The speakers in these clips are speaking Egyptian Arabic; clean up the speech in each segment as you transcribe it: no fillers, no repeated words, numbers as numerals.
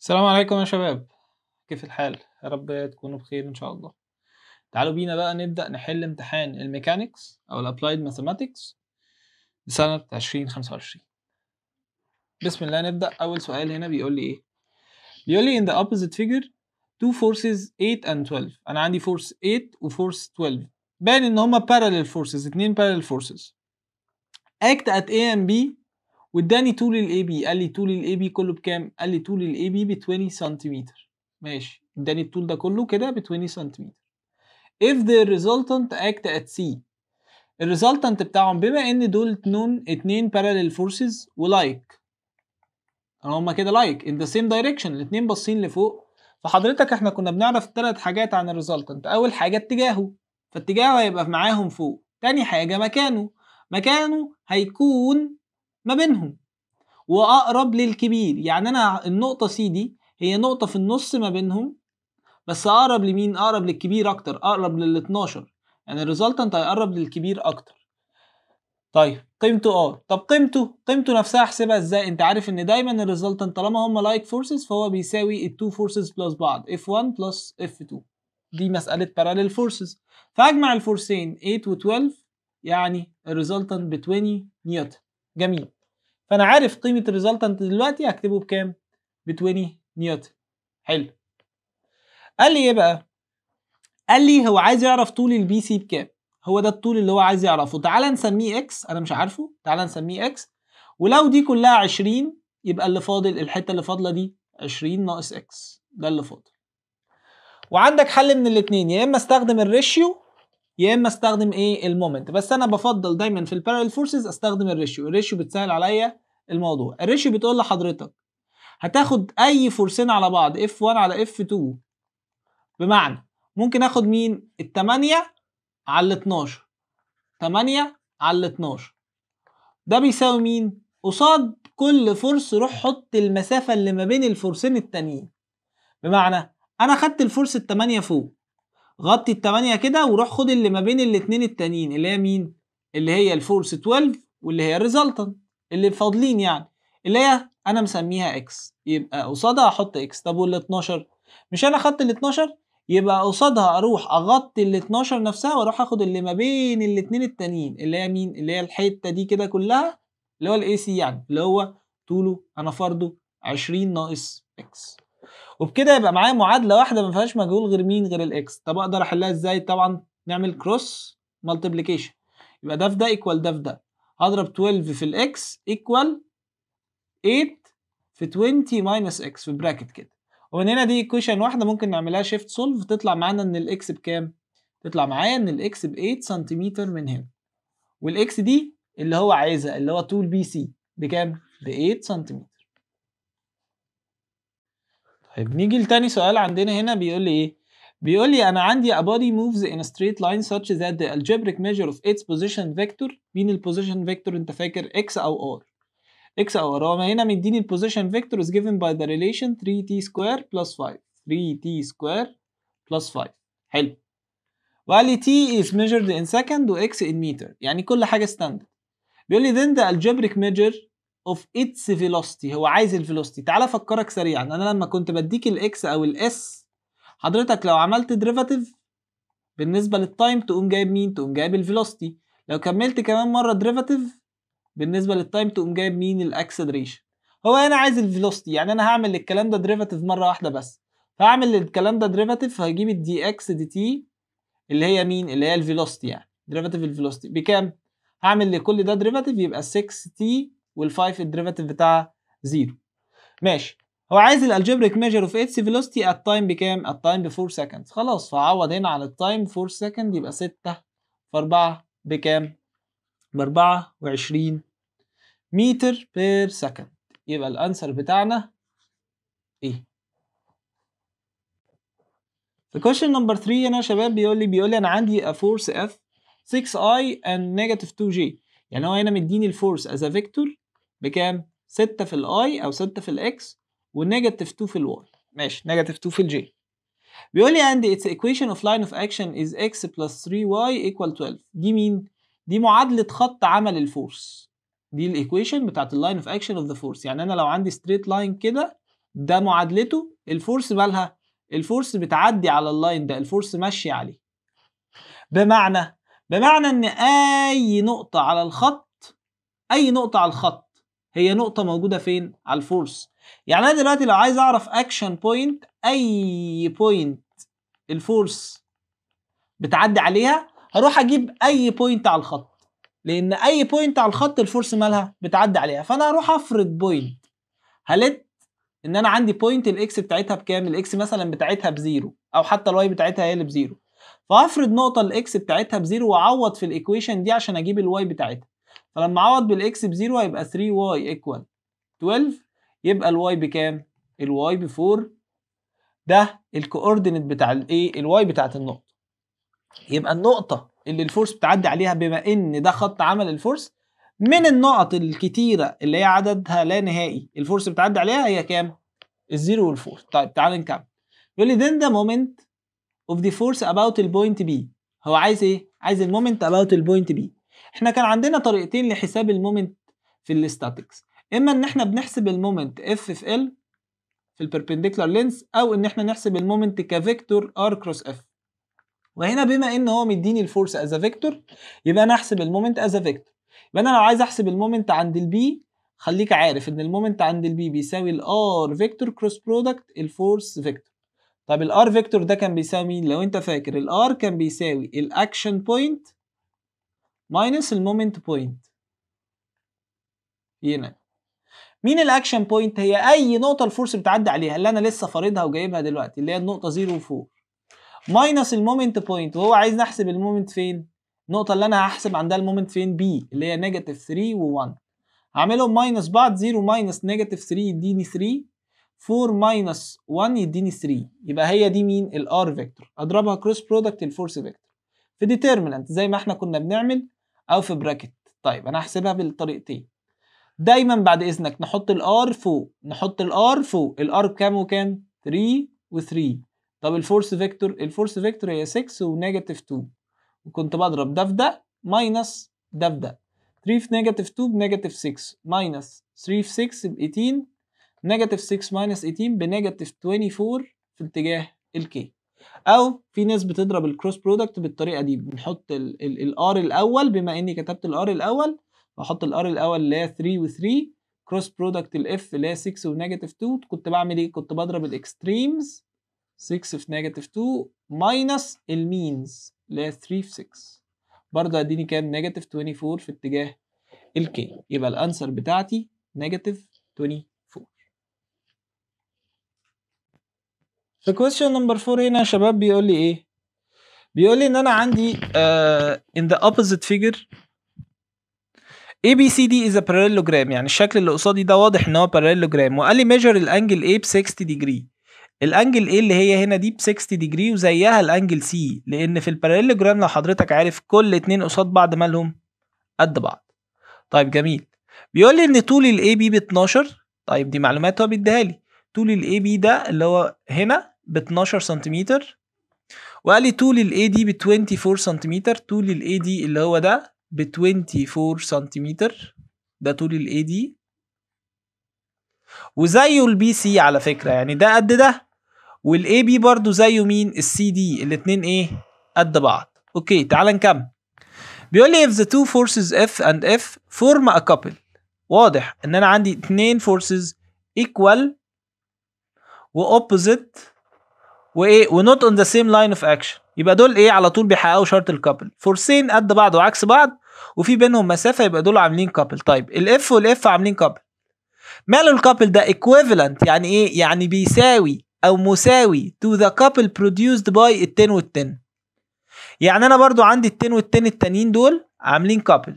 السلام عليكم يا شباب، كيف الحال؟ يا رب تكونوا بخير ان شاء الله. تعالوا بينا بقى نبدأ نحل امتحان ال mechanics او ال applied mathematics لسنة 2025. بسم الله نبدأ. اول سؤال هنا بيقول لي ايه؟ بيقول لي in the opposite figure two forces 8 and 12. انا عندي force 8 و force 12، باين ان هما parallel forces، اتنين parallel forces act at A and B، واداني طول ال AB. قال لي طول ال AB كله بكام؟ قال لي طول ال AB ب 20 سنتيمتر. ماشي، اداني الطول ده كله كده ب 20 سنتيمتر. if the resultant act at C، ال resultant بتاعهم بما ان دول اتنين parallel forces و like، هما كده like in the same direction، الاتنين باصين لفوق. فحضرتك احنا كنا بنعرف ثلاث حاجات عن ال resultant. اول حاجة اتجاهه، فاتجاهه هيبقى معاهم فوق. تاني حاجة مكانه، مكانه هيكون ما بينهم واقرب للكبير. يعني انا النقطة C دي هي نقطة في النص ما بينهم، بس اقرب لمين؟ اقرب للكبير اكتر، اقرب لل 12. يعني ال resultant هيقرب للكبير اكتر. طيب قيمته طب قيمته نفسها احسبها ازاي؟ انت عارف ان دايما ال resultant طالما هما like forces فهو بيساوي ال two forces plus بعض، F1 plus F2. دي مسألة parallel forces. فاجمع ال force ين 8 و 12، يعني ال resultant ب 20 نيوتن. جميل. فانا عارف قيمة ال resultant دلوقتي، هكتبه بكام؟ ب 20 نيوتن. حلو. قال لي ايه بقى؟ قال لي هو عايز يعرف طول ال BC بكام. هو ده الطول اللي هو عايز يعرفه. تعالى نسميه x، انا مش عارفه، تعالى نسميه x. ولو دي كلها 20 يبقى اللي فاضل، الحتة اللي فاضلة دي 20 ناقص x، ده اللي فاضل. وعندك حل من الاثنين، يا اما استخدم ال ratio يا اما استخدم ايه؟ ال moment. بس انا بفضل دايما في ال parallel forces استخدم ال ratio. ال ratio بتسهل عليا الموضوع. ال ratio بتقول لحضرتك هتاخد اي force ين على بعض F1 على F2، بمعنى ممكن اخد مين؟ التمانية على الاتناشر، تمانية على الاتناشر، ده بيساوي مين؟ قصاد كل force روح حط المسافة اللي ما بين ال force ين التانيين. بمعنى انا خدت ال force التمانية فوق، غطي التمانية كده وروح خد اللي ما بين الاتنين التانيين اللي هي مين؟ اللي هي ال force 12 واللي هي ال resultant اللي فاضلين، يعني اللي هي انا مسميها x، يبقى قصادها احط x. طب وال 12؟ مش انا خدت ال 12؟ يبقى قصادها اروح اغطي ال 12 نفسها واروح اخد اللي ما بين الاتنين التانيين اللي هي مين؟ اللي هي الحتة دي كده كلها اللي هو ال AC، يعني اللي هو طوله انا فرضه 20 ناقص x. وبكده يبقى معايا معادلة واحدة ما فيهاش مجهول غير مين؟ غير ال x. طب اقدر احلها ازاي؟ طبعا نعمل cross multiplication، يبقى ده في ده equal ده في ده. هضرب 12 في ال x equal 8 في 20 minus x في bracket كده. ومن هنا دي equation واحدة ممكن نعملها shift solve، تطلع معانا ان ال x بكام؟ تطلع معايا ان ال x ب 8 سنتيمتر من هنا. وال x دي اللي هو عايزها اللي هو طول BC بكام؟ ب 8 سنتيمتر. طيب نيجي لتاني سؤال عندنا هنا. بيقول لي ايه؟ بيقول لي انا عندي a body moves in a straight line such that the algebraic measure of its position vector. مين ال position vector؟ انت فاكر x او r؟ x او r. هو هنا مديني ال position vector is given by the relation 3t square plus 5، 3t square plus 5. حلو. وقال لي t is measured in second و x in meter، يعني كل حاجة standard. بيقول لي then the algebraic measure of its velocity. هو عايز ال velocity. تعالى افكرك سريعا، انا لما كنت بديك ال x او ال s، حضرتك لو عملت derivative بالنسبة لل time تقوم جايب مين؟ تقوم جايب ال velocity. لو كملت كمان مرة derivative بالنسبة لل time تقوم جايب مين؟ ال acceleration. هو انا عايز ال velocity، يعني انا هعمل الكلام ده derivative مرة واحدة بس. فهعمل الكلام ده derivative، فهجيب ال dx dt اللي هي مين؟ اللي هي ال velocity، يعني derivative ال velocity بكام؟ هعمل لكل ده derivative يبقى 6t وال5 ال derivative بتاعها 0. ماشي. هو عايز ال algebraic measure of its velocity at time بكام؟ at time ب 4 seconds. خلاص، فعوض هنا عن ال time 4 second، يبقى 6 في 4 بكام؟ ب 24 meter per second. يبقى ال answer بتاعنا ايه؟ في question number 3 هنا يا شباب بيقول لي انا عندي a force F 6i and negative 2j. يعني هو هنا مديني ال force as a vector بكام؟ 6 في ال i او 6 في ال x و negative 2 في ال y. ماشي، negative 2 في ال j. بيقول لي and its equation of line of action is x plus 3y equal 12. دي مين؟ دي معادلة خط عمل ال force. دي ال equation بتاعت ال line of action of the force. يعني انا لو عندي straight line كده، ده معادلته، ال force مالها؟ ال force بتعدي على ال line ده، ال force ماشية عليه. بمعنى ان اي نقطة على الخط، اي نقطة على الخط هي نقطة موجودة فين؟ على ال force. يعني انا دلوقتي لو عايز اعرف action point، اي point ال force بتعدي عليها، هروح اجيب اي point على الخط، لان اي point على الخط ال force مالها؟ بتعدي عليها. فانا هروح افرض point، ه let ان انا عندي point ال x بتاعتها بكام؟ ال x مثلا بتاعتها ب zero، او حتى ال y بتاعتها هي اللي ب zero. فافرض نقطة ال x بتاعتها ب zero واعوض في ال equation دي عشان اجيب ال y بتاعتها. فلما اعوض بال x ب zero هيبقى 3 y equal 12، يبقى ال y بكام؟ ال y ب 4. ده ال coordinate بتاع الايه؟ ال y بتاعت النقطة. يبقى النقطة اللي ال force بتعدي عليها، بما ان ده خط عمل ال force، من النقط الكتيرة اللي هي عددها لا نهائي ال force بتعدي عليها هي كام؟ ال zero وال four. طيب تعال نكمل. بيقول لي then the moment of the force about the point B. هو عايز ايه؟ عايز ال moment about the point B. احنا كان عندنا طريقتين لحساب ال moment في ال statics، اما ان احنا بنحسب ال moment F في L في ال perpendicular length، او ان احنا نحسب ال moment ك vector R cross F. وهنا بما ان هو مديني ال force as vector، يبقى انا احسب ال moment as vector. يبقى انا لو عايز احسب ال moment عند ال B، خليك عارف ان ال moment عند ال B بيساوي ال R vector cross product ال force vector. طب ال R vector ده كان بيساوي مين؟ لو انت فاكر ال R كان بيساوي ال action point minus ال moment point. هنا مين ال action point؟ هي اي نقطة ال force بتعدي عليها اللي انا لسه فارضها وجايبها دلوقتي، اللي هي النقطة 0 و4، minus ال moment point، وهو عايز نحسب ال moment فين؟ النقطة اللي انا هحسب عندها ال moment فين؟ B، اللي هي negative 3 و1. هعملهم minus بعض، 0 minus negative 3 يديني 3، 4 minus 1 يديني 3. يبقى هي دي مين؟ ال R vector. اضربها cross product ال force vector في determinant زي ما احنا كنا بنعمل، او في bracket. طيب انا هحسبها بالطريقتين. دايما بعد اذنك نحط ال R فوق، نحط ال R فوق. ال R بكام وكام؟ 3 و3. طب ال force vector؟ ال force vector هي 6 و negative 2، وكنت بضرب ده في ده minus ده في ده. 3 في negative 2 ب negative 6، minus 3 في 6 ب 18، negative 6 minus 18 ب negative 24 في اتجاه ال k. او في ناس بتضرب ال cross product بالطريقة دي، بنحط ال R الاول، بما اني كتبت ال R الاول بحط ال R الاول اللي هي 3 و3 cross product ال F اللي هي 6 و negative 2. كنت بعمل ايه؟ كنت بضرب ال extremes 6 في negative 2 minus ال means اللي هي 3 في 6، برضه هيديني كام؟ negative 24 في اتجاه ال k. يبقى ال answer بتاعتي negative 24. في question number 4 هنا يا شباب بيقول لي ايه؟ بيقول لي ان انا عندي in the opposite figure ABCD is a parallelogram. يعني الشكل اللي قصادي ده واضح ان هو parallelogram، وقال لي measure ال angle A ب 60 degree. ال angle A اللي هي هنا دي ب 60 degree، وزيها ال angle C، لان في ال parallelogram لو حضرتك عارف كل اتنين قصاد بعض مالهم قد بعض. طيب جميل. بيقول لي ان طول ال AB ب 12. طيب دي معلومات هو بيديها لي. طول ال AB ده اللي هو هنا ب 12 سنتيمتر، وقال لي طول ال AD ب 24 سنتيمتر. طول ال AD اللي هو ده ب 24 سنتيمتر، ده طول ال AD، وزيه ال BC على فكرة، يعني ده قد ده، وال AB برضو زيه مين؟ السي دي، الاتنين ايه؟ قد بعض. okay تعال نكمل. بيقول لي if the two forces F and F form a couple. واضح ان انا عندي اتنين forces equal و opposite وايه و not on the same line of action، يبقى دول ايه؟ على طول بيحققوا شرط ال couple. force ين قد بعض وعكس بعض وفي بينهم مسافة، يبقى دول عاملين couple. طيب ال F وال F عاملين couple، ماله ال couple ده؟ equivalent. يعني ايه؟ يعني بيساوي او مساوي to the couple produced by ال 10 وال 10. يعني انا برضو عندي ال 10 وال 10 التانيين دول عاملين couple.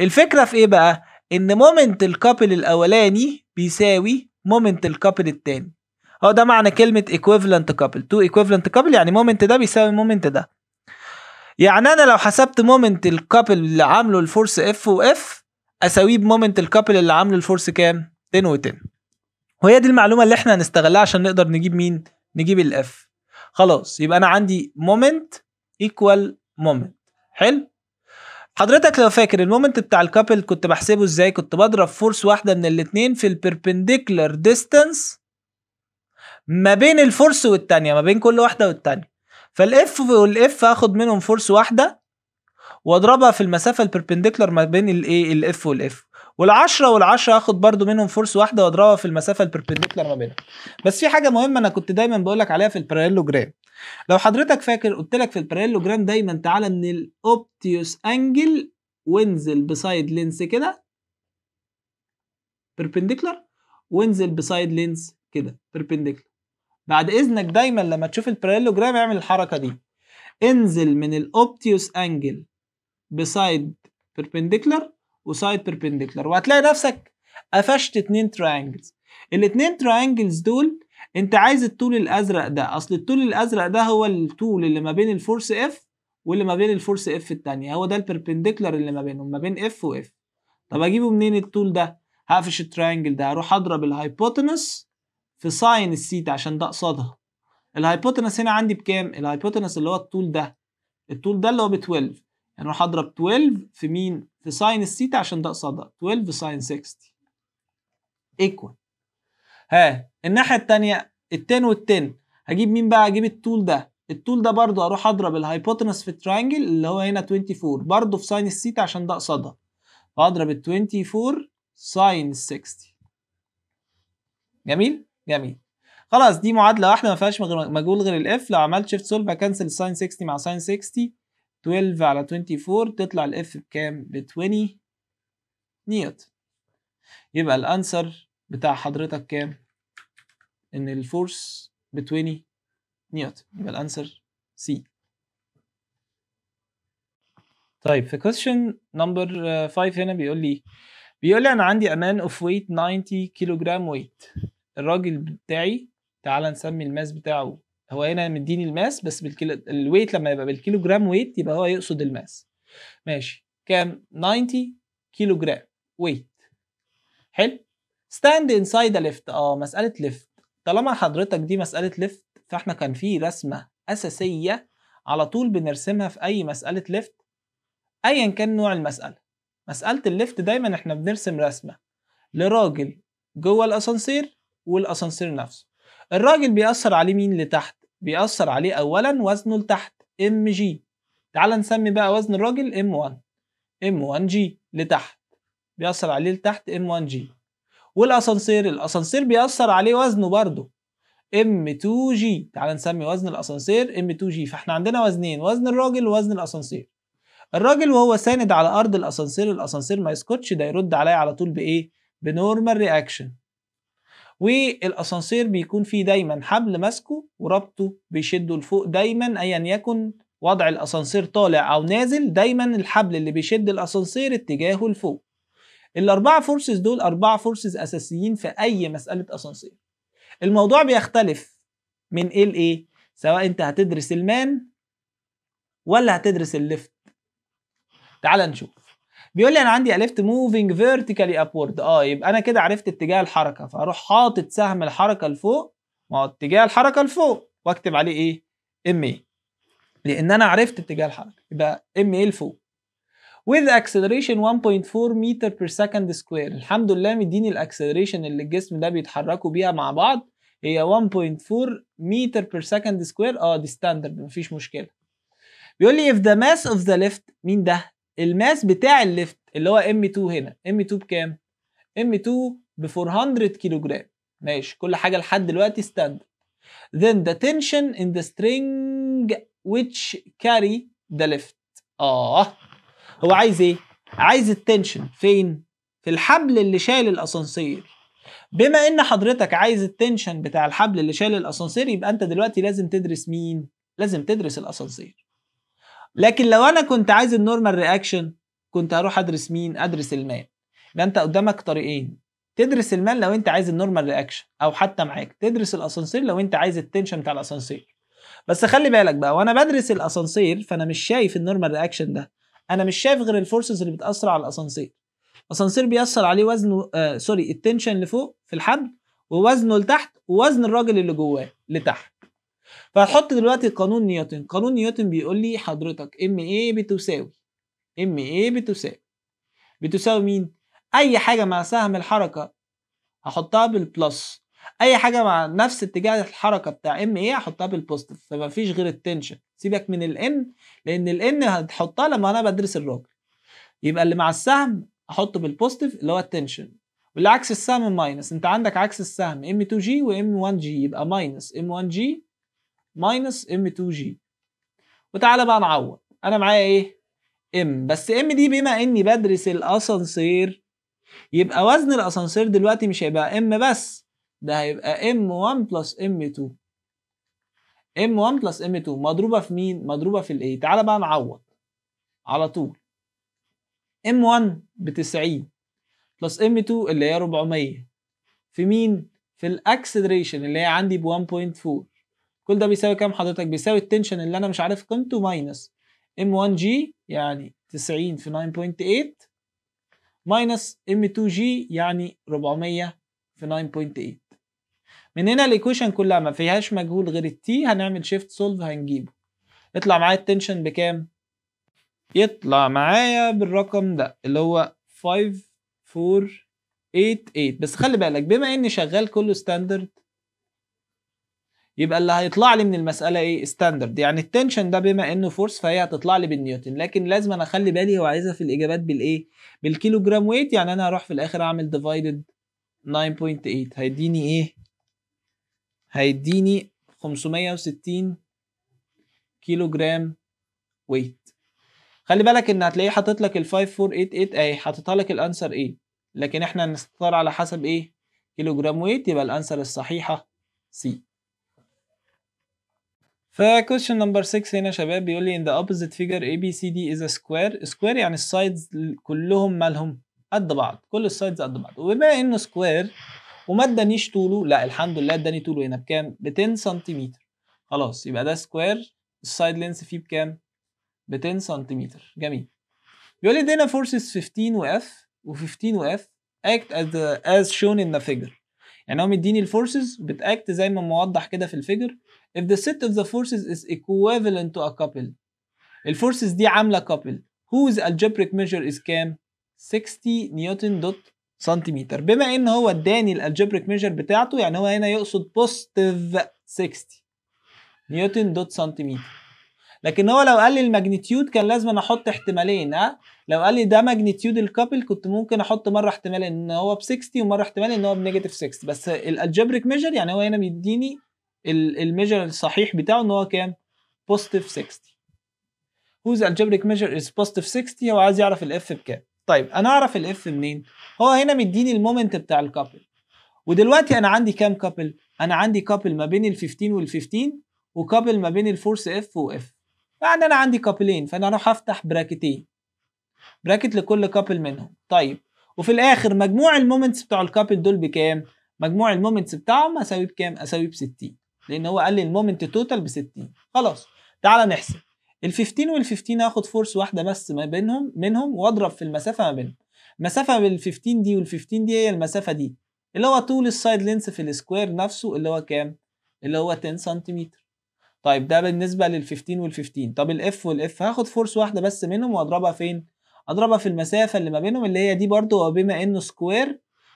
الفكرة في ايه بقى؟ ان moment ال couple الاولاني بيساوي moment ال couple التاني. هو ده معنى كلمة equivalent couple. two equivalent couple يعني moment ده بيساوي moment ده. يعني انا لو حسبت moment ال couple اللي عامله ال force F و F اساويه ب moment ال couple اللي عامله ال force كام؟ 10 و 10. وهي دي المعلومة اللي احنا هنستغلها عشان نقدر نجيب مين؟ نجيب ال F. خلاص يبقى انا عندي moment equal moment. حلو؟ حضرتك لو فاكر ال moment بتاع ال couple كنت بحسبه ازاي؟ كنت بضرب force واحدة من الاتنين في ال perpendicular distance ما بين ال force والتانية، ما بين كل واحدة والتانية. فال F وال F هاخد منهم force واحدة واضربها في المسافة ال perpendicular ما بين الايه ال F وال F، وال10 وال10 هاخد برضو منهم force واحدة واضربها في المسافة ال perpendicular ما بينهم. بس في حاجة مهمة انا كنت دايما بقول لك عليها في ال parallelogram، لو حضرتك فاكر قلت لك في ال parallelogram دايما تعالى من ال obtuse angle وانزل ب side length كده perpendicular، وانزل ب side length كده perpendicular. بعد اذنك دايما لما تشوف ال parallelogram اعمل الحركة دي، انزل من ال obtuse angle ب side perpendicular و side perpendicular، وهتلاقي نفسك قفشت اتنين triangles. الاتنين triangles دول انت عايز الطول الازرق ده، اصل الطول الازرق ده هو الطول اللي ما بين ال force F واللي ما بين ال force F التانية، هو ده ال perpendicular اللي ما بينهم، ما بين F و F. طب اجيبه منين الطول ده؟ هقفش ال triangle ده، هروح اضرب ال hypotenuse في sine ال theta عشان ده قصادها. ال hypotenuse هنا عندي بكام؟ ال hypotenuse اللي هو الطول ده، الطول ده اللي هو ب 12، يعني اروح اضرب 12 في مين؟ في sine ال theta عشان ده قصادها، 12 sine 60 equal. ها الناحية التانية ال10 وال10 هجيب مين بقى؟ هجيب الطول ده، الطول ده برضو اروح اضرب ال hypotenuse في ال triangle اللي هو هنا 24 برضو في sine ال theta عشان ده قصادها، فاضرب ال 24 sine 60. جميل؟ جميل. خلاص دي معادلة واحدة ما فيهاش مجهول غير ال F. لو عملت shift solve ه cancel sine 60 مع sine 60، 12 على 24 تطلع ال F بكام؟ ب 20 نيوتن. يبقى ال answer بتاع حضرتك كام؟ ان ال force ب 20 نيوتن، يبقى ال answer C. طيب في question number 5 هنا بيقول لي انا عندي a man of weight 90 كيلو جرام weight. الراجل بتاعي تعال نسمي ال mass بتاعه، هو هنا مديني ال mass بس بالكيلو، ال weight لما يبقى بالكيلو جرام weight يبقى هو يقصد ال mass. ماشي، كام؟ 90 كيلو جرام weight. حلو. stand inside a lift. مسألة lift. طالما حضرتك دي مسألة lift فاحنا كان في رسمة أساسية على طول بنرسمها في أي مسألة lift أيا كان نوع المسألة. مسألة ال lift دايما احنا بنرسم رسمة لراجل جوه الأسانسير والأسانسير نفسه. الراجل بيأثر عليه مين لتحت؟ بيأثر عليه أولا وزنه لتحت mg. تعال نسمي بقى وزن الراجل M1، M1 g لتحت، بيأثر عليه لتحت M1 g. والأسانسير، الأسانسير بيأثر عليه وزنه برضه M2 g. تعال نسمي وزن الأسانسير M2 g. فاحنا عندنا وزنين، وزن الراجل ووزن الأسانسير. الراجل وهو ساند على أرض الأسانسير، الأسانسير ما يسكتش، ده يرد عليا على طول بإيه؟ ب normal reaction. والأسانسير بيكون فيه دايما حبل ماسكه وربطه بيشده لفوق دايما، أيا يكن وضع الأسانسير طالع أو نازل، دايما الحبل اللي بيشد الأسانسير اتجاهه لفوق. الأربعة forces دول أربعة forces أساسيين في أي مسألة أسانسير. الموضوع بيختلف من إيه لإيه، سواء أنت هتدرس ال man ولا هتدرس ال lift. تعال نشوف. بيقول لي انا عندي a lift moving vertically upward. يبقى انا كده عرفت اتجاه الحركة، فاروح حاطط سهم الحركة لفوق، ما هو اتجاه الحركة لفوق، واكتب عليه ايه؟ MA، لان انا عرفت اتجاه الحركة، يبقى MA لفوق. with acceleration 1.4 meter per second square. الحمد لله مديني ال acceleration اللي الجسم ده بيتحركوا بيها مع بعض هي 1.4 meter per second square. دي standard مفيش مشكلة. بيقول لي if the mass of the lift، مين ده؟ ال mass بتاع ال lift اللي هو M2 هنا، M2 بكام؟ M2 ب 400 كيلو جرام. ماشي، كل حاجة لحد دلوقتي standard. Then the tension in the string which carry the lift. هو عايز ايه؟ عايز ال tension فين؟ في الحبل اللي شايل الاسانسير. بما ان حضرتك عايز ال tension بتاع الحبل اللي شايل الاسانسير، يبقى انت دلوقتي لازم تدرس مين؟ لازم تدرس الاسانسير. لكن لو انا كنت عايز ال normal reaction كنت هروح ادرس مين؟ ادرس ال man. يبقى انت قدامك طريقين، تدرس ال man لو انت عايز ال normal reaction، او حتى معاك تدرس الاسانسير لو انت عايز ال tension بتاع الاسانسير. بس خلي بالك بقى، وانا بدرس الاسانسير فانا مش شايف ال normal reaction ده، انا مش شايف غير ال forces اللي بتاثر على الاسانسير. الاسانسير بيأثر عليه وزنه sorry ال tension اللي فوق في الحبل، ووزنه لتحت، ووزن الراجل اللي جواه لتحت. فهحط دلوقتي قانون نيوتن. قانون نيوتن بيقول لي حضرتك MA بتساوي، MA بتساوي مين؟ اي حاجة مع سهم الحركة هحطها بال plus، اي حاجة مع نفس اتجاه الحركة بتاع m a هحطها بال positive، فما فيش غير ال tension. سيبك من ال N لان ال N هتحطها لما انا بدرس الراجل. يبقى اللي مع السهم احطه بال positive اللي هو ال tension، واللي عكس السهم minus. انت عندك عكس السهم m 2 g و m 1 g، يبقى minus m 1 g minus m 2 g. وتعالى بقى نعوض. انا معايا ايه؟ m، بس m دي بما اني بدرس الاسانسير يبقى وزن الاسانسير دلوقتي مش هيبقى m بس، ده هيبقى m 1 plus m 2. m 1 plus m 2 مضروبة في مين؟ مضروبة في ال a. تعالى بقى نعوض على طول. m 1 ب 90 plus m 2 اللي هي 400 في مين؟ في ال acceleration اللي هي عندي ب 1.4. كل ده بيساوي كام حضرتك؟ بيساوي ال tension اللي انا مش عارف قيمته minus m 1 g يعني 90 في 9.8 minus m 2 g يعني 400 في 9.8. من هنا ال equation كلها ما فيهاش مجهول غير ال T، هنعمل shift solve هنجيبه. يطلع معايا ال tension بكام؟ يطلع معايا بالرقم ده اللي هو 5488. بس خلي بالك بما اني شغال كله standard يبقى اللي هيطلع لي من المسألة ايه؟ standard. يعني ال tension ده بما انه force فهي هتطلع لي بالنيوتن، لكن لازم انا اخلي بالي هو عايزها في الاجابات بالايه؟ بالكيلو جرام weight. يعني انا هروح في الاخر اعمل divided 9.8 هيديني ايه؟ هيديني 560 كيلو جرام weight. خلي بالك ان هتلاقيه حاطط لك ال 5488 اهي، حاططها لك ال answer ايه، لكن احنا هنختار على حسب ايه؟ كيلو جرام weight. يبقى ال answer الصحيحة C. ف question number 6 هنا يا شباب بيقول لي in the opposite figure A B C D is a square. square يعني ال sides كلهم مالهم قد بعض، كل ال sides قد بعض. وبما انه square وما ادانيش طوله، لا الحمد لله اداني طوله هنا بكام؟ ب 10 سنتيمتر. خلاص يبقى ده square ال side length فيه بكام؟ ب 10 سنتيمتر. جميل. بيقول لي ادينا forces 15 و F و15 و F act as shown in the figure. يعني هو مديني ال forces بت act زي ما موضح كده في ال figure. if the set of the forces is equivalent to a couple، ال forces دي عامله couple whose algebraic measure is كام؟ 60 newton dot سنتيمتر. بما ان هو اداني ال algebraic measure بتاعته يعني هو هنا يقصد positive 60 newton dot سنتيمتر. لكن هو لو قال لي ال magnitude كان لازم انا احط احتمالين. ها، لو قال لي ده magnitude ال couple كنت ممكن احط مرة احتمال ان هو ب 60 ومرة احتمال ان هو ب negative 60، بس ال algebraic measure يعني هو هنا بيديني ال measure الصحيح بتاعه ان هو كام؟ positive 60. whose algebraic measure is positive 60. هو عايز يعرف ال F بكام. طيب انا اعرف ال F منين؟ هو هنا مديني ال moment بتاع ال couple، ودلوقتي انا عندي كام couple؟ انا عندي couple ما بين ال 15 وال 15 و couple ما بين ال force F و F. يعني انا عندي couple ين، فانا اروح افتح bracket ين، bracket لكل couple منهم. طيب وفي الاخر مجموع ال moments بتوع ال couple دول بكام؟ مجموع ال moments بتاعهم اساوي بكام؟ اساوي ب 60، لان هو قال لي ال moment total ب 60. خلاص تعالى نحسب ال 15 وال 15، هاخد force واحدة بس ما بينهم منهم واضرب في المسافة ما بينهم. المسافة بين ال 15 دي وال 15 دي هي المسافة دي اللي هو طول ال side length في ال square نفسه اللي هو كام؟ اللي هو 10 سنتيمتر. طيب ده بالنسبة لل 15 وال 15. طب ال F وال F هاخد force واحدة بس منهم واضربها فين؟ اضربها في المسافة اللي ما بينهم اللي هي دي برضو، وبما انه square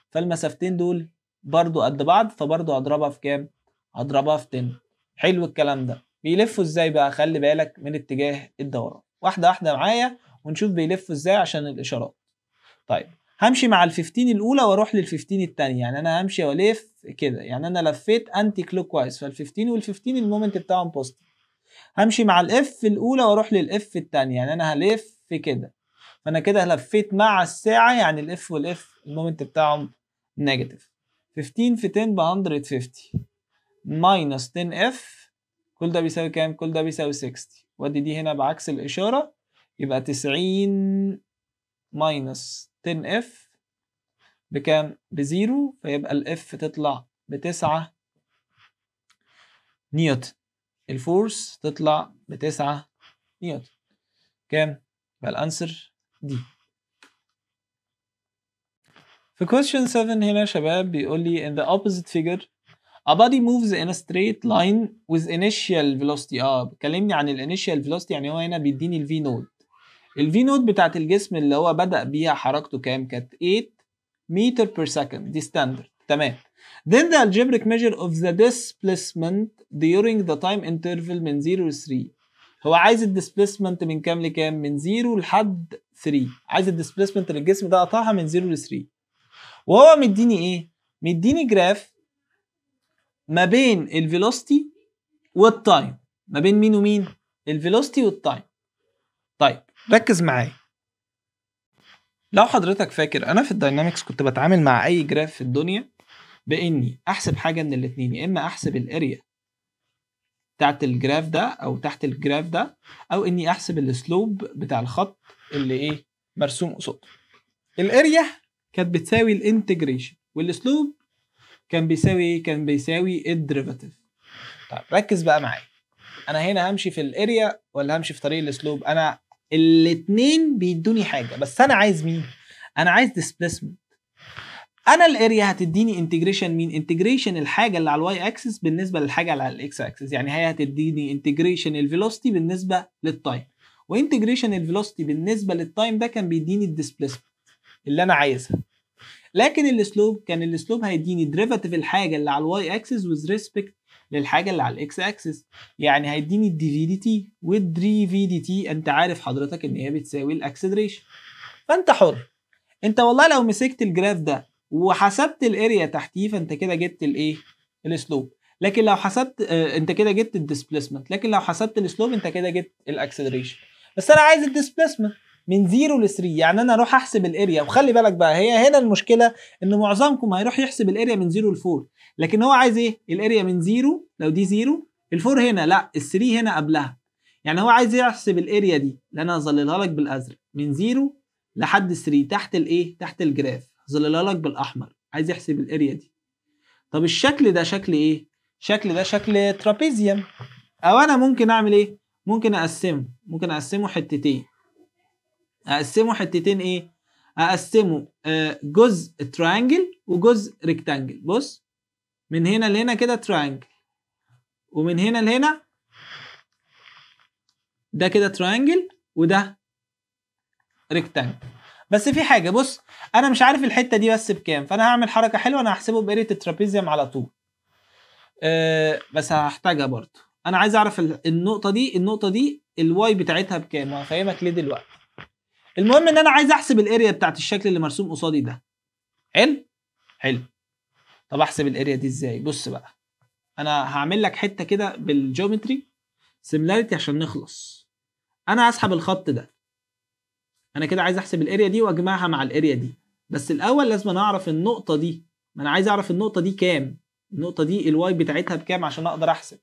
فالمسافتين دول برضو قد بعض، فبرضو هضربها في كام؟ هضربها في 10. حلو الكلام ده. بيلفوا ازاي بقى؟ خلي بالك من اتجاه الدوران، واحدة واحدة معايا ونشوف بيلفوا ازاي عشان الاشارات. طيب همشي مع ال 15 الاولى واروح لل 15 الثانية، يعني انا همشي والف كده، يعني انا لفيت anti clockwise، فال 15 وال 15 ال moment بتاعهم positive. همشي مع ال F الاولى واروح لل F الثانية، يعني انا هلف كده، فانا كده لفيت مع الساعة، يعني ال F وال F ال moment بتاعهم negative. 15 في 10 ب 150 minus 10 F، كل ده بيساوي كام؟ كل ده بيساوي 60. وادي دي هنا بعكس الاشارة، يبقى 90 minus 10 F بكام؟ ب zero، فيبقى ال F تطلع ب9 نيوتن، ال force تطلع ب9 نيوتن. كام؟ يبقى ال answer D. في question 7 هنا يا شباب بيقول لي in the opposite figure a body moves in a straight line with initial velocity. بيكلمني عن ال initial velocity، يعني هو هنا بيديني ال V naught. ال V naught بتاعت الجسم اللي هو بدأ بيها حركته كام؟ كانت 8 meter per second، دي standard. تمام. Then the algebraic measure of the displacement during the time interval من 0 ل 3. هو عايز ال displacement من كام لكام؟ من 0 لحد 3. عايز ال displacement اللي الجسم ده قطعها من 0 ل 3. وهو مديني ايه؟ مديني graph ما بين ال velocity وال time. ما بين مين ومين؟ ال velocity وال time. طيب ركز معايا. لو حضرتك فاكر انا في ال dynamics كنت بتعامل مع اي graph في الدنيا باني احسب حاجة من الاثنين، يا اما احسب ال area بتاعت ال graph ده او تحت ال graph ده، او اني احسب ال slope بتاع الخط اللي ايه مرسوم قصاده. ال area كانت بتساوي ال integration، وال slope كان بيساوي ايه؟ كان بيساوي ال derivative. طيب ركز بقى معايا، انا هنا همشي في ال area ولا همشي في طريق ال slope؟ انا الاثنين بيدوني حاجة، بس انا عايز مين؟ انا عايز displacement. انا ال area هتديني integration مين؟ integration الحاجة اللي على ال y axis بالنسبة للحاجة اللي على ال x axis، يعني هي هتديني integration ال velocity بالنسبة لل time، و integration ال velocity بالنسبة لل time ده كان بيديني ال displacement اللي انا عايزها. لكن ال slope كان ال slope هيديني derivative الحاجة اللي على ال y axis with respect للحاجة اللي على ال x axis، يعني هيديني ال dv dt، وال dv dt انت عارف حضرتك ان هي بتساوي ال acceleration. فانت حر، انت والله لو مسكت ال graph ده وحسبت ال area تحتيه فانت كده جبت الايه؟ ال slope. لكن لو حسبت انت كده جبت ال displacement، لكن لو حسبت ال slope انت كده جبت ال acceleration. بس انا عايز ال displacement من 0 ل 3، يعني انا اروح احسب ال area. وخلي بالك بقى، هي هنا المشكلة ان معظمكم هيروح يحسب ال area من 0 ل 4، لكن هو عايز ايه؟ ال area من 0، لو دي 0 ال 4 هنا، لا ال 3 هنا قبلها، يعني هو عايز يحسب ال area دي اللي انا هظللها لك بالازرق من 0 لحد 3 تحت الايه؟ تحت ال graph، هظللها لك بالاحمر، عايز يحسب ال area دي. طب الشكل ده شكل ايه؟ شكل ده شكل trapezium. او انا ممكن اعمل ايه؟ ممكن اقسمه، ممكن اقسمه حتتين. اقسمه حتتين ايه؟ اقسمه جزء triangle وجزء rectangle. بص من هنا لهنا كده triangle، ومن هنا لهنا ده كده triangle وده rectangle. بس في حاجة، بص انا مش عارف الحتة دي بس بكام، فانا هعمل حركة حلوة، انا هحسبه ب area ال trapezium على طول. بس هحتاجها برضه، انا عايز اعرف النقطة دي، النقطة دي ال y بتاعتها بكام، وهفهمك ليه دلوقتي. المهم ان انا عايز احسب ال area بتاعت الشكل اللي مرسوم قصادي ده. حلو حلو. طب احسب ال area دي ازاي؟ بص بقى، انا هعمل لك حتة كده بال geometry similarity عشان نخلص. انا هسحب الخط ده، انا كده عايز احسب ال area دي واجمعها مع ال area دي، بس الاول لازم انا اعرف النقطة دي. ما انا عايز اعرف النقطة دي كام، النقطة دي ال y بتاعتها بكام عشان اقدر احسب.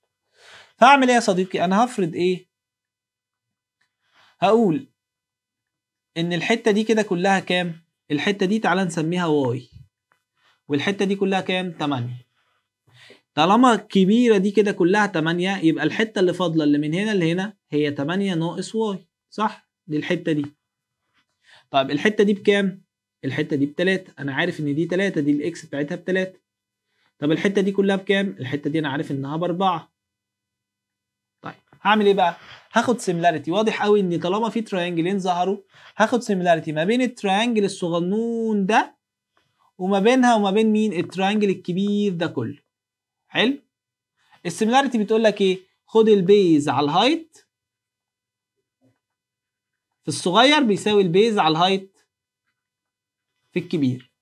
فاعمل ايه يا صديقي؟ انا هفرض ايه؟ هقول ان الحتة دي كده كلها كام؟ الحتة دي تعالى نسميها y، والحتة دي كلها كام؟ 8. طالما الكبيرة دي كده كلها 8، يبقى الحتة اللي فاضلة اللي من هنا لهنا هي 8 ناقص y، صح؟ دي الحتة دي. طيب الحتة دي بكام؟ الحتة دي ب3، انا عارف ان دي 3، دي ال x بتاعتها ب3. طب الحتة دي كلها بكام؟ الحتة دي انا عارف انها ب4. طيب هعمل ايه بقى؟ هاخد similarity. واضح قوي ان طالما في triangle ين ظهروا هاخد similarity ما بين ال triangle الصغنون ده وما بينها وما بين مين؟ ال triangle الكبير ده كله. حلو؟ ال similarity بتقول لك ايه؟ خد ال base على ال height في الصغير بيساوي ال base على ال height في الكبير.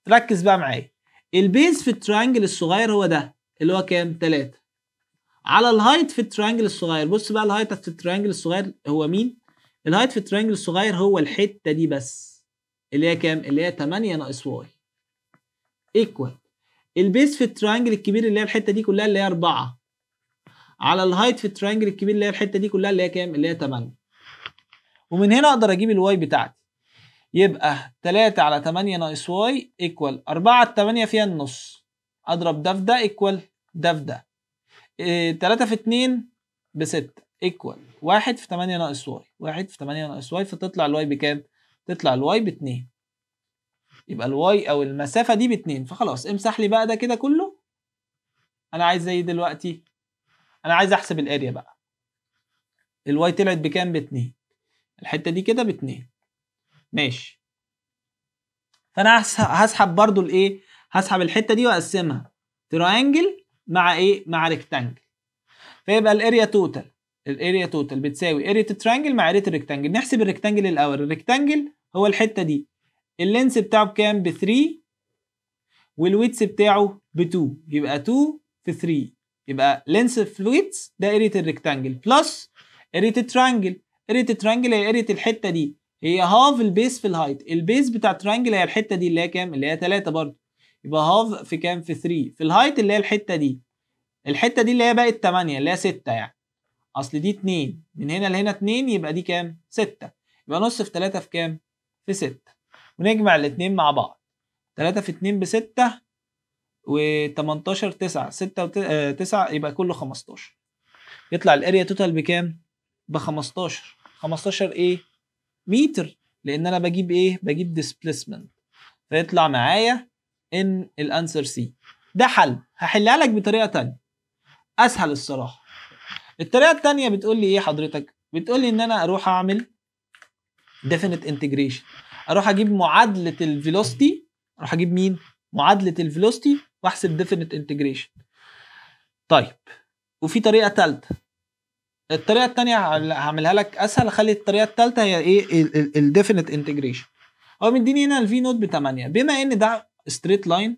ركز بقى معايا، ال base في ال triangle الصغير هو ده اللي هو كام؟ 3، على ال height في ال triangle الصغير. بص بقى ال height في ال triangle الصغير هو مين؟ ال height في ال triangle الصغير هو الحتة دي بس اللي هي كام؟ اللي هي 8 ناقص y equal ال base في ال triangle الكبير اللي هي الحتة دي كلها اللي هي 4 على ال height في ال triangle الكبير اللي هي الحتة دي كلها اللي هي كام؟ اللي هي 8. ومن هنا اقدر اجيب ال y بتاعتي، يبقى 3 على 8 ناقص y equal 4 على 8 فيها النص، اضرب ده في ده equal ده في ده، 3 في 2 ب 6 equal 1 في 8 ناقص y، 1 في 8 ناقص y، فتطلع ال y بكام؟ تطلع ال y ب 2. يبقى ال y او المسافة دي ب 2. فخلاص امسح لي بقى ده كده كله. انا عايز ايه دلوقتي؟ انا عايز احسب ال area بقى. ال y طلعت بكام؟ ب 2. الحتة دي كده ب 2. ماشي. فانا هسحب برضو الايه؟ هسحب الحتة دي واقسمها triangle مع ايه؟ مع rectangle. فيبقى ال area total، ال area total بتساوي area ال triangle مع area ال rectangle. نحسب ال rectangle الاول. ال rectangle هو الحتة دي، ال length بتاعه بكام؟ ب 3، وال width بتاعه ب 2، يبقى 2 في 3، يبقى length في width ده area ال rectangle plus area ال triangle. area ال triangle هي area الحتة دي، هي half ال base في ال height. ال base بتاع ال triangle هي الحتة دي اللي هي كام؟ اللي هي 3 برضه، يبقى half في كام؟ في 3 في ال height اللي هي الحتة دي، الحتة دي اللي هي بقت 8 اللي هي 6 يعني، اصل دي 2 من هنا لهنا 2، يبقى دي كام؟ 6، يبقى نص في 3 في كام؟ في 6. ونجمع الاثنين مع بعض، 3 في 2 ب 6 و18 9 6 و9 يبقى كله 15. يطلع ال area total بكام؟ ب 15. 15 ايه؟ متر، لان انا بجيب ايه؟ بجيب displacement. فيطلع معايا ان ال answer C. ده حل. هحلها لك بطريقة ثانية اسهل الصراحة. الطريقة الثانية بتقول لي ايه حضرتك؟ بتقول لي ان انا اروح اعمل definite integration، اروح اجيب معادلة ال velocity، اروح اجيب مين؟ معادلة ال velocity واحسب definite integration. طيب وفي طريقه ثالثة. الطريقة الثانية هعملها لك اسهل، اخلي الطريقة الثالثة هي ايه؟ ال definite integration. هو مديني هنا ال V naught ب 8، بما ان ده straight line،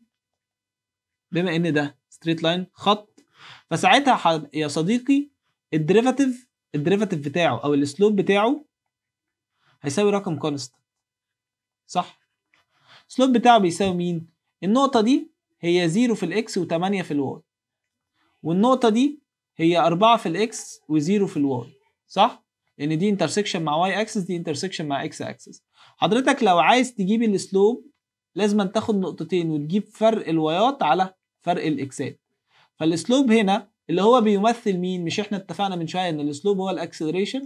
بما ان ده straight line خط، فساعتها يا صديقي ال derivative، ال derivative بتاعه او ال slope بتاعه هيساوي رقم constant، صح؟ ال slope بتاعه بيساوي مين؟ النقطة دي هي 0 في ال x و8 في ال y، والنقطة دي هي 4 في ال x و0 في ال y، صح؟ لان دي intersection مع y axis، دي intersection مع x axis. حضرتك لو عايز تجيب ال slope لازم تاخد نقطتين وتجيب فرق ال y ات على فرق ال x ات. فال slope هنا اللي هو بيمثل مين؟ مش احنا اتفقنا من شوية ان ال slope هو ال acceleration؟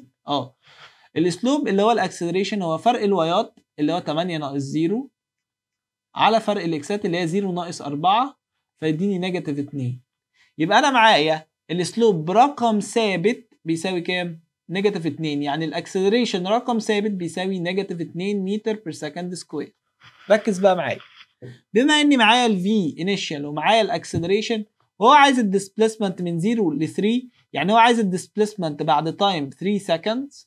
ال slope اللي هو ال acceleration هو فرق ال y ات اللي هو 8 ناقص 0 على فرق ال x ات اللي هي 0 ناقص 4، فيديني negative 2. يبقى انا معايا ال slope برقم ثابت بيساوي كام؟ negative 2، يعني ال acceleration رقم ثابت بيساوي negative 2 meter per second square. ركز بقى معايا، بما اني معايا ال V initial ومعايا ال acceleration، وهو عايز ال displacement من 0 ل 3، يعني هو عايز ال displacement بعد time 3 seconds.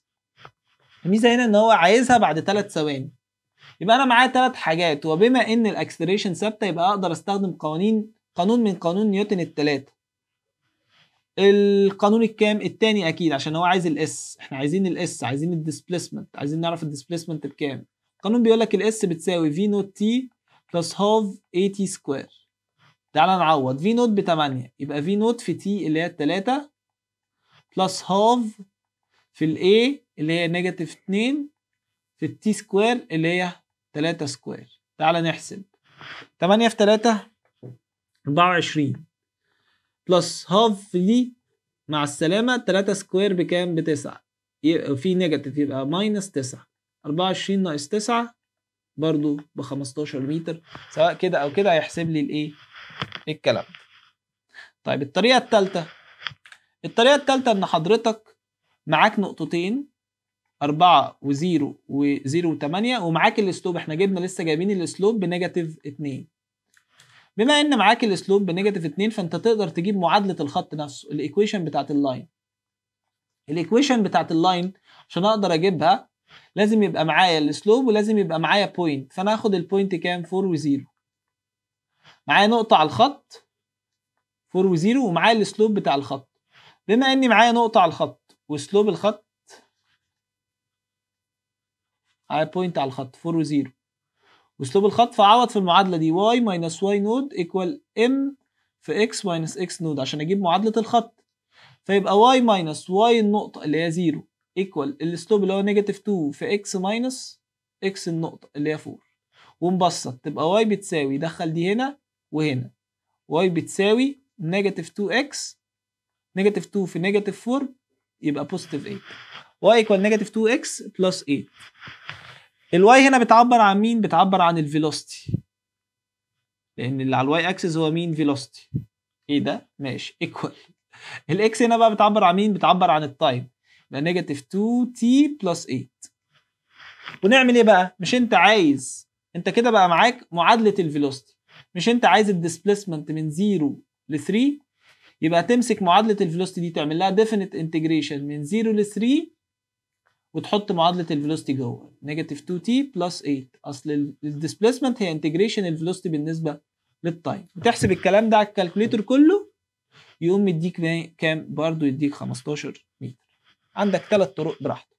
الميزة هنا ان هو عايزها بعد 3 ثواني، يبقى انا معايا 3 حاجات، وبما ان ال acceleration ثابتة يبقى اقدر استخدم قوانين، قانون من قانون نيوتن الثلاثة. القانون الكام؟ الثاني اكيد، عشان هو عايز ال S، احنا عايزين ال S، عايزين ال displacement، عايزين نعرف ال displacement بكام. القانون بيقول لك ال S بتساوي V naught t plus half a t square. تعالى نعوض، V naught ب 8، يبقى V naught في t اللي هي 3 plus half في ال a اللي هي negative 2 في ال t square اللي هي 3 square. تعالى نحسب، 8 في 3 24 plus half في دي مع السلامة، 3 square بكام؟ ب9، في negative يبقى minus 9، 24 ناقص 9 برضو ب 15 متر. سواء كده او كده هيحسب لي الايه؟ الكلام ده. طيب الطريقة الثالثة، الطريقة الثالثة ان حضرتك معاك نقطتين 4 و0 و0 و8، ومعاك ال slope، احنا جبنا لسه جايبين ال slope ب negative 2. بما ان معاك ال slope ب negative 2 فانت تقدر تجيب معادلة الخط نفسه، ال equation بتاعت ال line. ال equation بتاعت ال line عشان اقدر اجيبها لازم يبقى معايا ال slope ولازم يبقى معايا point، فانا هاخد ال point كام؟ 4 و0. معايا نقطة على الخط 4 و0 ومعايا ال slope بتاع الخط. بما اني معايا نقطة على الخط و slope الخط، معايا point على الخط 4 و0 و slope الخط، فاعوض في المعادلة دي y minus y naught equal m في x minus x naught عشان اجيب معادلة الخط. فيبقى y minus y النقطة اللي هي 0 equal ال slope اللي هو negative 2 في x minus x النقطة اللي هي 4، ونبسط تبقى y بتساوي، دخل دي هنا وهنا، y بتساوي negative 2x، negative 2 في negative 4 يبقى positive 8، y equal negative 2x plus 8. ال y هنا بتعبر عن مين؟ بتعبر عن ال velocity، لان اللي على ال y axis هو مين؟ velocity. ايه ده؟ ماشي، equal ال x هنا بقى بتعبر عن مين؟ بتعبر عن ال time، يبقى negative 2 t plus 8. ونعمل ايه بقى؟ مش انت عايز، انت كده بقى معاك معادلة ال velocity، مش انت عايز ال displacement من 0 ل 3؟ يبقى تمسك معادلة ال velocity دي تعمل لها definite integration من 0 ل 3 وتحط معادلة ال velocity جوه negative 2 t plus 8. اصل ال displacement هي integration ال velocity بالنسبة لل time. وتحسب الكلام ده على ال calculator كله، يقوم مديك كام؟ برضه يديك 15 متر. عندك 3 طرق براحتك.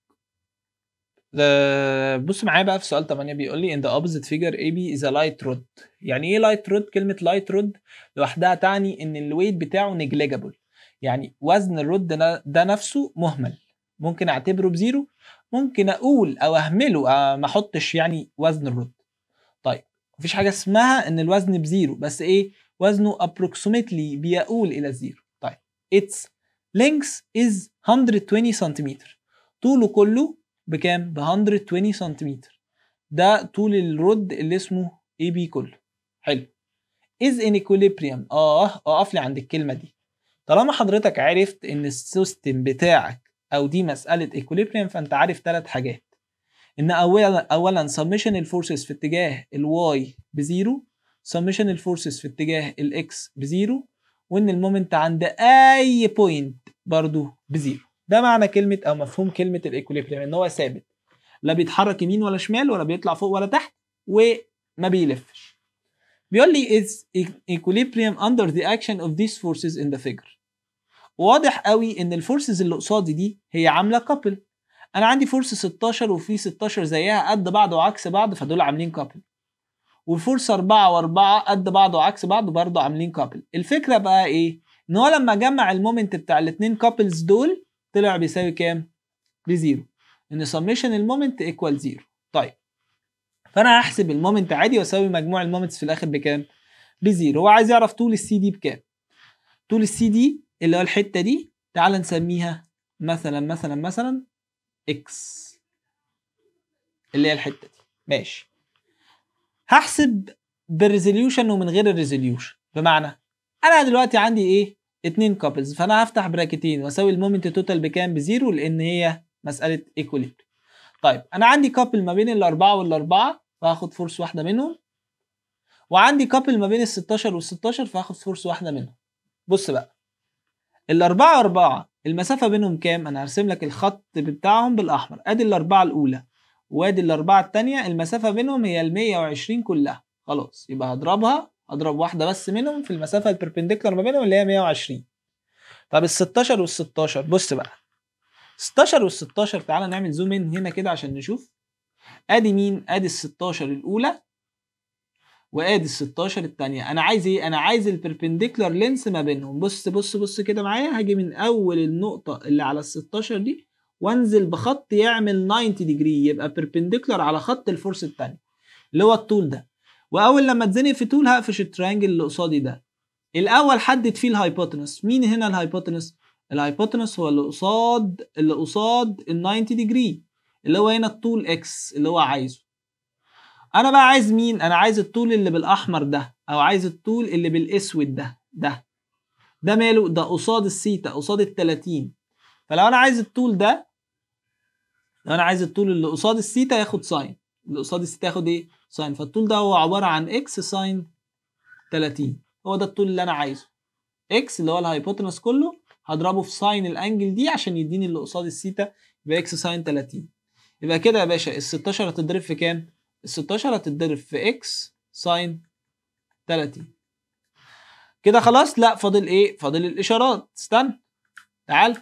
بص معايا بقى في سؤال 8 بيقول لي in the opposite figure AB is a light rod. يعني ايه light rod؟ كلمة light rod لوحدها تعني ان ال weight بتاعه negligible، يعني وزن ال rod ده نفسه مهمل، ممكن اعتبره ب zero، ممكن اقول او اهمله، ما احطش يعني وزن ال rod. طيب مفيش حاجة اسمها ان الوزن ب zero، بس ايه؟ وزنه approximately بيؤول الى zero. طيب its length is 120 سنتيمتر، طوله كله بكام؟ ب 120 سنتيمتر. ده طول ال rod اللي اسمه AB كله. حلو. is in equilibrium. اقف لي عند الكلمة دي. طالما حضرتك عرفت ان ال system بتاعك او دي مسألة equilibrium، فانت عارف 3 حاجات. ان اولا summation ال forces في اتجاه ال Y ب zero، summation ال forces في اتجاه ال X ب zero، وان ال moment عند اي point برضو ب zero. ده معنى كلمة او مفهوم كلمة ال equilibrium، ان هو ثابت، لا بيتحرك يمين ولا شمال، ولا بيطلع فوق ولا تحت، وما بيلفش. بيقول لي is equilibrium under the action of these forces in the figure. واضح قوي ان ال forces اللي قصادي دي هي عامله couple. انا عندي force 16 وفي 16 زيها قد بعض وعكس بعض، فدول عاملين couple. و force 4 و4 قد بعض وعكس بعض برضه عاملين couple. الفكرة بقى ايه؟ ان هو لما جمع ال moment بتاع الاثنين couples دول طلع بيساوي كام؟ ب zero. ان summation ال moment equal zero. طيب فانا هحسب ال moment عادي واساوي مجموع ال moments في الاخر بكام؟ ب zero. هو عايز يعرف طول السي دي بكام. طول السي دي اللي هو الحتة دي تعال نسميها مثلا مثلا مثلا X، اللي هي الحتة دي. ماشي. هحسب بال resolution ومن غير ال resolution. بمعنى انا دلوقتي عندي ايه؟ 2 couples، فانا هفتح bracket ين واساوي ال moment total بكام؟ ب zero، لان هي مسالة equilibrium. طيب انا عندي couple ما بين الاربعة والاربعة، فهاخد force واحدة منهم، وعندي couple ما بين ال 16 وال 16، فهاخد force واحدة منهم. بص بقى، الاربعة واربعة المسافة بينهم كام؟ انا هرسم لك الخط بتاعهم بالاحمر. ادي الاربعة الاولى وادي الاربعة الثانية، المسافة بينهم هي ال 120 كلها. خلاص يبقى هضربها، اضرب واحدة بس منهم في المسافة ال perpendicular ما بينهم اللي هي 120. طب ال 16 وال 16، بص بقى 16 وال 16، تعالى نعمل zoom in هنا كده عشان نشوف. ادي مين؟ ادي ال 16 الاولى وادي ال 16 الثانية. انا عايز ايه؟ انا عايز ال perpendicular length ما بينهم. بص بص بص كده معايا، هاجي من اول النقطة اللي على ال 16 دي وانزل بخط يعمل 90 degree، يبقى perpendicular على خط ال force الثانية اللي هو الطول ده. واول لما اتزنق في طول هقفش ال triangle اللي قصادي ده. الاول حدد فيه ال hypotenuse. مين هنا ال hypotenuse؟ ال hypotenuse هو اللي قصاد ال 90 degree، اللي هو هنا الطول X اللي هو عايزه. انا بقى عايز مين؟ انا عايز الطول اللي بالاحمر ده، او عايز الطول اللي بالاسود ده. ده ماله؟ ده قصاد السيتا، قصاد ال 30. فلو انا عايز الطول ده، لو انا عايز الطول اللي قصاد السيتا ياخد sine، اللي قصاد السيتا ياخد ايه؟ sine. فالطول ده هو عبارة عن X sine 30، هو ده الطول اللي انا عايزه. X اللي هو ال hypotenuse كله هضربه في sine ال angle دي عشان يديني اللي قصاد السيتا، يبقى X sine 30. يبقى كده يا باشا ال 16 هتتضرب في كام؟ ال 16 هتتضرب في X sine 30. كده خلاص؟ لا، فاضل ايه؟ فاضل الاشارات. استنى تعال،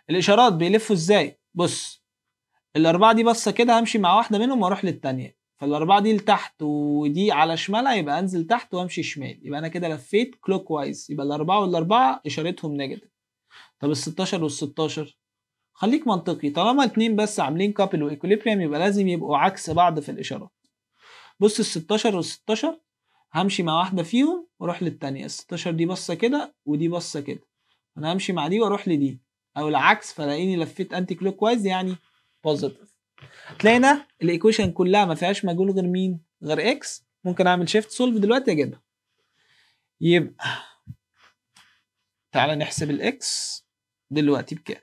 الاشارات بيلفوا ازاي؟ بص، الاربعة دي باصة كده، همشي مع واحدة منهم واروح للتانيه. فالاربعه دي لتحت ودي على شمالها، يبقى انزل تحت وامشي شمال، يبقى انا كده لفيت clockwise، يبقى الاربعة والاربعة اشارتهم negative. طب ال 16 وال 16، خليك منطقي، طالما اتنين بس عاملين couple و equilibrium يبقى لازم يبقوا عكس بعض في الاشارات. بص، ال 16 وال 16 همشي مع واحدة فيهم واروح للتانيه. ال 16 دي باصة كده ودي باصة كده، انا همشي مع دي واروح لدي او العكس، فلاقيني لفيت anti clockwise يعني positive. تلاقينا ال equation كلها ما فيهاش مجهول غير مين؟ غير X. ممكن اعمل shift solve دلوقتي اجيبها. يبقى تعالى نحسب ال X دلوقتي بكام.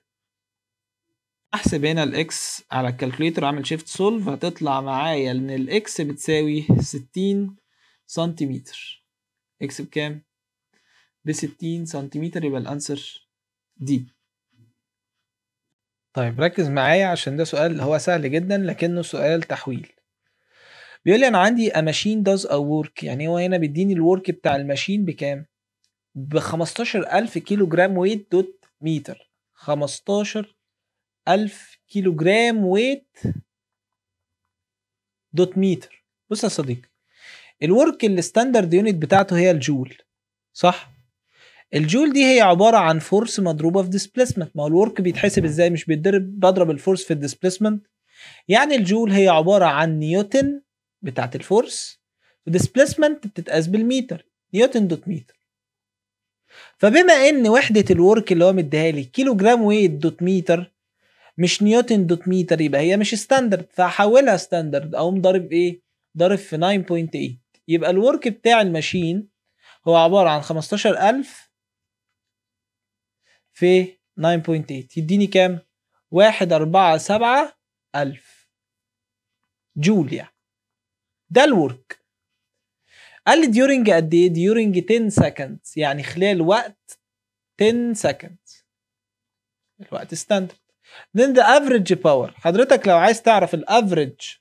احسب هنا ال X على ال calculator، اعمل shift solve، هتطلع معايا ان ال X بتساوي 60 سنتيمتر. x بكام؟ ب 60 سنتيمتر، يبقى ال answer D. طيب ركز معايا عشان ده سؤال هو سهل جدا لكنه سؤال تحويل. بيقول لي انا عندي a machine does a work، يعني هو هنا بيديني ال work بتاع ال machine بكام؟ ب 15000 كيلو جرام weight dot متر. 15000 كيلو جرام weight dot متر. بص يا صديقي، ال work ال standard unit بتاعته هي الجول، صح؟ الجول دي هي عبارة عن force مضروبة في displacement. ما هو ال work بيتحسب ازاي؟ مش بيتضرب، بضرب ال force في ال displacement. يعني الجول هي عبارة عن نيوتن بتاعت ال force، و displacement بتتقاس بالمتر، نيوتن dot متر. فبما ان وحده ال work اللي هو مديها لي كيلو جرام weight dot متر مش نيوتن dot متر، يبقى هي مش standard، فهحولها standard، اقوم ضارب ايه؟ ضارب في 9.8. يبقى ال work بتاع ال machine هو عبارة عن 15000 في 9.8، يديني كام؟ 147,000 جول. يعني ده ال work. قال لي during قد ايه؟ during 10 seconds، يعني خلال وقت 10 seconds، الوقت standard. then the average power، حضرتك لو عايز تعرف ال average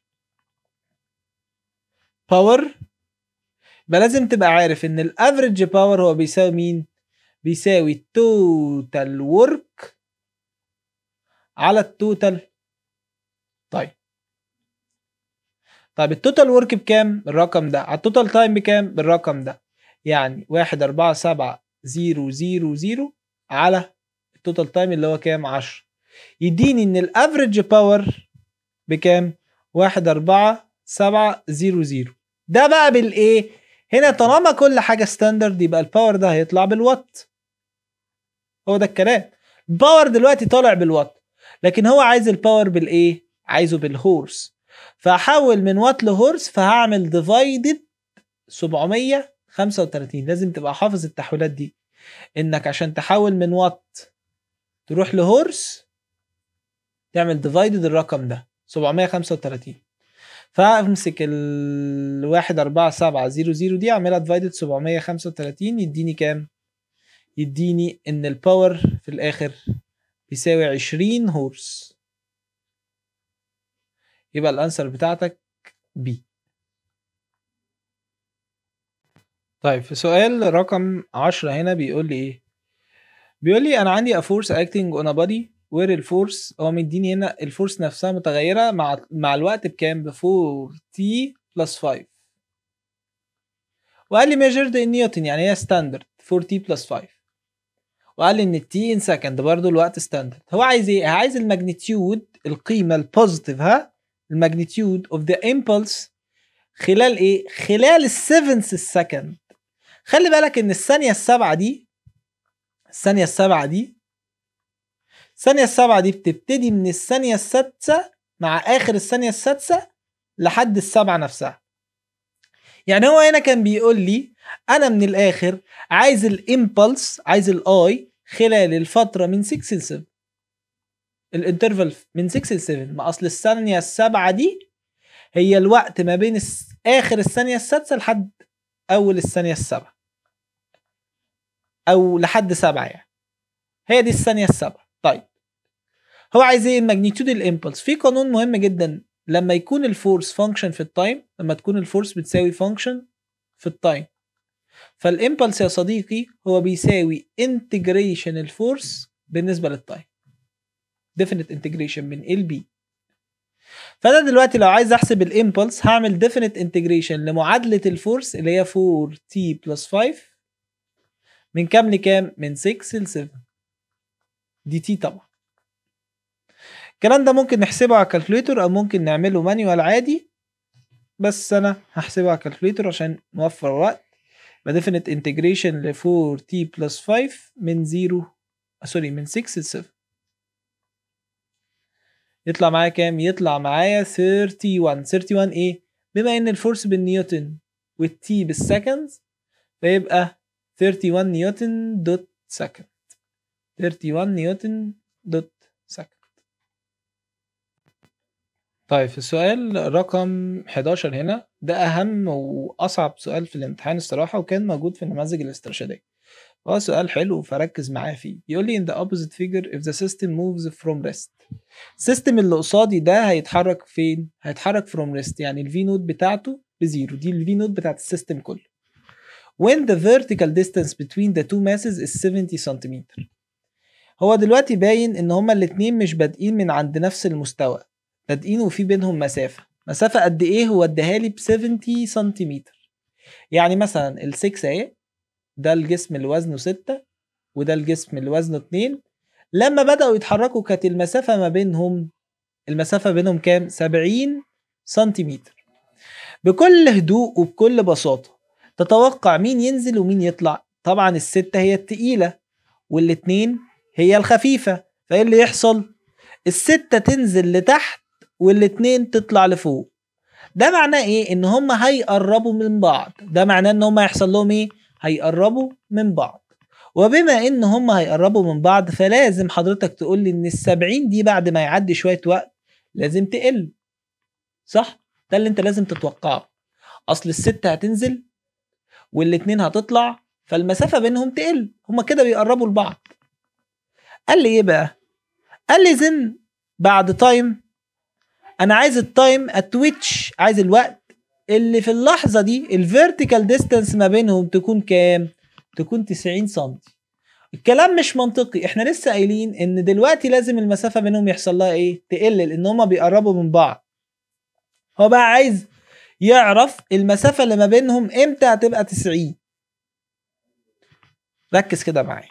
power يبقى لازم تبقى عارف ان ال average power هو بيساوي مين؟ بيساوي total work على ال total time. طيب ال total work بكام؟ الرقم ده. على ال total time بكام؟ بالرقم ده. يعني 147,000 على ال total time اللي هو كام؟ 10. يديني ان ال average power بكام؟ 147,000. ده بقى بالايه؟ هنا طالما كل حاجة standard يبقى ال power ده هيطلع بالوات. هو ده الكلام. ال power دلوقتي طالع بالوات، لكن هو عايز ال power بالايه؟ عايزه بال horse. فهحول من وات ل horse، فهعمل divided 735. لازم تبقى حافظ التحويلات دي، انك عشان تحول من وات تروح ل horse تعمل divided الرقم ده 735. فامسك ال 14700 دي اعملها divided 735، يديني كام؟ يديني ان ال power في الاخر بيساوي 20 horse. يبقى ال answer بتاعتك B. طيب في سؤال رقم 10 هنا بيقول لي ايه؟ بيقول لي انا عندي a force acting on a body where ال force، هو مديني هنا ال force نفسها متغيرة مع الوقت بكام؟ ب 4t plus 5، وقال لي measured in نيوتن، يعني هي standard 4t plus 5، وقال لي ان ال t in second برضه الوقت standard. هو عايز ايه؟ عايز ال magnitude، القيمة ال positive، ها، ال magnitude of the impulse خلال ايه؟ خلال ال seventh second. خلي بالك ان الثانية السابعة دي، الثانية السابعة دي، الثانية السابعة دي بتبتدي من الثانية السادسة مع آخر الثانية السادسة لحد السبعة نفسها. يعني هو هنا كان بيقول لي أنا من الآخر عايز ال impulse، عايز ال I خلال الفترة من 6 ل 7، ال interval من 6 ل 7. ما أصل الثانية السابعة دي هي الوقت ما بين آخر الثانية السادسة لحد أول الثانية السابعة، أو لحد 7 يعني، هي دي الثانية السابعة. طيب هو عايز ايه؟ ال magnitude ال impulse. في قانون مهم جدا، لما يكون ال force function في ال time، لما تكون ال force بتساوي function في ال time، فال impulse يا صديقي هو بيساوي integration ال force بالنسبة لل time، definite integration من A ل B. فانا دلوقتي لو عايز احسب ال impulse هعمل definite integration لمعادله ال force اللي هي 4t plus 5 من كام لكام؟ من 6 ل 7 dt. طبعا الكلام ده ممكن نحسبه على ال calculator او ممكن نعمله manual عادي، بس انا هحسبه على ال calculator عشان نوفر وقت. يبقى definite integration ل 4t plus 5 من 0 sorry من 6 ل 7، يطلع معايا كام؟ يطلع معايا 31. 31 ايه؟ بما ان ال force بالنيوتن وال t بال seconds، فيبقى 31 نيوتن dot second، 31 نيوتن dot second. طيب في السؤال رقم 11 هنا، ده أهم وأصعب سؤال في الامتحان الصراحة، وكان موجود في النماذج الاسترشادية. هو سؤال حلو فركز معايا فيه. بيقول لي in the opposite figure if the system moves from rest. ال system اللي قصادي ده هيتحرك فين؟ هيتحرك from rest، يعني ال V naught بتاعته ب zero، دي ال V naught بتاعت ال system كله. When the vertical distance between the two masses is 70 سنتيمتر. هو دلوقتي باين ان هما الاتنين مش بادئين من عند نفس المستوى، بادئين وفي بينهم مسافة. مسافة قد ايه؟ هو اداها لي ب 70 سنتيمتر. يعني مثلا ال 6 اهي، ده الجسم اللي وزنه 6 وده الجسم اللي وزنه 2. لما بدأوا يتحركوا كانت المسافة ما بينهم، المسافة بينهم كام؟ 70 سنتيمتر. بكل هدوء وبكل بساطة تتوقع مين ينزل ومين يطلع؟ طبعا الستة هي التقيلة والاتنين هي الخفيفة، فايه اللي يحصل؟ الستة تنزل لتحت والاتنين تطلع لفوق. ده معناه ايه؟ ان هما هيقربوا من بعض. ده معناه ان هما هيحصل لهم ايه؟ هيقربوا من بعض. وبما ان هما هيقربوا من بعض فلازم حضرتك تقول لي ان ال70 دي بعد ما يعدي شوية وقت لازم تقل، صح؟ ده اللي انت لازم تتوقعه. اصل الستة هتنزل والاتنين هتطلع، فالمسافة بينهم تقل، هما كده بيقربوا لبعض. قال لي ايه بقى؟ قال لي then بعد time، انا عايز ال time at which، عايز الوقت اللي في اللحظة دي ال vertical distance ما بينهم تكون كام؟ تكون 90 سم. الكلام مش منطقي، احنا لسه قايلين ان دلوقتي لازم المسافة بينهم يحصل لها ايه؟ تقل، لان هما بيقربوا من بعض. هو بقى عايز يعرف المسافة اللي ما بينهم امتى هتبقى 90. ركز كده معايا.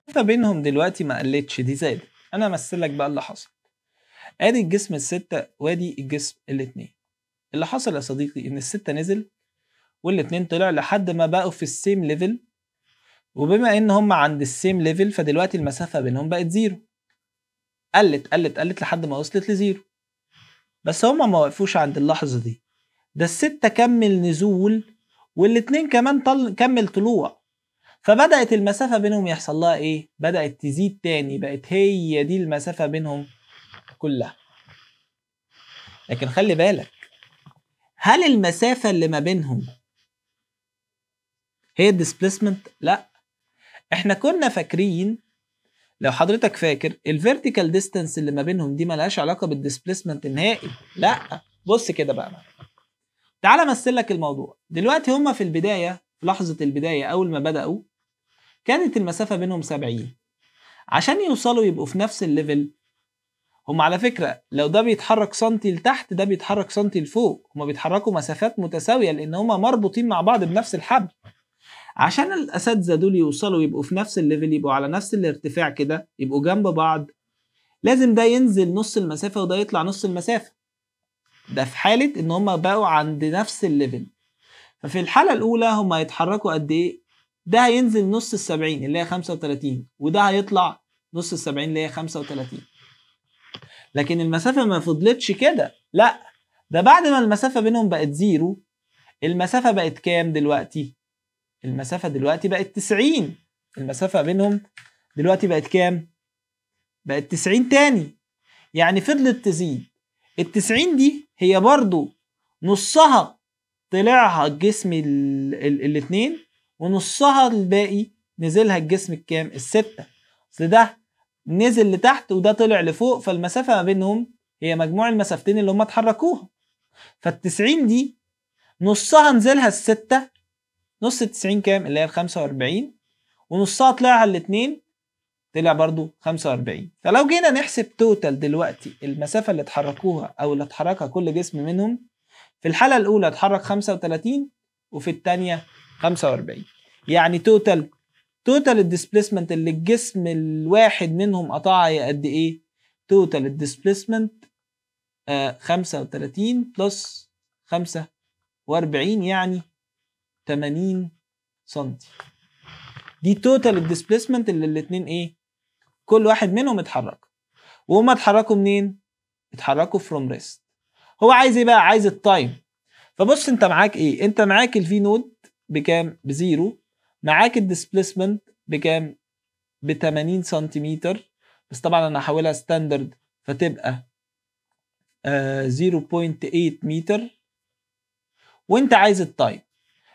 المسافة بينهم دلوقتي ما قلتش، دي زادت. انا امثل لك بقى اللي حصل. ادي الجسم الستة وادي الجسم الاتنين. اللي حصل يا صديقي ان الستة نزل والاتنين طلع لحد ما بقوا في ال same level، وبما ان هم عند ال same level فدلوقتي المسافة بينهم بقت zero. قلت قلت قلت لحد ما وصلت ل zero. بس هما ما وقفوش عند اللحظة دي، ده الستة كمل نزول والاتنين كمان كمل طلوع، فبدأت المسافة بينهم يحصل لها ايه؟ بدأت تزيد تاني، بقت هي دي المسافة بينهم كلها. لكن خلي بالك، هل المسافة اللي ما بينهم هي ال displacement؟ لا، احنا كنا فاكرين، لو حضرتك فاكر، ال vertical distance اللي ما بينهم دي ملهاش علاقة بال displacement نهائي. لا، بص كده بقى، تعالى امثل لك الموضوع. دلوقتي هما في البداية، في لحظة البداية أول ما بدأوا كانت المسافة بينهم 70. عشان يوصلوا يبقوا في نفس ال level، هم على فكرة لو ده بيتحرك سنتي لتحت ده بيتحرك سنتي لفوق، هما بيتحركوا مسافات متساوية لأن هما مربوطين مع بعض بنفس الحبل. عشان الأساتذة دول يوصلوا يبقوا في نفس ال level، يبقوا على نفس الارتفاع كده، يبقوا جنب بعض، لازم ده ينزل نص المسافة وده يطلع نص المسافة. ده في حالة إن هما بقوا عند نفس ال level. ففي الحالة الأولى هما هيتحركوا قد إيه؟ ده هينزل نص ال70 اللي هي 35، وده هيطلع نص ال70 اللي هي 35. لكن المسافة ما فضلتش كده، لا، ده بعد ما المسافة بينهم بقت zero، المسافة بقت كام دلوقتي؟ المسافة دلوقتي بقت 90. المسافة بينهم دلوقتي بقت كام؟ بقت 90 تاني، يعني فضلت تزيد. ال90 دي هي برضو نصها طلعها الجسم الاتنين، ونصها الباقي نزلها الجسم الكام؟ الستة. اصل ده نزل لتحت وده طلع لفوق، فالمسافة ما بينهم هي مجموع المسافتين اللي هم اتحركوها. فال90 دي نصها نزلها الستة، نص ال90 كام؟ اللي هي ال45، ونصها طلعها الاتنين، طلع برضو 45. فلو جينا نحسب total دلوقتي المسافة اللي اتحركوها او اللي اتحركها كل جسم منهم، في الحالة الأولى اتحرك 35 وفي الثانية 45، يعني total ال displacement اللي الجسم الواحد منهم قطعها هي قد ايه؟ total ال displacement 35 plus 45 يعني 80 سنتي. دي total ال displacement اللي الاتنين ايه؟ كل واحد منهم اتحرك. وهما اتحركوا منين؟ اتحركوا from rest. هو عايز ايه بقى؟ عايز ال time. فبص انت معاك ايه؟ انت معاك ال V naught بكام؟ ب zero. معاك ال displacement بكام؟ ب 80 سنتيمتر، بس طبعا انا هحولها standard فتبقى 0.8 متر، وانت عايز ال time.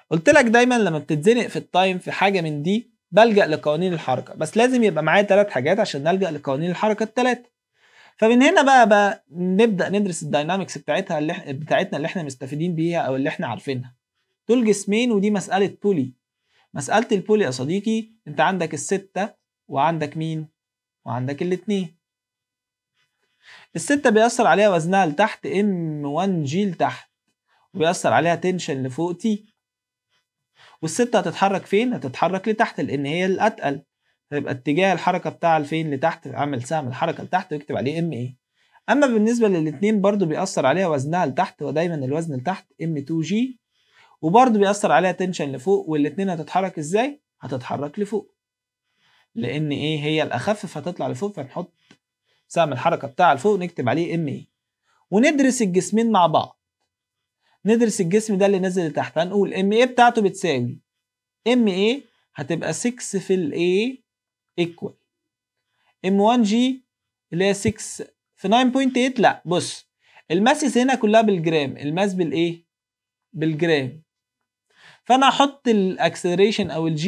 قلت لك دايما لما بتتزنق في ال time في حاجة من دي بلجأ لقوانين الحركة، بس لازم يبقى معايا 3 حاجات عشان نلجأ لقوانين الحركة الثلاثة. فمن هنا بقى نبدأ ندرس ال dynamics بتاعتها بتاعتنا اللي احنا مستفيدين بيها او اللي احنا عارفينها. دول جسمين ودي مسألة pulley. مسألة ال pulley يا صديقي انت عندك الستة وعندك مين؟ وعندك الاتنين. الستة بيأثر عليها وزنها لتحت M1 G لتحت، وبيأثر عليها tension لفوق T. والستة هتتحرك فين؟ هتتحرك لتحت لأن هي الأتقل، فيبقى اتجاه الحركة بتاع لفين؟ لتحت. اعمل سهم الحركة لتحت واكتب عليه M A. أما بالنسبة للاتنين برضو بيأثر عليها وزنها لتحت، ودايما الوزن لتحت M2 G، وبرضو بيأثر عليها tension لفوق، والاتنين هتتحرك ازاي؟ هتتحرك لفوق لأن ايه؟ هي الأخف فهتطلع لفوق، فنحط سهم الحركة بتاع لفوق نكتب عليه M A. وندرس الجسمين مع بعض. ندرس الجسم ده اللي نزل لتحت، هنقول M A بتاعته بتساوي M A هتبقى 6 في ال A equal M 1 G اللي هي 6 في 9.8. لا بص، ال masses هنا كلها بالجرام، ال mass بالايه؟ بالجرام. فانا هحط ال acceleration او ال G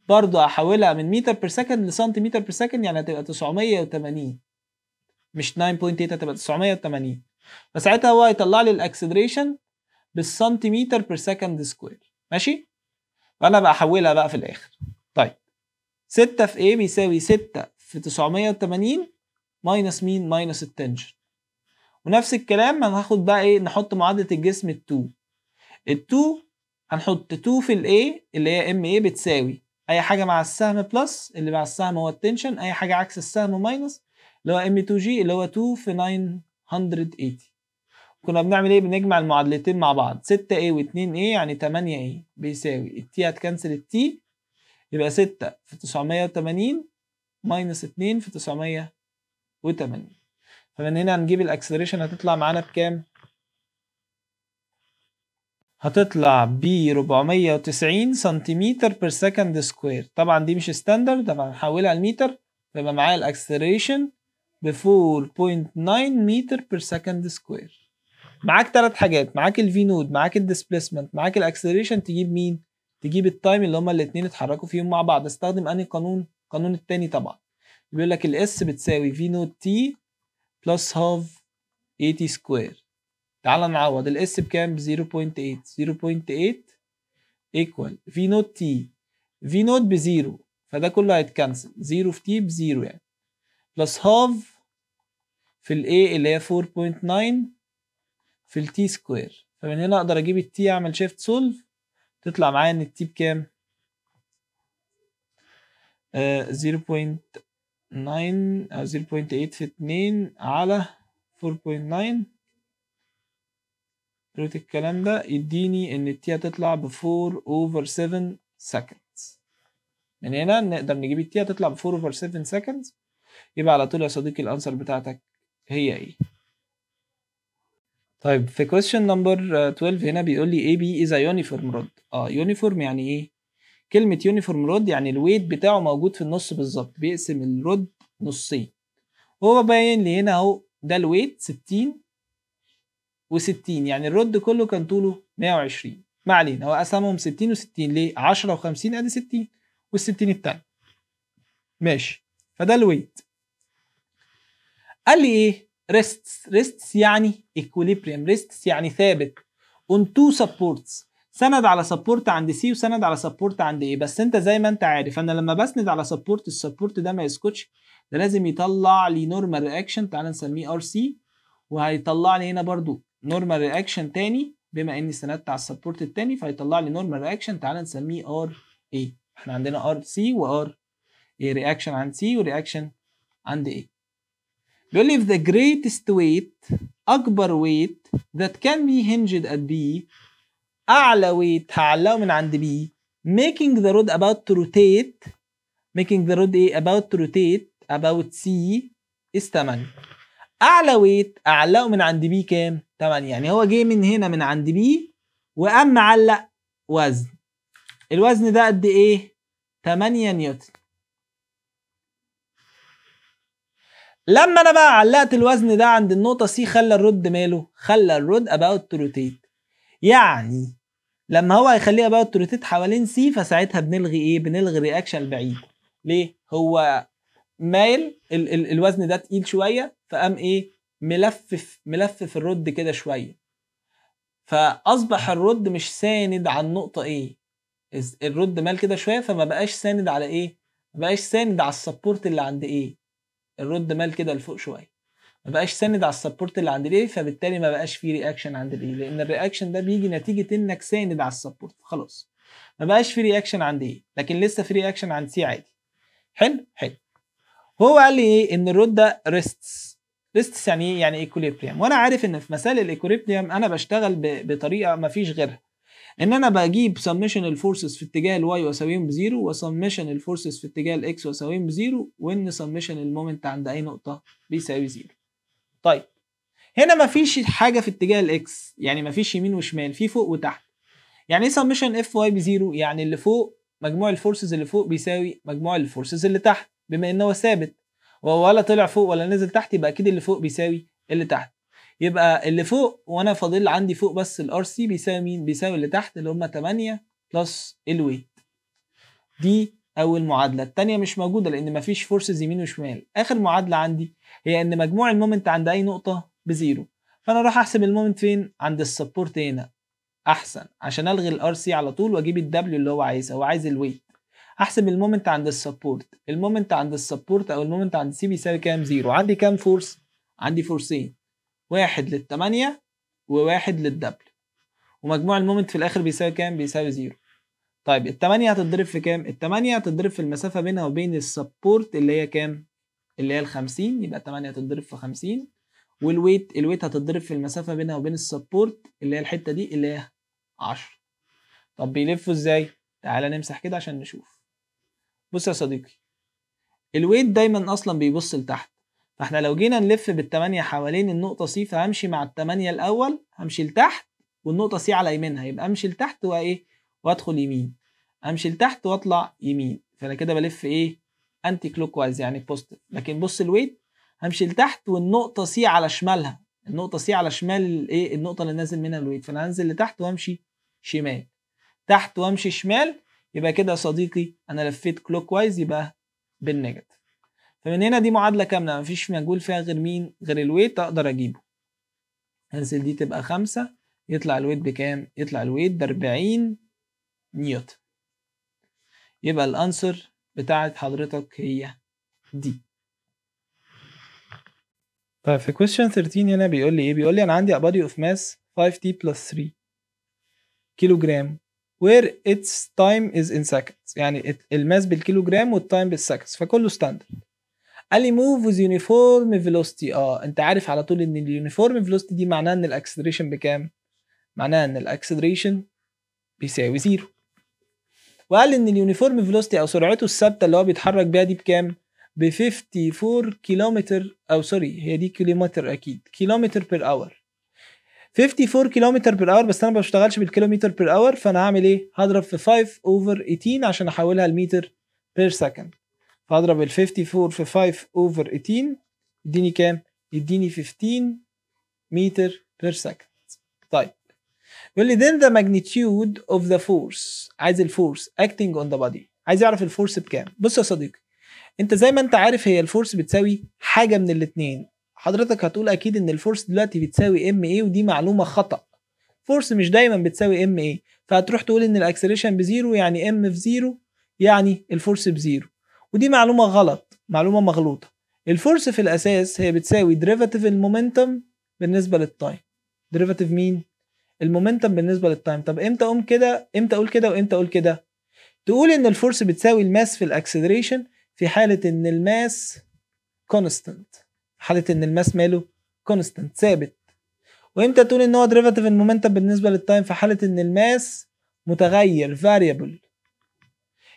برضه هحولها من meter per second لسنتيمتر per second، يعني هتبقى 980 مش 9.8، هتبقى 980. فساعتها هو هيطلع لي ال acceleration بالسنتيمتر per second square. ماشي؟ فانا بقى احولها بقى في الاخر. طيب 6 في A بيساوي 6 في 980 minus مين؟ minus ال tension. ونفس الكلام هناخد بقى ايه؟ نحط معادلة الجسم ال2. ال2 هنحط 2 في ال A اللي هي M A بتساوي اي حاجة مع السهم plus، اللي مع السهم هو ال tension، اي حاجة عكس السهم minus اللي هو M 2 G اللي هو 2 في 980. كنا بنعمل ايه؟ بنجمع المعادلتين مع بعض، 6 A و2 A يعني 8 A بيساوي ال T هت cancel ال T، يبقى 6 في 980 minus 2 في 980. فمن هنا هنجيب ال acceleration، هتطلع معانا بكام؟ هتطلع ب 490 سنتيمتر per second square. طبعا دي مش standard، طبعا هنحولها لمتر، فيبقى معايا ال acceleration ب 4.9 meter per second square. معاك 3 حاجات، معاك ال V node، معاك ال displacement، معاك ال acceleration. تجيب مين؟ تجيب ال time اللي هما الاثنين اتحركوا فيهم مع بعض. استخدم انهي قانون؟ القانون الثاني طبعا، بيقول لك ال S بتساوي V node T plus half A T square. تعال نعوض ال S بكام؟ ب 0.8. 0.8 equal V node T، V node ب zero، فده كله هيت cancel، 0 في T ب zero يعني، plus half في ال A اللي هي 4.9 في ال T square. فمن هنا اقدر اجيب ال T، اعمل shift solve، تطلع معايا ان ال T بكام؟ 0.9 او 0.8 في 2 على 4.9 root. الكلام ده يديني ان ال T هتطلع ب 4 over 7 seconds. من هنا نقدر نجيب ال T هتطلع ب 4 over 7 seconds. يبقى على طول يا صديقي ال answer بتاعتك هي ايه. طيب في question number 12 هنا بيقول لي AB is a uniform rod. Uniform يعني ايه؟ كلمة uniform rod يعني ال weight بتاعه موجود في النص بالظبط، بيقسم ال rod نصين. هو باين لي هنا اهو ده ال weight 60 و60، يعني ال rod كله كان طوله 120. ما علينا، هو قسمهم 60 و60 ليه؟ 10 و50 ادي 60 وال60 التاني. ماشي، فده ال weight. قال لي ايه؟ rests. rests يعني equilibrium، rests يعني ثابت on two supports، سند على support عند C وسند على support عند A. بس انت زي ما انت عارف انا لما بسند على support، ال support ده ما يسكتش، ده لازم يطلع لي normal reaction، تعال نسميه RC، وهيطلع لي هنا برضو normal reaction تاني، بما اني سندت على ال support التاني فهيطلع لي normal reaction، تعال نسميه RA. احنا عندنا RC و RA، reaction عند C و reaction عند A. بيقول لي if the greatest weight، اكبر weight that can be hinged at B، اعلى weight هعلقه من عند B، making the rod about to rotate، making the rod ايه about to rotate about C is 8. اعلى weight اعلقه من عند B كام؟ 8. يعني هو جه من هنا من عند B وقام معلق وزن، الوزن ده قد ايه؟ 8 نيوتن. لما انا بقى علقت الوزن ده عند النقطة C خلى ال rod ماله؟ خلى ال rod about to rotate. يعني لما هو هيخليه about to rotate حوالين C فساعتها بنلغي ايه؟ بنلغي ال reaction البعيد. ليه؟ هو مايل ال ال الوزن ده تقيل شوية، فقام ايه؟ ملفف ال rod كده شوية، فاصبح ال rod مش ساند على النقطة A. ال rod مال كده شوية فما بقاش ساند على ايه؟ ما بقاش ساند على ال support اللي عند A. ال rod مال كده لفوق شوية، ما بقاش ساند على ال support اللي عند ال A، فبالتالي ما بقاش فيه reaction عند ال A، لان ال reaction ده بيجي نتيجة انك ساند على ال support. خلاص ما بقاش فيه reaction عند A، لكن لسه في reaction عند C عادي. حلو حلو. هو قال لي ايه؟ ان ال rod ده rests. rests يعني ايه؟ يعني equilibrium. وانا عارف ان في مسائل ال equilibrium انا بشتغل بطريقة ما فيش غيرها، ان انا بجيب سمشن الفورسز في اتجاه الواي واساويهم بزيرو، وسمشن الفورسز في اتجاه الاكس واساويهم بزيرو، وان summation ال moment عند اي نقطة بيساوي zero. طيب هنا ما فيش حاجة في اتجاه ال X، يعني ما فيش يمين وشمال، في فوق وتحت. يعني ايه summation F Y ب zero؟ يعني اللي فوق مجموع ال forces اللي فوق بيساوي مجموع ال forces اللي تحت، بما ان هو ثابت ولا طلع فوق ولا نزل تحت، يبقى اكيد اللي فوق بيساوي اللي تحت. يبقى اللي فوق وانا فاضل عندي فوق بس ال RC بيساوي مين؟ بيساوي اللي تحت اللي هم 8 plus ال weight. دي اول معادلة. الثانية مش موجودة لان مفيش forces يمين وشمال. اخر معادلة عندي هي ان مجموع ال moment عند اي نقطة ب zero، فانا اروح احسب ال moment فين؟ عند ال support هنا احسن، عشان الغي ال RC على طول واجيب ال W اللي هو عايزها، هو عايز ال weight. احسب ال moment عند ال support. ال moment عند ال support او ال moment عند C بيساوي كام؟ zero. عندي كام force؟ عندي force ين، واحد للتمانية وواحد لل W، ومجموع ال moment في الاخر بيساوي كام؟ بيساوي zero. طيب التمانية هتتضرب في كام؟ التمانية هتتضرب في المسافة بينها وبين ال support اللي هي كام؟ اللي هي ال50، يبقى 8 هتتضرب في 50، وال weight، ال weight هتتضرب في المسافة بينها وبين ال support اللي هي الحتة دي اللي هي 10. طب بيلفوا ازاي؟ تعالى نمسح كده عشان نشوف. بص يا صديقي، ال weight دايما اصلا بيبص لتحت، فاحنا لو جينا نلف بالتمانية حوالين النقطة C، فهمشي مع التمانية الأول، همشي لتحت والنقطة C على يمينها، يبقى امشي لتحت وايه؟ وادخل يمين، امشي لتحت واطلع يمين، فانا كده بلف ايه؟ anti clockwise يعني positive. لكن بص ال weight، همشي لتحت والنقطة C على شمالها، النقطة C على شمال الايه؟ النقطة اللي نازل منها ال weight، فانا هنزل لتحت وامشي شمال، تحت وامشي شمال، يبقى كده يا صديقي انا لفيت clockwise يبقى بال negative. فمن هنا دي معادلة كاملة مفيش مجهول فيها غير مين؟ غير ال weight اقدر اجيبه. هنزل دي تبقى 5، يطلع ال weight بكام؟ يطلع ال weight ب40 نيوتن. يبقى ال answer بتاعت حضرتك هي دي. طيب في question 13 هنا بيقول لي ايه؟ بيقول لي انا عندي a body of mass 5t plus 3 كيلوجرام where its time is in seconds، يعني ال mass بالكيلوجرام وال time بال seconds، فكله standard. قال لي move with uniform velocity. انت عارف على طول ان ال uniform velocity دي معناها ان ال acceleration بكام؟ معناها ان ال acceleration بيساوي zero. وقال ان ال uniform velocity او سرعته الثابتة اللي هو بيتحرك بيها دي بكام؟ ب 54 كيلومتر، او sorry هي دي كيلومتر اكيد، كيلومتر per hour. 54 كيلومتر per hour، بس انا ما بشتغلش بالكيلومتر per hour، فانا هعمل ايه؟ هضرب في 5 over 18 عشان احولها ل meter per second. فاضرب ال 54 في 5 over 18 يديني كام؟ يديني 15 meter per second. طيب بيقول لي then the magnitude of the force، عايز ال force acting on the body، عايز يعرف ال force بكام. بص يا صديقي، انت زي ما انت عارف هي ال force بتساوي حاجة من الاثنين. حضرتك هتقول اكيد ان ال force دلوقتي بتساوي M A، ودي معلومة خطا. force مش دايما بتساوي M A، فهتروح تقول ان ال acceleration ب zero يعني M في zero يعني ال force ب zero، ودي معلومة غلط، معلومة مغلوطة. ال force في الاساس هي بتساوي derivative ال momentum بالنسبة لل time. derivative مين؟ ال momentum بالنسبة لل time. طب امتى اقوم كده؟ امتى اقول كده وامتى اقول كده؟ تقول ان ال force بتساوي ال mass في ال acceleration في حاله ان ال mass constant، حاله ان ال mass ماله constant ثابت. وامتى تقول ان هو derivative ال momentum بالنسبة لل time؟ في حاله ان ال mass متغير variable،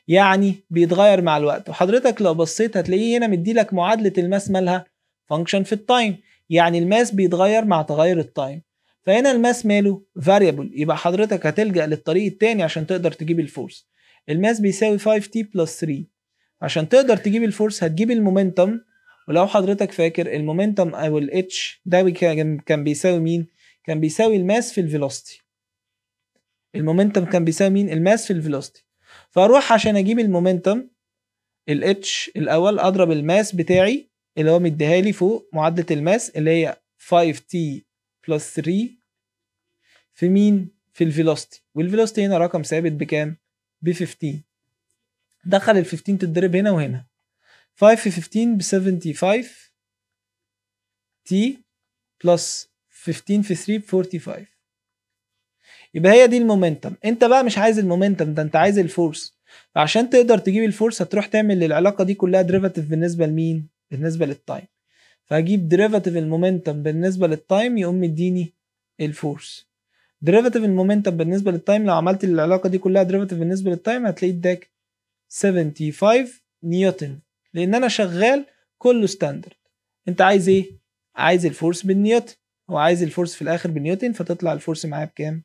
يعني بيتغير مع الوقت. وحضرتك لو بصيت هتلاقيه هنا مديلك معادلة ال mass مالها function في ال time، يعني ال mass بيتغير مع تغير ال time، فهنا ال mass ماله variable. يبقى حضرتك هتلجأ للطريق التاني عشان تقدر تجيب ال force. ال mass بيساوي 5t plus 3، عشان تقدر تجيب ال force هتجيب ال momentum ولو حضرتك فاكر ال momentum او ال H ده كان بيساوي مين؟ كان بيساوي ال mass في ال velocity. ال momentum كان بيساوي مين؟ ال mass في ال velocity. فاروح عشان اجيب ال momentum ال H الاول اضرب ال mass بتاعي اللي هو مديها لي فوق معادلة ال mass اللي هي 5t plus 3 في مين؟ في ال velocity، وال velocity هنا رقم ثابت بكام؟ ب 15. دخل ال 15 تتضرب هنا وهنا، 5 في 15 ب 75 t plus 15 في 3 ب 45. يبقى هي دي ال momentum. انت بقى مش عايز ال momentum ده، انت عايز ال force. فعشان تقدر تجيب ال force هتروح تعمل للعلاقة دي كلها derivative بالنسبة لمين؟ بالنسبة لل time. فهجيب derivative ال momentum بالنسبة لل time يقوم مديني ال force. derivative ال momentum بالنسبة لل time لو عملت العلاقة دي كلها derivative بالنسبة لل time هتلاقيه اداك 75 نيوتن، لان انا شغال كله standard. انت عايز ايه؟ عايز ال force بالنيوتن، هو عايز ال force في الاخر بالنيوتن، فتطلع ال force معايا بكام؟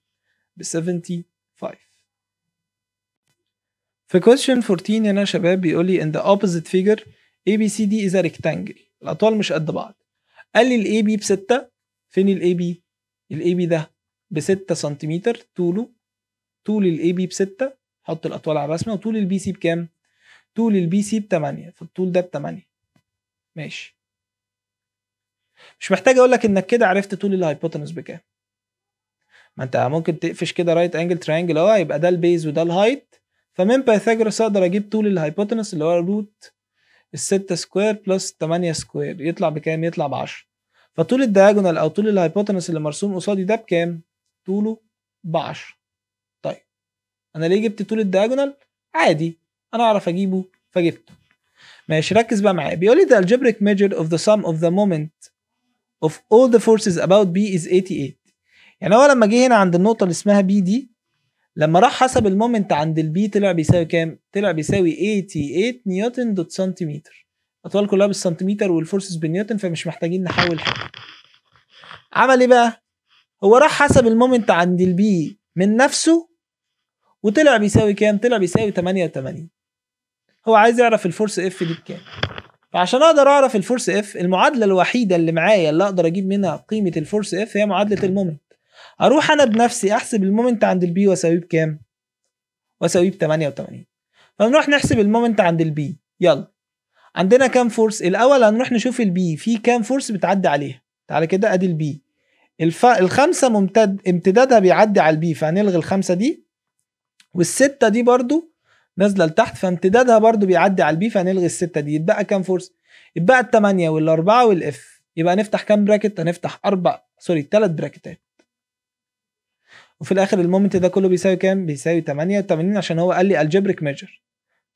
ب 75. في question 14 هنا يا شباب بيقول لي in the opposite figure ABCD is a rectangle. الأطوال مش قد بعض. قال لي ال AB ب6. فين ال AB؟ ال AB ده ب6 سنتيمتر طوله، طول ال AB ب6، حط الأطوال على الرسمة. وطول ال BC بكام؟ طول ال BC ب8، فالطول ده ب8. ماشي، مش محتاج أقول لك إنك كده عرفت طول ال hypotenuse بكام. ما أنت ممكن تقفش كده right angle triangle أهو، يبقى ده ال base وده ال height. فمن Pythagoras أقدر أجيب طول ال hypotenuse اللي هو root ال6 square plus 8 square، يطلع بكام؟ يطلع ب10. فطول ال diagonal او طول ال hypotenuse اللي مرسوم قصادي ده بكام؟ طوله ب10. طيب انا ليه جبت طول ال diagonal؟ عادي انا اعرف اجيبه فجبته. ماشي، ركز بقى معايا. بيقول لي the algebraic measure of the sum of the moment of all the forces about B is 88. يعني هو لما جه هنا عند النقطة اللي اسمها B دي، لما راح حسب ال moment عند ال B طلع بيساوي كام؟ طلع بيساوي 88 نيوتن dot سنتيمتر. الاطوال كلها بالسنتيمتر وال forces بالنيوتن، فمش محتاجين نحول حاجة. عمل ايه بقى؟ هو راح حسب ال moment عند ال B من نفسه وطلع بيساوي كام؟ طلع بيساوي 88. هو عايز يعرف ال force F دي بكام. فعشان اقدر اعرف ال force F، المعادلة الوحيدة اللي معايا اللي اقدر اجيب منها قيمة ال force F هي معادلة ال moment. اروح انا بنفسي احسب ال moment عند ال B واساويه بكام؟ واساويه ب 88. فنروح نحسب ال moment عند ال B. يلا عندنا كام force؟ الاول هنروح نشوف ال B في كام force بتعدي عليها. تعالى كده، ادي ال B، الخمسة ممتد امتدادها بيعدي على ال B، فهنلغي الخمسة دي، والستة دي برضو نازله لتحت فامتدادها برضو بيعدي على ال B، فهنلغي الستة دي. يتبقى كام force؟ يتبقى الثمانية والاربعة وال F. يبقى نفتح كام bracket؟ هنفتح 3 bracket ات. وفي الاخر ال moment ده كله بيساوي كام؟ بيساوي 88، عشان هو قال لي algebraic measure.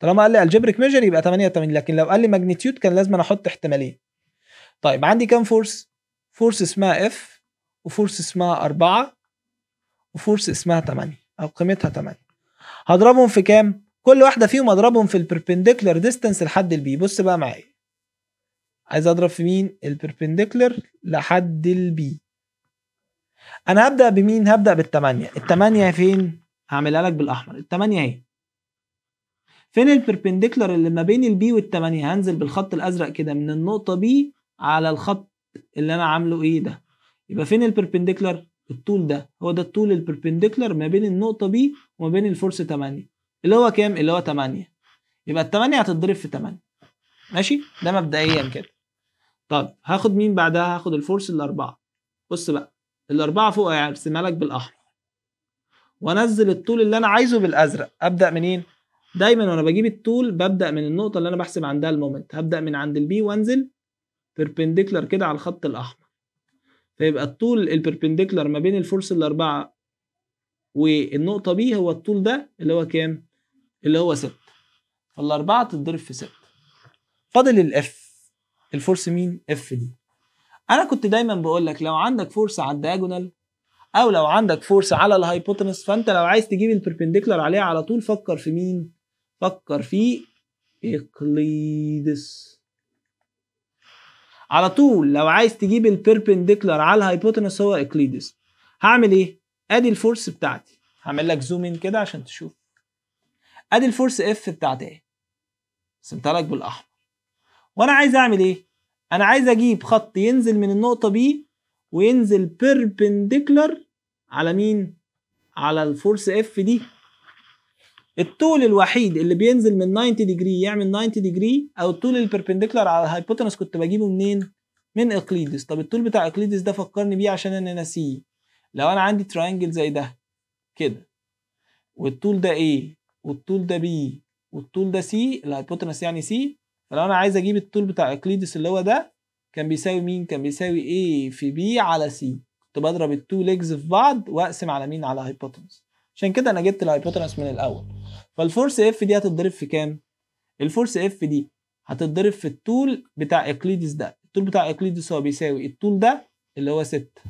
طالما قال لي algebraic measure يبقى 88، لكن لو قال لي magnitude كان لازم انا احط احتمالين. طيب عندي كام force؟ force اسمها F، و force اسمها 4، و force اسمها 8 او قيمتها 8. هضربهم في كام؟ كل واحدة فيهم اضربهم في ال perpendicular distance لحد ال B. بص بقى معايا، عايز اضرب في مين؟ ال perpendicular لحد ال B. انا هبدأ بمين؟ هبدأ بالتمانية. التمانية فين؟ هعملها لك بالاحمر. التمانية اهي. فين ال perpendicular اللي ما بين ال B والتمانية؟ هنزل بالخط الازرق كده من النقطة B على الخط اللي انا عامله ايه ده. يبقى فين ال perpendicular؟ الطول ده، هو ده الطول ال perpendicular ما بين النقطة B وما بين ال force 8، اللي هو كام؟ اللي هو 8. يبقى التمانية هتتضرب في 8. ماشي؟ ده مبدئيا كده. طب هاخد مين بعدها؟ هاخد ال force الأربعة. بص بقى، الأربعة فوق هرسمها لك بالأحمر، وأنزل الطول اللي أنا عايزه بالأزرق. أبدأ منين؟ دايما وأنا بجيب الطول ببدأ من النقطة اللي أنا بحسب عندها ال moment. هبدأ من عند ال B وأنزل perpendicular كده على الخط الأحمر، فيبقى الطول ال perpendicular ما بين ال force الأربعة والنقطة B هو الطول ده اللي هو كام؟ اللي هو 6. فالأربعة تتضرب في 6. فاضل ال F. ال force مين؟ F دي. انا كنت دايما بقول لك لو عندك force على ال diagonal او لو عندك force على ال hypotenuse، فانت لو عايز تجيب ال perpendicular عليها على طول فكر في مين؟ فكر في اقليدس على طول. لو عايز تجيب ال perpendicular على ال hypotenuse هو اقليدس. هعمل ايه؟ ادي ال force بتاعتي، هعمل لك zoom in كده عشان تشوف. ادي ال force F بتاعتي اهي، رسمتها لك بالاحمر. وانا عايز اعمل ايه؟ انا عايز اجيب خط ينزل من النقطة B وينزل perpendicular على مين؟ على ال force F دي. الطول الوحيد اللي بينزل من 90 degree يعمل 90 degree، او الطول ال perpendicular على ال hypotenuse كنت بجيبه منين؟ من اقليدس. طب الطول بتاع اقليدس ده فكرني بيه عشان انا ناسيه. لو انا عندي triangle زي ده كده، والطول ده A والطول ده B والطول ده C، ال hypotenuse يعني C، فلو انا عايز اجيب الطول بتاع اقليدس اللي هو ده كان بيساوي مين؟ كان بيساوي A في B على C. كنت بضرب ال two legs في بعض واقسم على مين؟ على hypotenuse. عشان كده انا جبت ال hypotenuse من الاول. فال force F دي هتتضرب في كام؟ ال force F دي هتتضرب في الطول بتاع اقليدس ده. الطول بتاع اقليدس هو بيساوي الطول ده اللي هو 6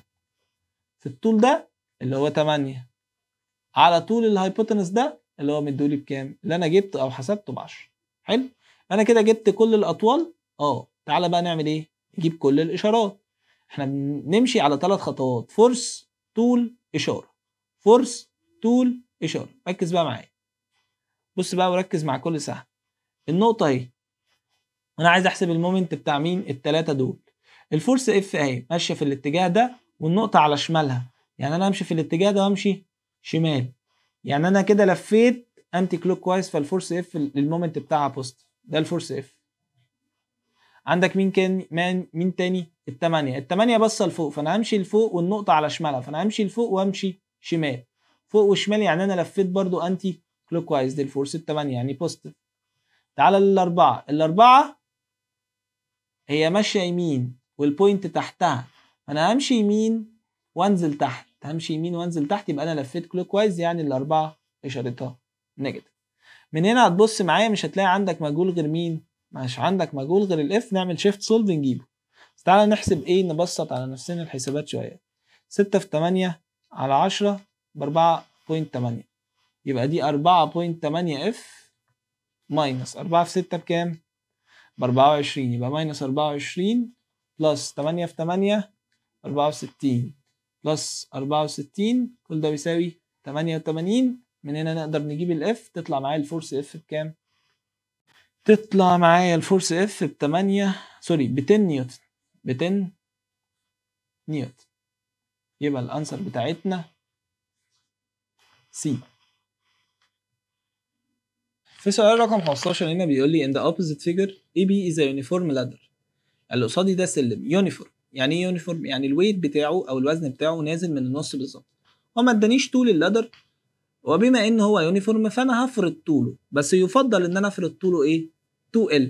في الطول ده اللي هو 8 على طول ال hypotenuse ده اللي هو مديهولي بكام؟ اللي انا جبته او حسبته ب 10. حلو؟ انا كده جبت كل الاطوال. تعالى بقى نعمل ايه؟ نجيب كل الاشارات. احنا بنمشي على 3 خطوات: force، طول، اشارة. force، طول، اشارة. ركز بقى معايا. بص بقى وركز مع كل سهم. النقطة اهي، انا عايز احسب ال moment بتاع مين؟ الثلاثة دول. ال force F اهي ماشية في الاتجاه ده والنقطة على شمالها، يعني انا امشي في الاتجاه ده وامشي شمال، يعني انا كده لفيت anti clockwise، فال force F ال moment بتاعها positive. ده ال force F. عندك مين كان مين تاني؟ الثمانية. الثمانية باصة لفوق، فانا همشي لفوق والنقطة على شمالها، فانا همشي لفوق وامشي شمال، فوق وشمال، يعني انا لفيت برضو anti clockwise. دي ال force الثمانية يعني positive. تعالى للأربعة. الأربعة هي ماشية يمين وال point تحتها، فأنا همشي يمين وانزل تحت، همشي يمين وانزل تحت، يبقى أنا لفيت clockwise، يعني الأربعة إشارتها negative. من هنا هتبص معايا مش هتلاقي عندك مجهول غير مين؟ مش عندك مجهول غير ال F. نعمل shift solve نجيبه. بس تعالى نحسب ايه، نبسط على نفسنا الحسابات شوية. 6 في 8 على 10 ب 4.8، يبقى دي 4.8 F minus 4 في 6 بكام؟ ب 24، يبقى minus 24 plus 8 في 8 64 plus 64، كل ده بيساوي 88. من هنا نقدر نجيب ال F، تطلع معايا ال force F بكام؟ تطلع معايا ال force F ب 8 sorry ب 10 نيوتن، ب 10 نيوتن. يبقى ال answer بتاعتنا C. في سؤال رقم 15 هنا بيقول لي in the opposite figure AB is a uniform ladder. اللي قصادي ده سلم uniform. يعني ايه uniform؟ يعني ال weight بتاعه او الوزن بتاعه نازل من النص بالظبط. هو ما ادانيش طول ال ladder، وبما ان هو uniform فانا هفرض طوله، بس يفضل ان انا افرض طوله ايه؟ 2L.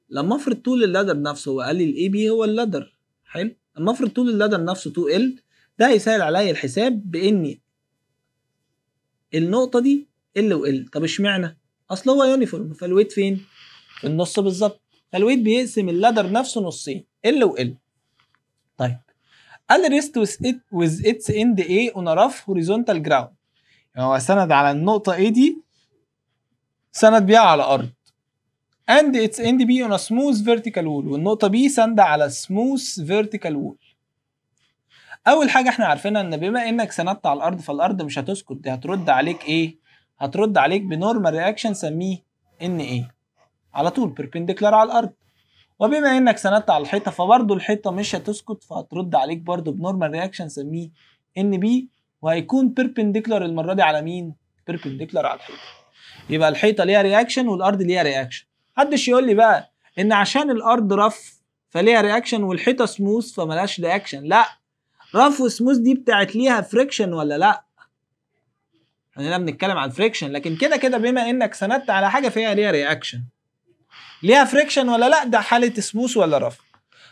لما افرض طول ال ladder نفسه، هو قال لي ال AB هو ال ladder، حلو؟ لما افرض طول ال ladder نفسه 2L، ده هيسهل عليا الحساب باني النقطة دي L و L. طب اشمعنى؟ اصل هو uniform، فال weight فين؟ في النص بالظبط، فال weight بيقسم ال ladder نفسه نصين L و L. طيب قال لي rest with its end A on a rough horizontal ground، يعني هو سند على النقطة A دي، سند بيها على أرض، and its end B on a smooth vertical wall، والنقطة B سند على smooth vertical wall. أول حاجة احنا عارفينها إن بما إنك سندت على الأرض فالأرض مش هتسكت، دي هترد عليك إيه؟ هترد عليك ب normal reaction سميه NA على طول perpendicular على الأرض. وبما إنك سندت على الحيطة فبرضه الحيطة مش هتسكت، فهترد عليك برضه ب normal reaction سميه NB، وهيكون perpendicular المرة دي على مين؟ perpendicular على الحيطة. يبقى الحيطة ليها reaction والأرض ليها reaction. محدش يقول لي بقى إن عشان الأرض rough فليها reaction والحيطة سموث فملهاش reaction، لا، rough و smooth دي بتاعت ليها friction ولا لا؟ احنا هنا بنتكلم على ال friction، لكن كده كده بما انك سندت على حاجة فيها ليها reaction، ليها friction ولا لا؟ ده حاله سموث ولا rough.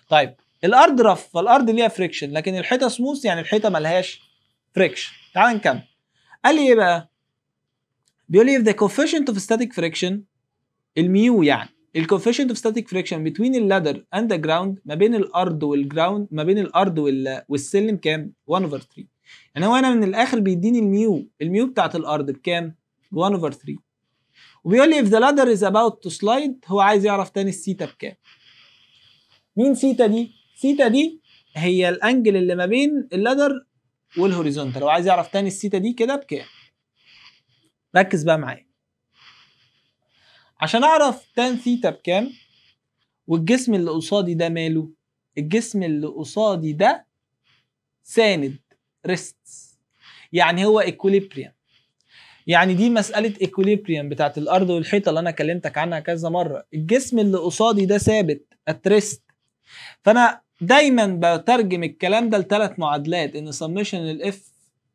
طيب الارض rough فالارض ليها friction، لكن الحيطة سموث يعني الحيطة ملهاش friction. تعال نكمل. قال لي ايه بقى؟ بيقول لي if the coefficient of static friction، ال mu يعني ال coefficient of static friction between ال ladder and the ground، ما بين الارض وال ground، ما بين الارض والسلم كام؟ 1 over 3. يعني هو انا من الاخر بيديني ال mu، ال mu بتاعت الارض بكام؟ 1 over 3. وبيقول لي if the ladder is about to slide، هو عايز يعرف tan ال theta بكام. مين سيتا دي؟ سيتا دي هي ال angle اللي ما بين ال ladder وال horizontal، هو عايز يعرف tan ال theta دي كده بكام. ركز بقى معايا عشان اعرف tan theta بكام، والجسم اللي قصادي ده ماله؟ الجسم اللي قصادي ده ساند rest، يعني هو equilibrium. يعني دي مسألة equilibrium بتاعت الأرض والحيطة اللي أنا كلمتك عنها كذا مرة. الجسم اللي قصادي ده ثابت at rest، فأنا دايما بترجم الكلام ده لثلاث معادلات، إن summation ال F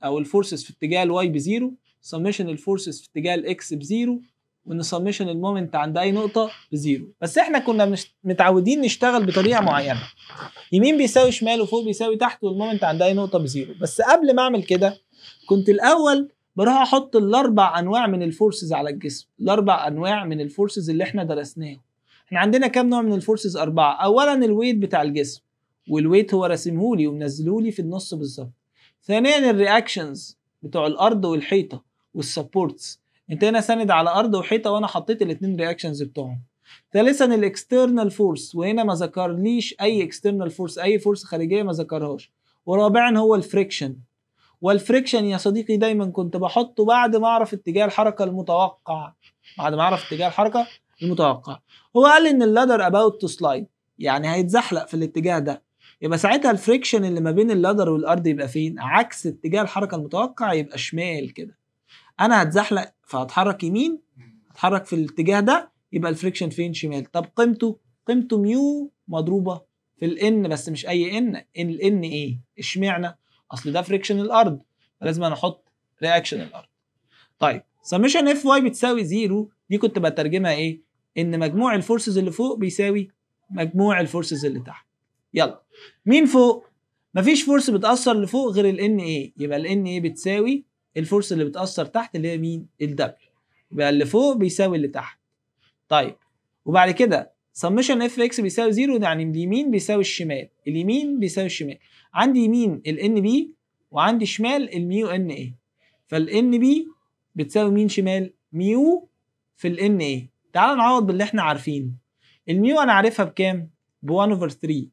أو ال forces في اتجاه ال Y ب zero، summation ال forces في اتجاه ال X ب zero، وإن summation ال moment عند أي نقطة ب zero. بس إحنا كنا متعودين نشتغل بطريقة معينة، يمين بيساوي شمال وفوق بيساوي تحت وال moment عند أي نقطة ب zero. بس قبل ما أعمل كده كنت الأول بروح احط الاربع انواع من ال forces على الجسم، الاربع انواع من ال forces اللي احنا درسناهم. احنا عندنا كام نوع من ال forces؟ 4. اولا ال weight بتاع الجسم، وال weight هو راسمهولي ومنزلهولي في النص بالظبط. ثانيا ال reactions بتوع الارض والحيطه وال supports، انت هنا ساند على ارض وحيطه وانا حطيت الاثنين reactions بتوعهم. ثالثا ال external force، وهنا ما ذكرليش اي external force، اي force خارجية ما ذكرهاش. ورابعا هو ال friction، وال friction يا صديقي دايما كنت بحطه بعد ما اعرف اتجاه الحركة المتوقع، بعد ما اعرف اتجاه الحركة المتوقع. هو قال ان ال ladder about to slide، يعني هيتزحلق في الاتجاه ده، يبقى ساعتها ال friction اللي ما بين ال ladder والارض يبقى فين؟ عكس اتجاه الحركة المتوقع، يبقى شمال كده. انا هتزحلق فهتحرك يمين، هتحرك في الاتجاه ده، يبقى ال friction فين؟ شمال. طب قيمته؟ قيمته mu مضروبة في ال N، بس مش اي N، ال N A. اشمعنى؟ اصل ده friction الارض، فلازم انا احط reaction الارض. طيب summation F Y بتساوي zero، دي كنت بترجمها ايه؟ ان مجموع ال forces اللي فوق بيساوي مجموع ال forces اللي تحت. يلا مين فوق؟ مفيش force بتاثر لفوق غير ال N A، يبقى ال N A بتساوي ال force اللي بتاثر تحت اللي هي مين؟ ال W، يبقى اللي فوق بيساوي اللي تحت. طيب وبعد كده summation F X بيساوي zero، يعني اليمين بيساوي الشمال، اليمين بيساوي الشمال. عندي يمين ال N B وعندي شمال ال mu N A، فال N B بتساوي مين شمال؟ mu في ال N A. تعال نعوض باللي احنا عارفينه. ال mu انا عارفها بكام؟ ب 1 over 3.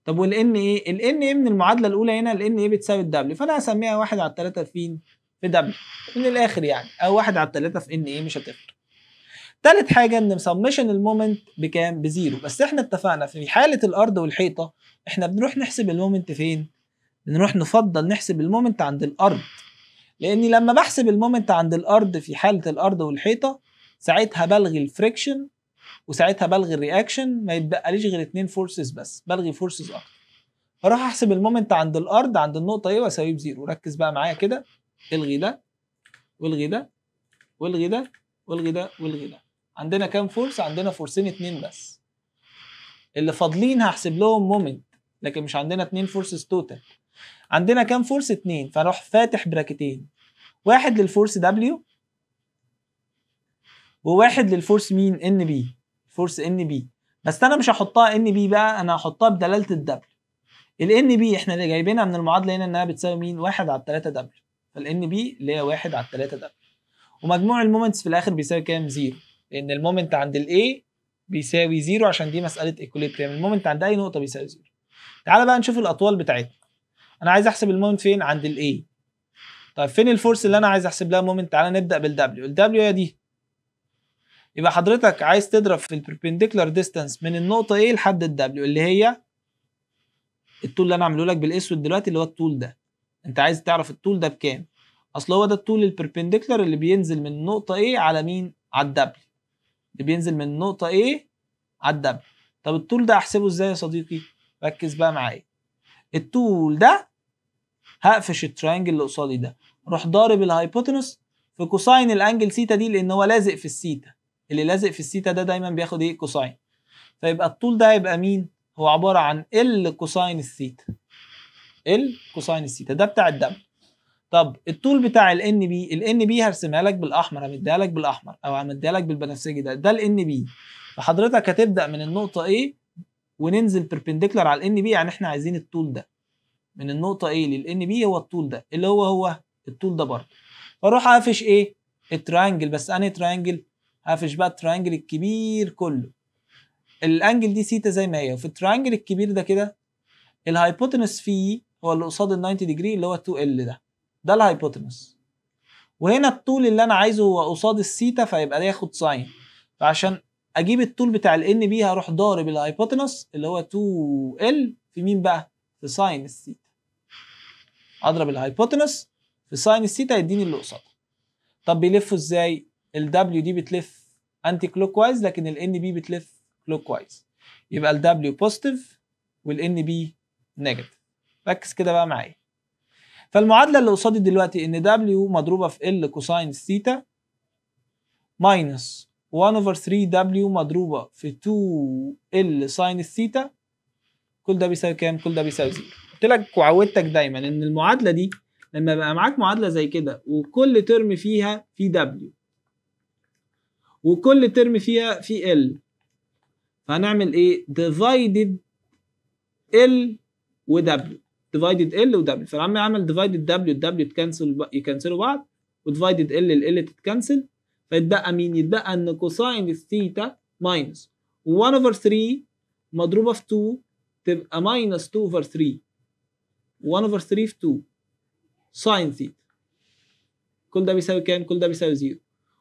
طب وال N A؟ ال N A من المعادلة الاولى هنا ال N A بتساوي ال W، فانا هسميها 1 على 3 فين؟ في W من الاخر يعني، او 1 على 3 في N A، مش هتفرق. تالت حاجة ان summation ال moment بكام؟ ب zero. بس احنا اتفقنا في حاله الارض والحيطه احنا بنروح نحسب ال moment فين؟ بنروح نفضل نحسب ال moment عند الارض، لاني لما بحسب ال moment عند الارض في حاله الارض والحيطه ساعتها بلغي ال friction وساعتها بلغي ال reaction، ما يتبقاليش غير 2 forces بس، بلغي forces اكتر. فاروح احسب ال moment عند الارض عند النقطة A واساويه ب zero. ركز بقى معايا كده، الغي ده والغي ده والغي ده والغي ده والغي ده. عندنا كام force؟ عندنا force ين 2 بس، اللي فاضلين هحسب لهم moment، لكن مش عندنا 2 forces total. عندنا كام force؟ 2، فاروح فاتح bracket ين، واحد لل force W وواحد لل force مين؟ N B، force N B. بس انا مش هحطها N B بقى، انا هحطها بدلالة ال W. ال N B احنا اللي جايبينها من المعادلة هنا انها بتساوي مين؟ 1 على 3 W، فال N B اللي هي 1 على 3 W. ومجموع ال moments في الاخر بيساوي كام؟ zero، لان ال moment عند ال A بيساوي zero عشان دي مسالة equilibrium، ال moment عند اي نقطة بيساوي zero. تعالى بقى نشوف الاطوال بتاعتنا. انا عايز احسب ال moment فين؟ عند ال A. طيب فين ال force اللي انا عايز احسب لها moment؟ تعالى نبدا بال W. ال W هي دي، يبقى حضرتك عايز تضرب في ال perpendicular distance من النقطة A لحد ال W اللي هي الطول اللي انا عامله لك بالاسود دلوقتي اللي هو الطول ده. انت عايز تعرف الطول ده بكام؟ اصل هو ده الطول ال perpendicular اللي بينزل من النقطة A على مين؟ على ال W، اللي بينزل من النقطة A على ال W. طب الطول ده احسبه ازاي يا صديقي؟ ركز بقى معايا. الطول ده هقفش ال triangle اللي قصادي ده، روح ضارب ال hypotenuse في cosine ال angle theta دي، لان هو لازق في السيتا، اللي لازق في السيتا ده دايما بياخد ايه؟ cosine. فيبقى الطول ده هيبقى مين؟ هو عبارة عن L cosine ال theta، L cosine ال theta ده بتاع ال W. طب الطول بتاع ال N B، ال N B هرسمها لك بالاحمر، همديها لك بالاحمر او همديها لك بالبنفسجي ده، ده ال N B. فحضرتك هتبدا من النقطة A وننزل perpendicular على ال N B، يعني احنا عايزين الطول ده من النقطة A لل N B هو الطول ده اللي هو الطول ده برضه. فاروح اقفش ايه؟ ال triangle، بس انهي triangle؟ هقفش بقى ال triangle الكبير كله. ال angle دي سيتا زي ما هي، وفي ال triangle الكبير ده كده ال hypotenuse فيه هو اللي قصاد ال 90 degree اللي هو 2 L ده، ده ال hypotenuse. وهنا الطول اللي انا عايزه هو قصاد السيتا، فيبقى ده ياخد sine. فعشان اجيب الطول بتاع ال NB، هروح ضارب ال hypotenuse اللي هو 2 L في مين بقى؟ في sine ال theta. اضرب ال hypotenuse في sine ال theta يديني اللي قصادها. طب بيلفوا ازاي؟ ال W دي بتلف anti clockwise، لكن ال NB بتلف clockwise، يبقى ال W positive وال NB negative. ركز كده بقى معايا. فالمعادله اللي قصادي دلوقتي ان W مضروبة في L cosine theta minus 1 over 3 W مضروبة في 2 L sine theta، كل ده بيساوي كام؟ كل ده بيساوي zero. قلت لك وعودتك دايما ان المعادلة دي لما يبقى معاك معادلة زي كده وكل term فيها في W وكل term فيها في L، فهنعمل ايه؟ divided L و W، divided L و W. فلما اعمل divided W، W ت cancel، يكنسلوا بعض، و divided L، ال L تتكنسل، فيتبقى مين؟ يتبقى ان cosine theta minus 1 over 3 مضروبة في 2 تبقى minus 2 over 3، 1 over 3 في 2 sine theta. كل ده بيساوي كام؟ كل ده بيساوي 0.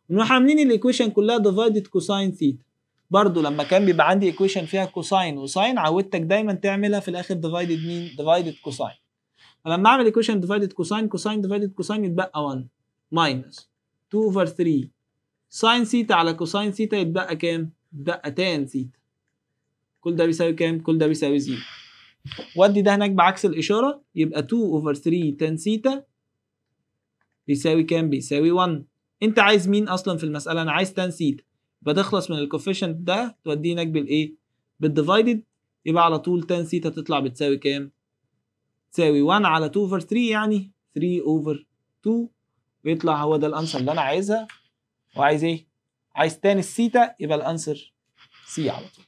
ونروح عاملين ال equation كلها divided cosine theta. برضو لما كان بيبقى عندي equation فيها cosine و sine عودتك دايما تعملها في الاخر divided مين؟ divided cosine. فلما اعمل equation divided cosine، cosine divided cosine، يتبقى 1 minus 2 over 3 sine theta على cosine theta، يتبقى كام؟ يتبقى tan theta. كل ده بيساوي كام؟ كل ده بيساوي 0. ودي ده هناك بعكس الاشارة، يبقى 2 over 3 tan theta بيساوي كام؟ بيساوي 1. انت عايز مين اصلا في المسالة؟ انا عايز tan theta. يبقى تخلص من ال coefficient ده توديه هناك بالايه؟ بال divided، يبقى على طول tan theta تطلع بتساوي كام؟ تساوي 1 على 2 over 3، يعني 3 over 2، ويطلع هو ده ال answer اللي انا عايزها. وعايز ايه؟ عايز tan ال theta، يبقى ال answer C على طول.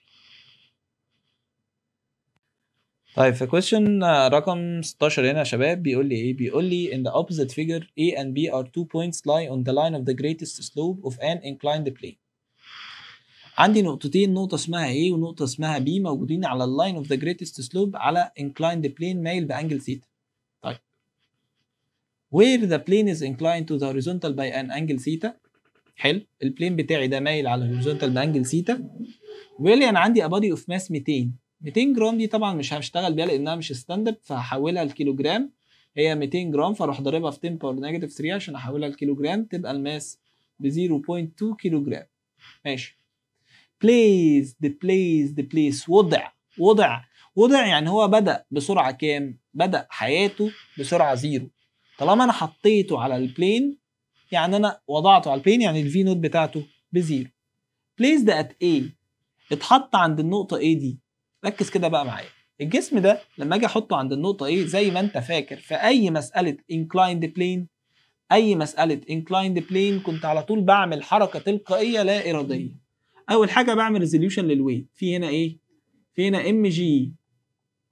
طيب في question رقم 16 هنا يا شباب بيقول لي ايه؟ بيقول لي in the opposite figure A and B are two points lie on the line of the greatest slope of an inclined plane. عندي نقطتين، نقطة اسمها A ونقطة اسمها B، موجودين على ال line of the greatest slope على inclined plane مايل ب angle theta. طيب where the plane is inclined to the horizontal by an angle theta. حلو، ال plane بتاعي ده مايل على ال horizontal ب angle theta. ويقول لي انا عندي a body of mass 200 جرام، دي طبعا مش هشتغل بيها لانها مش standard، فهحولها لكيلوجرام. هي 200 جرام، فاروح ضاربها في 10 power negative 3 عشان احولها لكيلوجرام، تبقى ال mass ب 0.2 كيلوجرام. ماشي. placed placed place، وضع وضع وضع، يعني هو بدأ بسرعة كام؟ بدأ حياته بسرعة zero. طالما انا حطيته على ال plane يعني انا وضعته على ال plane، يعني ال V naught بتاعته ب zero. placed at A، اتحط عند النقطة A دي. ركز كده بقى معايا، الجسم ده لما اجي احطه عند النقطة A زي ما انت فاكر في اي مسألة inclined plane، اي مسألة inclined plane كنت على طول بعمل حركة تلقائية لا إرادية. اول حاجة بعمل resolution لل weight، في هنا ايه؟ في هنا mg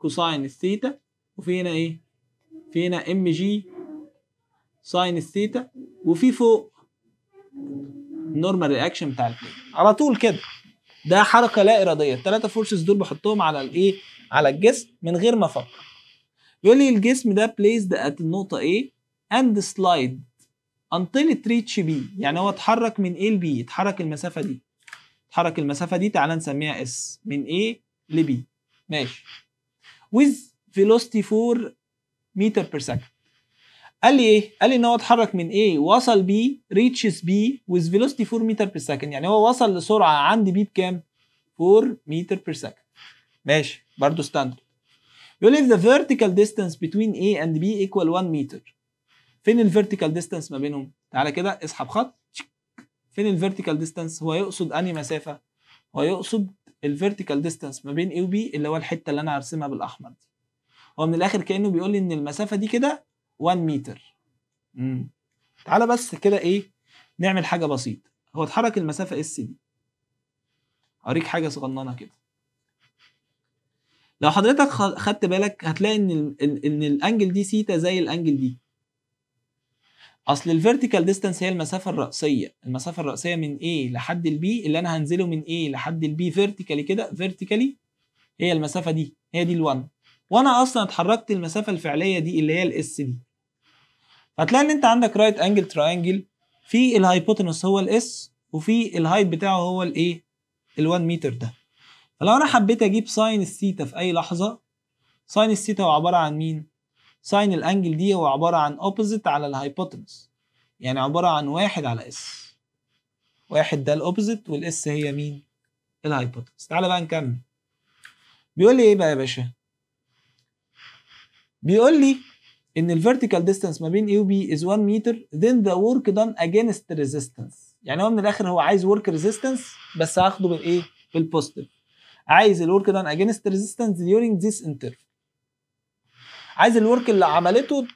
cosine ال theta، وفي هنا ايه؟ في هنا mg sine ال theta، وفي فوق normal reaction بتاع ال plane على طول كده. ده حركة لا اراديه، الثلاثة forces دول بحطهم على الايه؟ على الجسم من غير ما افكر. بيقول لي الجسم ده placed at النقطة A and slide until it reach B، يعني هو اتحرك من A ل B، اتحرك المسافة دي، اتحرك المسافة دي، تعالى نسميها S، من A ل B. ماشي. with velocity 4 meter per second. قال لي ايه؟ قال لي ان هو اتحرك من A وصل B، reaches B with velocity 4 meter per second، يعني هو وصل لسرعة عند B بكام؟ 4 meter per second. ماشي، برضه standard. بيقول لي if the vertical distance between A and B equal 1 meter. فين ال vertical distance ما بينهم؟ تعالى كده اسحب خط. فين ال vertical distance؟ هو يقصد انهي مسافة؟ هو يقصد ال vertical distance ما بين A و B اللي هو الحتة اللي انا هرسمها بالاحمر دي. هو من الاخر كأنه بيقول لي ان المسافة دي كده 1 متر. تعالى بس كده ايه نعمل حاجة بسيطة. هو اتحرك المسافة S دي. هوريك حاجة صغننه كده. لو حضرتك خدت بالك هتلاقي ان ال angle دي سيتا زي ال angle دي. اصل ال vertical distance هي المسافة الرأسية، المسافة الرأسية من A لحد ال B اللي انا هنزله من A لحد ال B vertically كده، vertically هي المسافة دي، هي دي ال1، وانا اصلا اتحركت المسافة الفعلية دي اللي هي ال S دي. هتلاقي ان انت عندك right angle triangle، في ال hypotenuse هو ال S وفي ال height بتاعه هو الايه؟ ال 1 متر ده. فلو انا حبيت اجيب sine ال theta في اي لحظة، sine ال theta هو عبارة عن مين؟ sine ال angle دي هو عبارة عن opposite على ال hypotenuse، يعني عبارة عن 1 على S. 1 ده ال opposite وال S هي مين؟ ال hypotenuse. تعالى بقى نكمل. بيقول لي ايه بقى يا باشا؟ بيقول لي ان ال vertical distance ما بين A و B is 1 meter، then the work done against resistance. يعني هو من الاخر هو عايز work resistance بس هاخده بالايه؟ بال positive. عايز ال work done against resistance during this interval. عايز ال work اللي عملته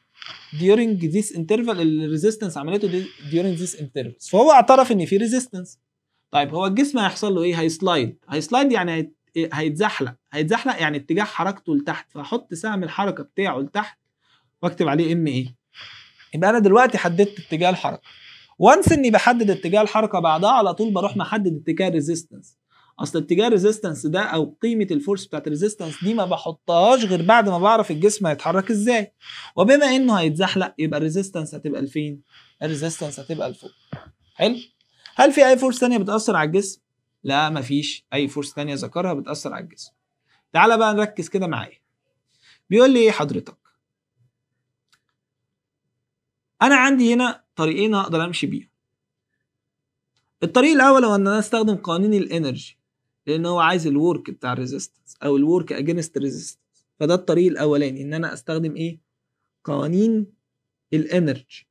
during this interval، ال resistance عملته during this interval. فهو اعترف ان في resistance. طيب هو الجسم هيحصل له ايه؟ هي slide. هي slide يعني هيتزحلق. هيتزحلق يعني اتجاه حركته لتحت، فاحط سهم الحركة بتاعه لتحت واكتب عليه M A. يبقى انا دلوقتي حددت اتجاه الحركة. once اني بحدد اتجاه الحركة، بعدها على طول بروح محدد اتجاه ال resistance. اصل اتجاه ال resistance ده او قيمة ال force بتاعت ال resistance دي ما بحطهاش غير بعد ما بعرف الجسم هيتحرك ازاي. وبما انه هيتزحلق يبقى ال resistance هتبقى لفين؟ ال resistance هتبقى لفوق. حلو. هل في اي force ثانية بتاثر على الجسم؟ لا، مفيش اي force ثانية ذكرها بتاثر على الجسم. تعالى بقى نركز كده معايا. بيقول لي ايه حضرتك؟ انا عندي هنا طريقين هقدر امشي بيهم. الطريق الاول هو ان انا استخدم قانون ال energy، لان هو عايز ال work بتاع ال resistance او ال work against resistance. فده الطريق الاولاني، ان انا استخدم ايه؟ قوانين ال energy.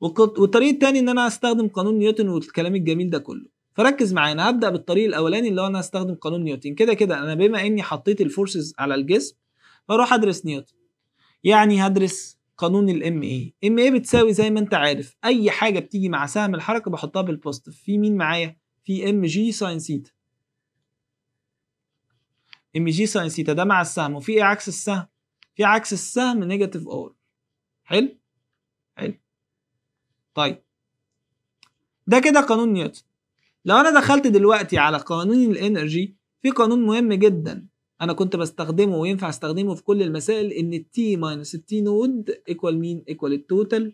والطريق الثاني ان انا استخدم قانون نيوتن والكلام الجميل ده كله. فركز معايا، انا هبدا بالطريق الاولاني اللي هو انا استخدم قانون نيوتن. كده كده انا بما اني حطيت ال forces على الجسم فاروح ادرس نيوتن. يعني هدرس قانون ال M A. M A بتساوي زي ما انت عارف اي حاجة بتيجي مع سهم الحركة بحطها بال positive. في مين معايا؟ في M G sine theta. M G sine theta ده مع السهم، وفي ايه عكس السهم؟ في عكس السهم negative R. حلو حلو. طيب ده كده قانون نيوتن. لو انا دخلت دلوقتي على قانون ال energy، في قانون مهم جدا انا كنت بستخدمه وينفع استخدمه في كل المسائل، ان ال T minus ال T node equal مين؟ equal ال total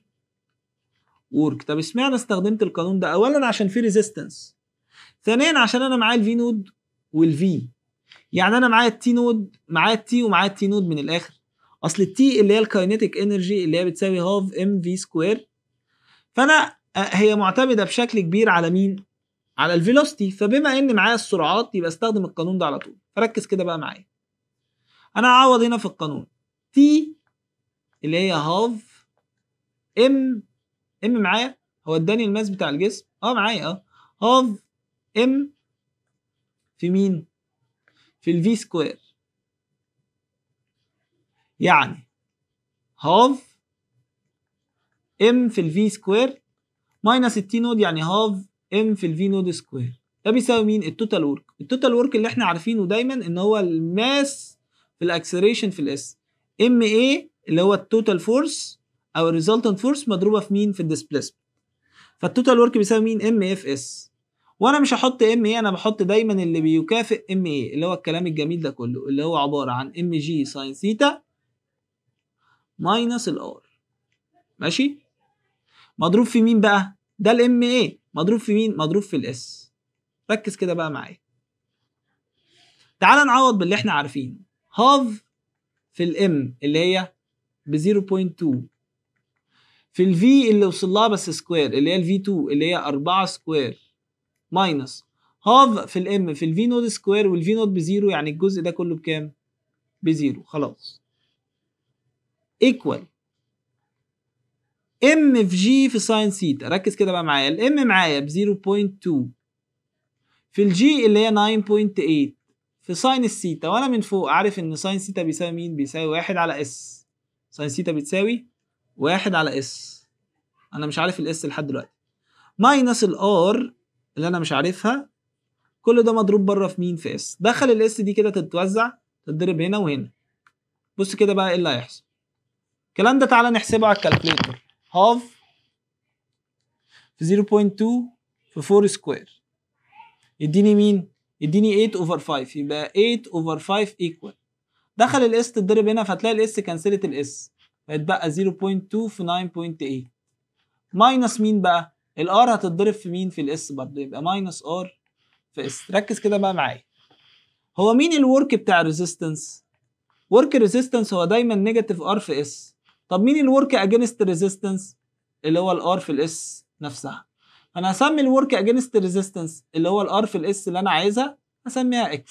work. طب اشمعنى استخدمت القانون ده؟ اولا عشان في resistance، ثانيا عشان انا معايا ال V node وال V، يعني انا معايا ال T node، معايا ال T ومعايا ال T node من الاخر. اصل ال T اللي هي ال kinetic energy اللي هي بتساوي half M V square، فانا هي معتمدة بشكل كبير على مين؟ على ال velocity. فبما ان معايا السرعات يبقى استخدم القانون ده على طول. فركز كده بقى معايا، انا هعوض هنا في القانون T اللي هي half M، M معايا، هو اداني ال mass بتاع الجسم معايا half M في مين؟ في ال V square، يعني half M في ال V square minus ال T node، يعني half M في ال V node square. ده بيساوي مين؟ ال total work. ال total work اللي احنا عارفينه دايما ان هو ال mass في ال acceleration في ال S. M A اللي هو ال total force او ال resultant force مضروبة في مين؟ في ال displacement. فال total work بيساوي مين؟ M A في S. وانا مش هحط M A، انا بحط دايما اللي بيكافئ M A اللي هو الكلام الجميل ده كله، اللي هو عبارة عن M G sine theta minus ال R. ماشي؟ مضروب في مين بقى؟ ده ال M A مضروب في مين؟ مضروب في ال S. ركز كده بقى معايا. تعال نعوض باللي احنا عارفينه. half في ال M اللي هي ب 0.2 في ال V اللي وصل لها بس square اللي هي ال V 2 اللي هي 4 square minus half في ال M في ال V node square، وال V node ب zero، يعني الجزء ده كله بكام؟ ب zero. خلاص. equal M في G في sine theta. ركز كده بقى معايا، ال M معايا ب 0.2 في ال G اللي هي 9.8 في sine ال theta، وانا من فوق عارف ان sine theta بيساوي مين؟ بيساوي 1 على S. sine theta بتساوي 1 على S، انا مش عارف ال S لحد دلوقتي، minus ال R اللي انا مش عارفها، كل ده مضروب بره في مين؟ في S. دخل ال S دي كده تتوزع، تتضرب هنا وهنا. بص كده بقى ايه اللي هيحصل. الكلام ده تعالى نحسبه على ال calculator. half في 0.2 في 4 square يديني مين؟ يديني 8 over 5، يبقى 8 over 5 equal. دخل ال S تتضرب هنا، فتلاقي ال S كنسلت ال S، فيتبقى 0.2 في 9.8 minus مين بقى؟ ال R هتتضرب في مين؟ في ال S برضه، يبقى minus R في S. ركز كده بقى معايا، هو مين ال work بتاع ال resistance؟ work resistance هو دايما negative R في S. طب مين ال work against resistance؟ اللي هو ال R في ال S نفسها. انا هسمي ال work against resistance اللي هو ال R في ال S اللي انا عايزها هسميها X،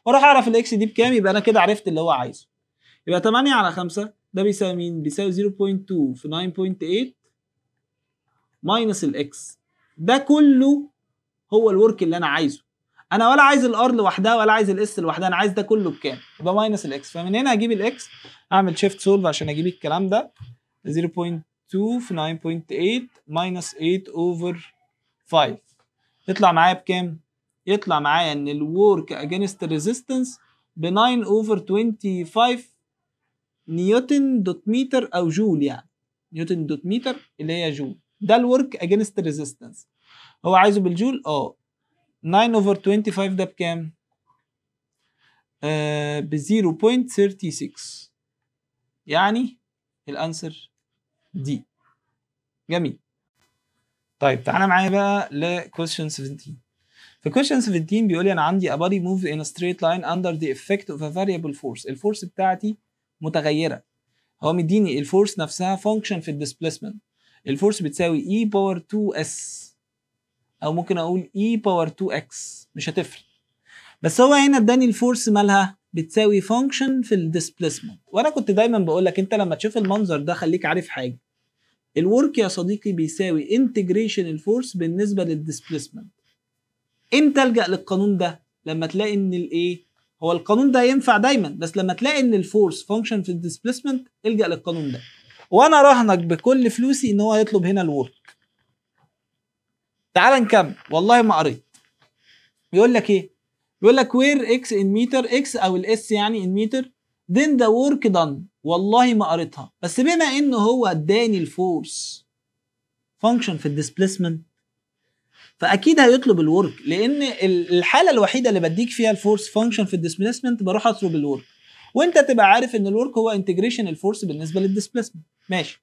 واروح اعرف ال X دي بكام. يبقى انا كده عرفت اللي هو عايزه. يبقى 8 على 5 ده بيساوي مين؟ بيساوي 0.2 في 9.8 minus ال X. ده كله هو ال work اللي انا عايزه. انا ولا عايز ال R لوحدها ولا عايز ال S لوحدها، انا عايز ده كله بكام؟ يبقى minus ال X. فمن هنا هجيب ال X، اعمل shift solve عشان اجيب الكلام ده. 0.2 في 9.8 minus 8 over 5 يطلع معايا بكام؟ يطلع معايا ان ال work against resistance ب 9 over 25 newton dot meter او جول، يعني newton dot meter اللي هي جول. ده ال work against resistance. هو عايزه بالجول. 9 over 25 ده بكام؟ ب 0.36، يعني ال answer D. جميل. طيب تعالى معايا بقى ل question 17. في question 17 بيقول لي انا عندي a body moves in a straight line under the effect of a variable force. ال force بتاعتي متغيرة، هو مديني ال force نفسها function في ال displacement. ال force بتساوي e power 2s او ممكن اقول e power 2x، مش هتفرق. بس هو هنا اداني ال force مالها بتساوي function في ال displacement. وانا كنت دايما بقول لك انت لما تشوف المنظر ده خليك عارف حاجة، ال work يا صديقي بيساوي integration ال force بالنسبة لل displacement. امتى الجا للقانون ده؟ لما تلاقي ان الايه، هو القانون ده ينفع دايما، بس لما تلاقي ان ال force function في ال displacement الجا للقانون ده. وانا راهنك بكل فلوسي ان هو هيطلب هنا ال work. تعال نكمل، والله ما قريت. بيقول لك ايه؟ بيقول لك where x in meter، x او ال S يعني in meter، then the work done. والله ما قريتها، بس بما انه هو اداني ال force function في ال displacement فاكيد هيطلب ال work، لان الحالة الوحيدة اللي بديك فيها ال force function في ال displacement بروح اطلب ال work، وانت تبقى عارف ان ال work هو integration ال force بالنسبة لل displacement. ماشي.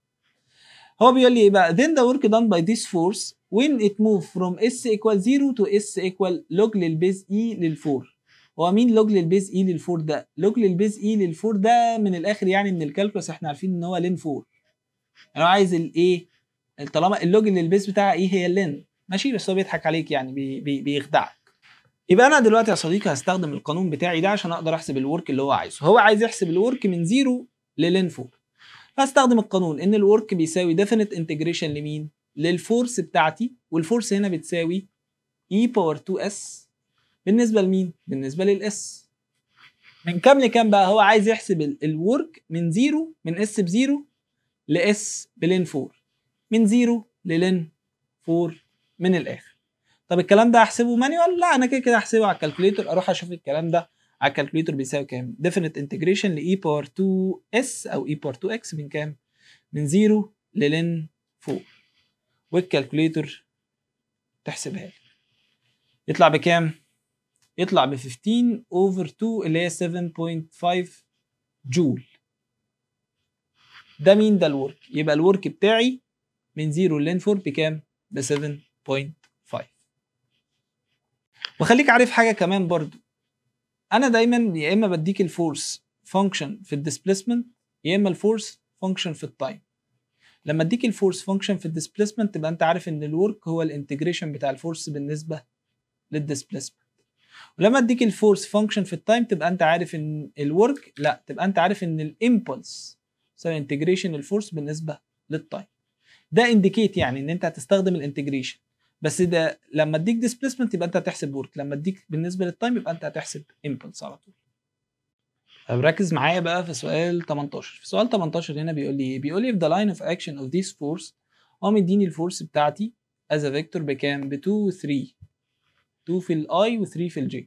هو بيقول لي ايه بقى؟ then the work done by this force when it move from s equal 0 to s equal log لل base e لل4. هو مين log لل base e لل4 ده؟ log لل base e لل4 ده من الاخر يعني من ال calculus احنا عارفين ان هو ln 4. انا عايز الايه؟ طالما ال log اللي ال base بتاعها ايه هي ال ln، ماشي، بس هو بيضحك عليك يعني بي بي بيخدعك. يبقى انا دلوقتي يا صديقي هستخدم القانون بتاعي ده عشان اقدر احسب ال work اللي هو عايزه. هو عايز يحسب ال work من 0 ل ln 4، فاستخدم القانون ان ال work بيساوي definite integration لمين؟ لل force بتاعتي، وال force هنا بتساوي e power 2s بالنسبة لمين؟ بالنسبة لل S. من كام لكام بقى؟ هو عايز يحسب ال work من 0، من S ب 0 ل S ب ln 4، من 0 ل ln 4 من الاخر. طب الكلام ده احسبه manual؟ لا، انا كده كده احسبه على ال calculator. اروح اشوف الكلام ده على ال calculator بيساوي كام. definite integration ل e power 2s او e power 2x من كام؟ من 0 ل ln 4، وال calculator تحسبها لي. يطلع بكام؟ يطلع ب 15 over 2 اللي هي 7.5 جول. ده مين؟ ده ال work. يبقى ال work بتاعي من 0 ل ln 4 بكام؟ ب 7.5. وخليك عارف حاجة كمان برضو، انا دايما يا اما بديك ال force function في ال displacement يا اما ال force function في ال time. لما اديك ال force function في ال displacement تبقى انت عارف ان ال work هو ال integration بتاع ال force بالنسبة لل displacement، ولما اديك ال force function في ال time تبقى انت عارف ان ال work، لا، تبقى انت عارف ان ال impulse يساوي integration ال force بالنسبة لل time. ده indicate يعني ان انت هتستخدم ال integration، بس ده لما اديك displacement يبقى انت هتحسب work، لما اديك بالنسبة لل time يبقى انت هتحسب impulse على طول. طب ركز معايا بقى في سؤال 18. في سؤال 18 هنا بيقول لي ايه؟ بيقول لي if the line of action of this force، هو مديني ال force بتاعتي as a vector بكام؟ ب 2 3، 2 في ال i و 3 في ال j.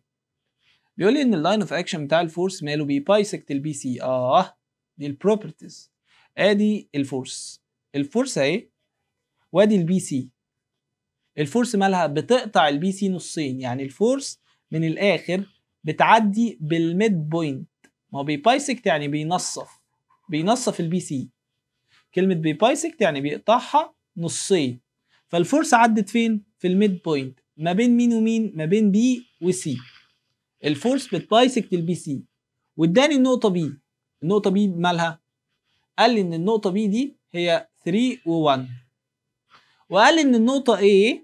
بيقول لي ان ال line of action بتاع ال force ماله؟ بي bisect ال BC. دي ال properties. ادي ال force، ال force اهي، وادي ال BC. ال force مالها؟ بتقطع ال BC نصين، يعني ال force من الاخر بتعدي بال midpoint. ما هو بي bisect يعني بينصف، بينصف ال BC. كلمة بي bisect يعني بيقطعها نصين، فال force عدت فين؟ في ال midpoint. ما بين مين ومين؟ ما بين B و C. ال force بت bisect ال BC، واداني النقطة B. النقطة B مالها؟ قال لي ان النقطة B دي هي 3 و1، وقال لي ان النقطة A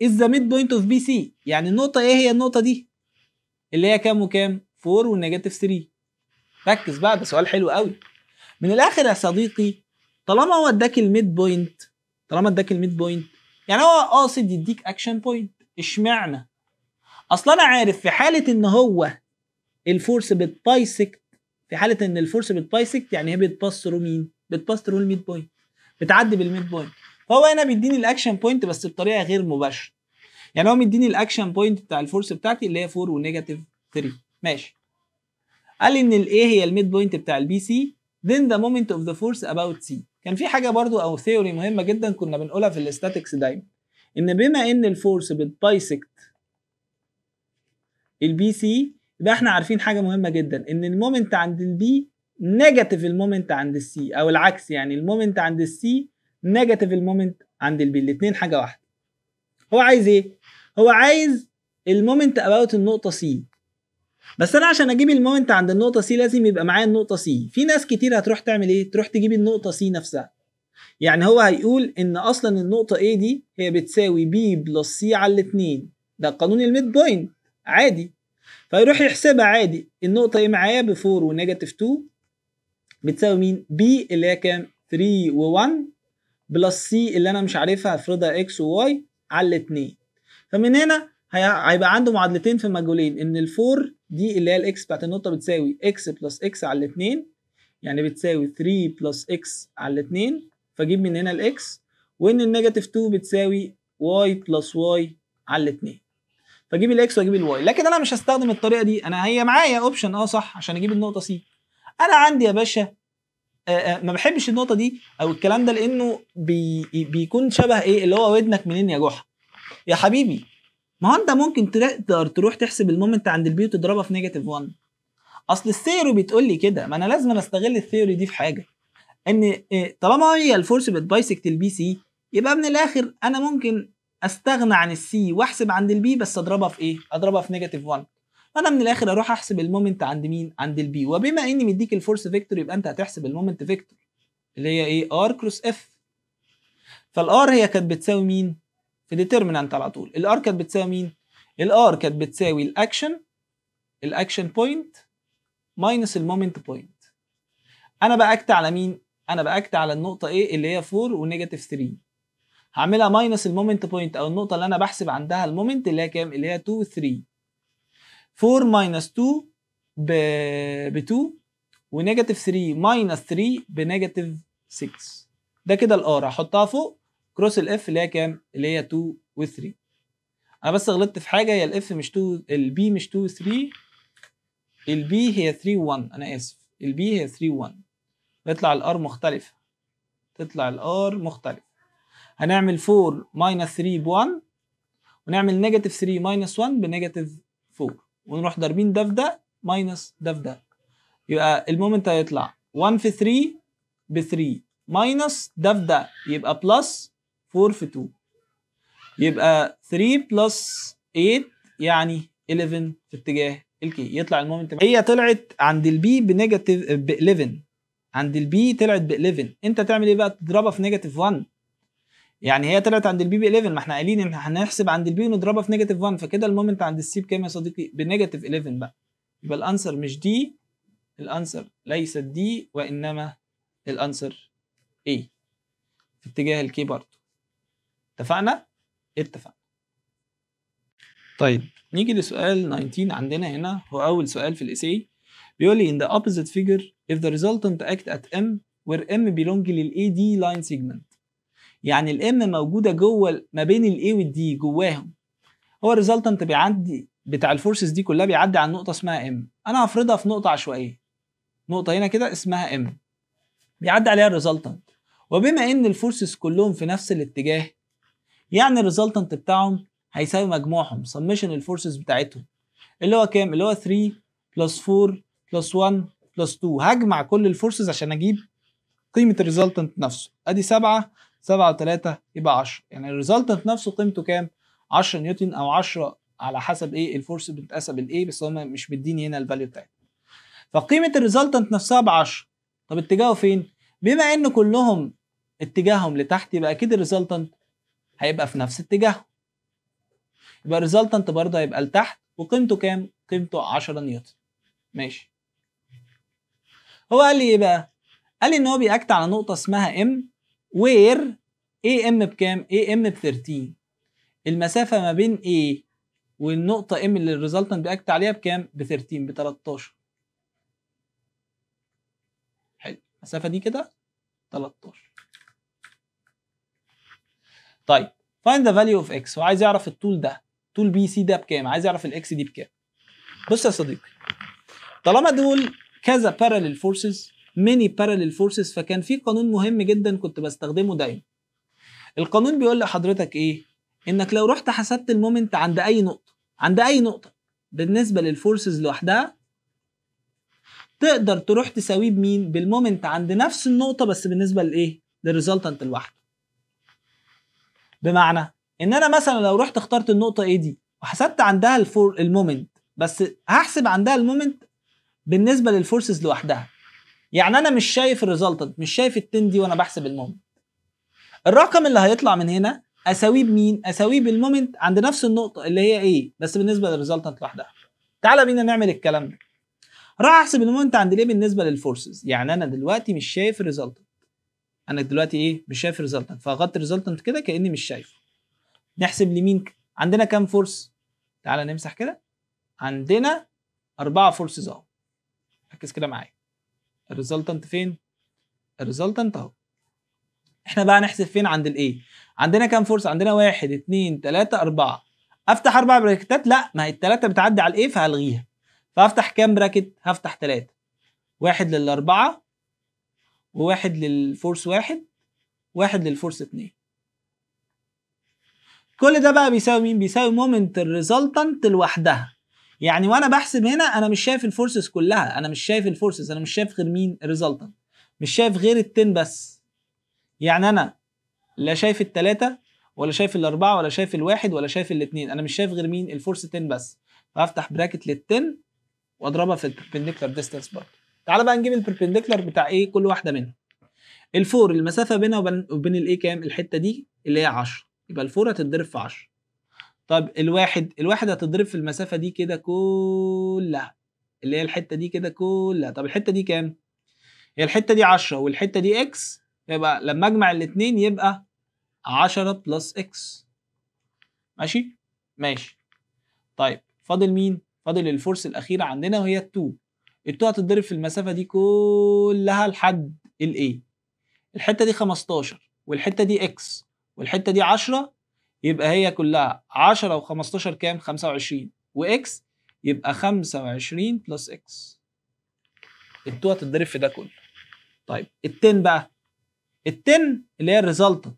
is the midpoint of BC، يعني النقطة A هي النقطة دي اللي هي كام وكام؟ 4 و negative 3. ركز بقى، ده سؤال حلو قوي. من الاخر يا صديقي، طالما هو اداك ال midpoint، طالما اداك ال midpoint يعني هو قاصد يديك action point. اشمعنى؟ اصل انا عارف في حاله ان هو ال force بت bisect، في حاله ان ال force بت bisect يعني هي بت pass through مين؟ بت pass through ال midpoint، بتعدي بال midpoint. فهو هنا بيديني ال action point بس بطريقة غير مباشرة، يعني هو مديني ال action point بتاع ال force بتاعتي اللي هي 4 و negative 3. ماشي. قال لي ان ال A هي ال midpoint بتاع ال BC، then the moment of the force about C. كان في حاجة برضو او theory مهمة جدا كنا بنقولها في ال statics دايما، ان بما ان ال force بت bisect ال BC يبقى احنا عارفين حاجة مهمة جدا، ان ال moment عند ال B negative ال moment عند ال C، او العكس، يعني ال moment عند ال C negative ال moment عند ال B، الاثنين حاجة واحدة. هو عايز ايه؟ هو عايز ال moment about النقطة C، بس انا عشان اجيب ال moment عند النقطة C لازم يبقى معايا النقطة C. في ناس كتير هتروح تعمل ايه؟ تروح تجيب النقطة C نفسها. يعني هو هيقول ان اصلا النقطة A دي هي بتساوي B plus C على الاثنين، ده قانون ال midpoint عادي. فيروح يحسبها عادي، النقطة A معايا ب 4 و negative 2 بتساوي مين؟ B اللي هي كام؟ 3 و1 plus C اللي انا مش عارفها هفرضها X و Y على الاثنين. فمن هنا هيبقى عنده معادلتين في مجهولين، ان ال4 دي اللي هي ال X بتاعت النقطة بتساوي X plus X على الاثنين، يعني بتساوي 3 plus X على الاثنين، فاجيب من هنا ال X، وان ال negative 2 بتساوي Y plus Y على الاثنين، فاجيب ال X واجيب ال Y. لكن انا مش هستخدم الطريقة دي، انا هي معايا option صح عشان اجيب النقطة C. انا عندي يا باشا ما بحبش النقطة دي او الكلام ده، لانه بيكون شبه ايه اللي هو ودنك منين يا جحا يا حبيبي. ما هو انت ممكن تقدر تروح تحسب ال moment عند ال B وتضربها في negative 1، اصل ال theory بتقول لي كده، ما انا لازم استغل ال theory دي في حاجة، ان طالما هي ال force بت bisect ال BC يبقى من الاخر انا ممكن استغنى عن ال C واحسب عند ال B، بس اضربها في ايه؟ اضربها في negative 1. فانا من الاخر اروح احسب ال moment عند مين؟ عند ال B، وبما اني مديك ال force vector يبقى انت هتحسب ال moment vector اللي هي ايه؟ R cross F. فال R هي كانت بتساوي مين؟ في determinant على طول. ال R كانت بتساوي مين؟ ال R كانت بتساوي ال action، ال action point minus ال moment point. انا ب act على مين؟ انا ب act على النقطة A اللي هي 4 و negative 3، هعملها minus ال moment point او النقطة اللي انا بحسب عندها ال moment اللي هي كام؟ اللي هي 2 3. 4 minus 2 ب 2، و negative 3 minus 3 ب negative 6. ده كده ال R هحطها فوق cross ال F اللي هي كام؟ اللي هي 2 و 3. انا بس غلطت في حاجة، هي ال F مش 2، ال B مش 2 3، ال B هي 3 1، انا اسف، ال B هي 3 1. يطلع ال R مختلفة، تطلع ال R مختلفة. هنعمل 4 minus 3 ب 1، ونعمل negative 3 minus 1 ب negative 4، ونروح ضاربين ده في ده minus ده في ده، يبقى ال moment هيطلع 1 في 3 ب 3 minus ده في ده يبقى plus 4 في 2، يبقى 3 plus 8 يعني 11 في اتجاه ال K. يطلع ال moment هي طلعت عند ال B ب negative ب 11، عند ال B طلعت ب 11. انت تعمل ايه بقى؟ تضربها في negative 1، يعني هي طلعت عند ال B ب 11، ما احنا قايلين ان هنحسب عند ال B ونضربها في negative 1، فكده ال moment عند ال C بكام يا صديقي؟ ب negative 11 بقى. يبقى ال answer مش D، ال answer ليست D وانما ال answer A في اتجاه ال K برضه. اتفقنا؟ اتفقنا. طيب نيجي لسؤال 19 عندنا هنا، هو اول سؤال في ال essay، بيقول لي in the opposite figure if the resultant act at M where M belong لل AD line segment، يعني ال M موجودة جوه ما بين ال A وال D جواهم. هو ال resultant بيعدي بتاع ال forces دي كلها بيعدي على نقطة اسمها M، انا هفرضها في نقطة عشوائية، نقطة هنا كده اسمها M بيعدي عليها ال resultant، وبما ان ال forces كلهم في نفس الاتجاه يعني ال resultant بتاعهم هيساوي مجموعهم summation ال forces بتاعتهم اللي هو كام؟ اللي هو 3 plus 4 plus 1 plus 2. هجمع كل ال forces عشان اجيب قيمة ال resultant نفسه. ادي 7 7 و3 يبقى 10، يعني ال resultant نفسه قيمته كام؟ 10 نيوتن او 10 على حسب ايه ال force بتتقاس بالايه، بس هو مش مديني هنا ال value بتاعتها. فقيمه ال resultant نفسها ب 10. طب اتجاهه فين؟ بما ان كلهم اتجاههم لتحت يبقى اكيد ال resultant هيبقى في نفس اتجاهه، يبقى ال resultant برضه هيبقى لتحت، وقيمته كام؟ قيمته 10 نيوتن. ماشي. هو قال لي ايه بقى؟ قال لي ان هو بي act على نقطة اسمها M، where AM بكام؟ AM ب 13. المسافة ما بين A والنقطة M اللي ال resultant بي act عليها بكام؟ ب 13، ب 13. حلو، المسافة دي كده 13. طيب find the value of x، هو عايز يعرف الطول ده، طول BC ده بكام، عايز يعرف ال x دي بكام. بص يا صديقي، طالما دول كذا parallel forces، many parallel forces، فكان في قانون مهم جدا كنت بستخدمه دايما. القانون بيقول لحضرتك ايه؟ انك لو رحت حسبت ال moment عند اي نقطة، عند اي نقطة بالنسبة لل forces لوحدها، تقدر تروح تساويه بمين؟ بال moment عند نفس النقطة بس بالنسبة لايه؟ لل resultant لوحده. بمعنى ان انا مثلا لو رحت اخترت النقطة A دي وحسبت عندها ال moment، بس هحسب عندها ال moment بالنسبة لل forces لوحدها، يعني انا مش شايف ال resultant، مش شايف ال ten دي وانا بحسب ال moment. الرقم اللي هيطلع من هنا اساويه بمين؟ اساويه بال moment عند نفس النقطة اللي هي A بس بالنسبة لل resultant لوحدها. تعالى بينا نعمل الكلام ده. راح احسب ال moment عند ال A بالنسبة لل forces، يعني انا دلوقتي مش شايف ال resultant، انا دلوقتي ايه؟ مش شايف ال resultant، فاغطي ال resultant كده كاني مش شايفه. نحسب لمين؟ عندنا كام force؟ تعالى نمسح كده، عندنا 4 forces اهو. ركز كده معايا، ال resultant فين؟ ال resultant اهو. احنا بقى نحسب فين؟ عند ال A. عندنا كام force؟ عندنا 1 2 3 4. افتح 4 bracket ات؟ لا، ما هي الثلاثة بتعدي على ال A فهلغيها. فافتح كام bracket؟ هفتح 3، 1 للأربعة، وواحد لل force 1، واحد لل force 2. كل ده بقى بيساوي مين؟ بيساوي moment ال resultant لوحدها. يعني وانا بحسب هنا انا مش شايف ال forces كلها، انا مش شايف ال forces، انا مش شايف غير مين؟ ال resultant، مش شايف غير ال ten بس. يعني انا لا شايف الثلاثة ولا شايف الأربعة ولا شايف الواحد ولا شايف الاثنين، انا مش شايف غير مين؟ ال force 10 بس. فافتح bracket لل 10 واضربها في ال perpendicular distance برضه. تعالى بقى نجيب ال perpendicular بتاع ايه كل واحدة منهم. ال four المسافة بينها وبين ال A كام؟ الحتة دي اللي هي 10، يبقى ال four هتتضرب في 10. طب الواحد هتتضرب في المسافة دي كده كلها، اللي هي الحتة دي كده كلها. طب الحتة دي كام؟ هي الحتة دي 10 والحتة دي x، يبقى لما اجمع الاثنين يبقى 10 plus x. ماشي؟ ماشي. طيب فاضل مين؟ فاضل ال force الاخيرة عندنا وهي ال2. ال2 هتتضرب في المسافة دي كلها لحد ال A. الحتة دي 15 والحتة دي x والحتة دي 10، يبقى هي كلها 10 و15 كام؟ 25 و x، يبقى 25 plus x. ال2 هتتضرب في ده كله. طيب ال10 بقى، ال10 اللي هي ال resultant،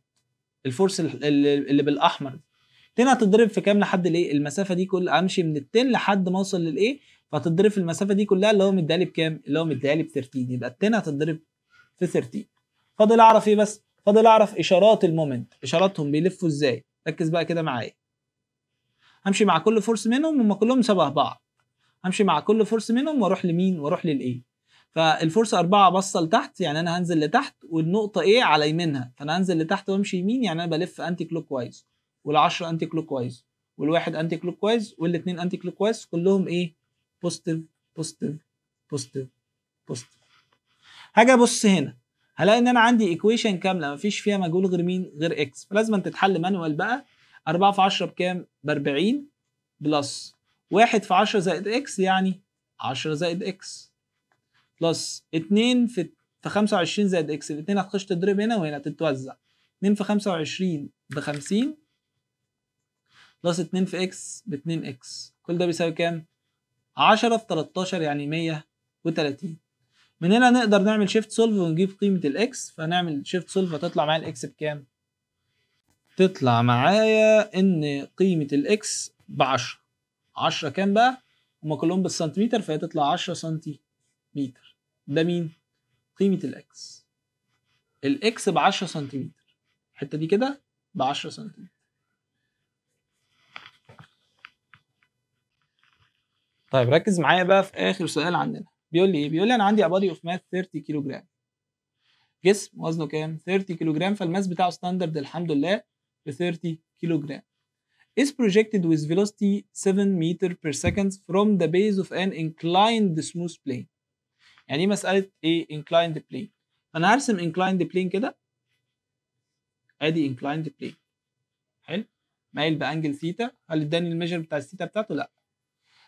ال force اللي بالاحمر دي، 10 هتتضرب في كام لحد ال A؟ المسافة دي كلها، امشي من ال10 لحد ما اوصل لل A، فهتتضرب في المسافة دي كلها اللي هو مديها لي بكام؟ اللي هو مديها لي ب 13، يبقى ال10 هتتضرب في 13. فاضل اعرف ايه بس؟ فاضل اعرف اشارات ال moment، اشاراتهم بيلفوا ازاي. ركز بقى كده معايا، همشي مع كل force منهم، هم كلهم شبه بعض. همشي مع كل force منهم واروح لمين؟ واروح لل A. فال force 4 باصة لتحت، يعني انا هنزل لتحت، والنقطة A على يمينها، فانا هنزل لتحت وامشي يمين، يعني انا بلف anti-clockwise، وال10 anti-clockwise، والواحد anti-clockwise، والاثنين anti-clockwise، كلهم ايه؟ positive positive positive positive. هاجي ابص هنا هلاقي ان انا عندي equation كاملة مفيش فيها مجهول غير مين؟ غير x، فلازم تتحل manual بقى. 4 في 10 بكام؟ ب 40 plus 1 في 10 زائد x، يعني 10 زائد x، plus 2 في 25 زائد x، الاثنين هتخش تضرب هنا وهنا تتوزع، 2 في 25 ب 50 plus 2 في x ب 2 x، كل ده بيساوي كام؟ 10 في 13 يعني 130. من هنا نقدر نعمل shift solve ونجيب قيمة ال x، فنعمل shift solve هتطلع معايا ال x بكام؟ تطلع معايا ان قيمة ال x ب 10. 10 كام بقى؟ هما كلهم بالسنتيمتر، فهي تطلع 10 سنتيمتر. ده مين؟ قيمة ال x. ال x ب 10 سنتيمتر، الحتة دي كده ب 10 سنتيمتر. طيب ركز معايا بقى في اخر سؤال عندنا. بيقول لي ايه؟ بيقول لي انا عندي a body of mass 30 كيلو جرام، جسم وزنه كام؟ 30 كيلو جرام، فال mass بتاعه standard الحمد لله ب 30 كيلو جرام. is projected with velocity 7 meter per second from the base of an inclined smooth plane. يعني دي مسألة ايه؟ inclined plane. فأنا هرسم inclined plane كده، ادي inclined plane. حلو، مايل ب angle theta. هل اداني ال measure بتاع الثيتا بتاعته؟ لا.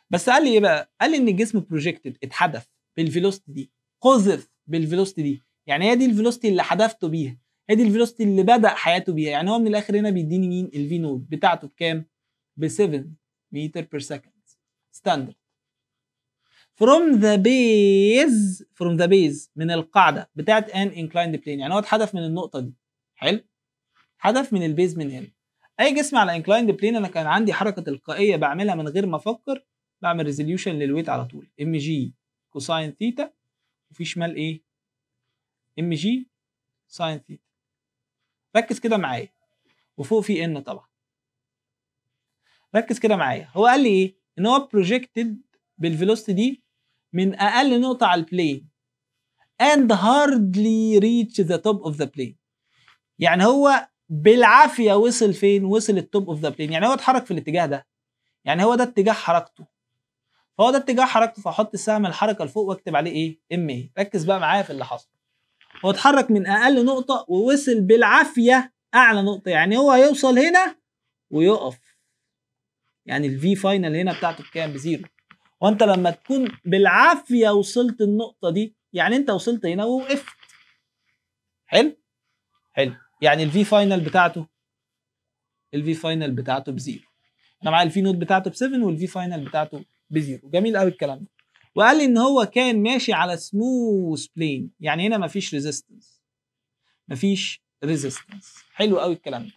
بس قال لي ايه بقى؟ قال لي ان الجسم projected، اتحدف بال velocity دي، قذف بال velocity دي، يعني هي دي ال velocity اللي حدفته بيها، هي دي ال velocity اللي بدأ حياته بيها. يعني هو من الاخر هنا بيديني مين؟ ال V nought بتاعته بكام؟ ب 7 meter per second standard. from the base، from the base من القاعدة بتاعت an inclined plane، يعني هو اتحدف من النقطة دي. حلو، حدف من ال base من هنا. اي جسم على inclined plane انا كان عندي حركة تلقائية بعملها من غير ما افكر، بعمل resolution لل weight على طول، mg cosine theta، وفي شمال ايه؟ mg sine theta. ركز كده معايا، وفوق في N طبعا. ركز كده معايا، هو قال لي ايه؟ ان هو projected بال velocity دي من اقل نقطة على ال plane and hardly reach the top of the plane. يعني هو بالعافية وصل فين؟ وصل ال top of the plane. يعني هو اتحرك في الاتجاه ده، يعني هو ده اتجاه حركته، فهو ده اتجاه حركته، فاحط السهم الحركة لفوق واكتب عليه ايه؟ ma. ركز بقى معايا في اللي حصل. هو اتحرك من اقل نقطة ووصل بالعافية اعلى نقطة، يعني هو هيوصل هنا ويقف. يعني ال V final هنا بتاعته بكام؟ ب zero. وانت لما تكون بالعافية وصلت النقطة دي، يعني انت وصلت هنا ووقفت. حلو؟ حلو. يعني ال V final بتاعته، ال V final بتاعته ب zero. انا معايا ال V nought بتاعته ب 7 وال V final بتاعته ب zero. جميل قوي الكلام ده. وقال لي ان هو كان ماشي على smooth plane، يعني هنا مفيش resistance، مفيش resistance. حلو قوي الكلام ده.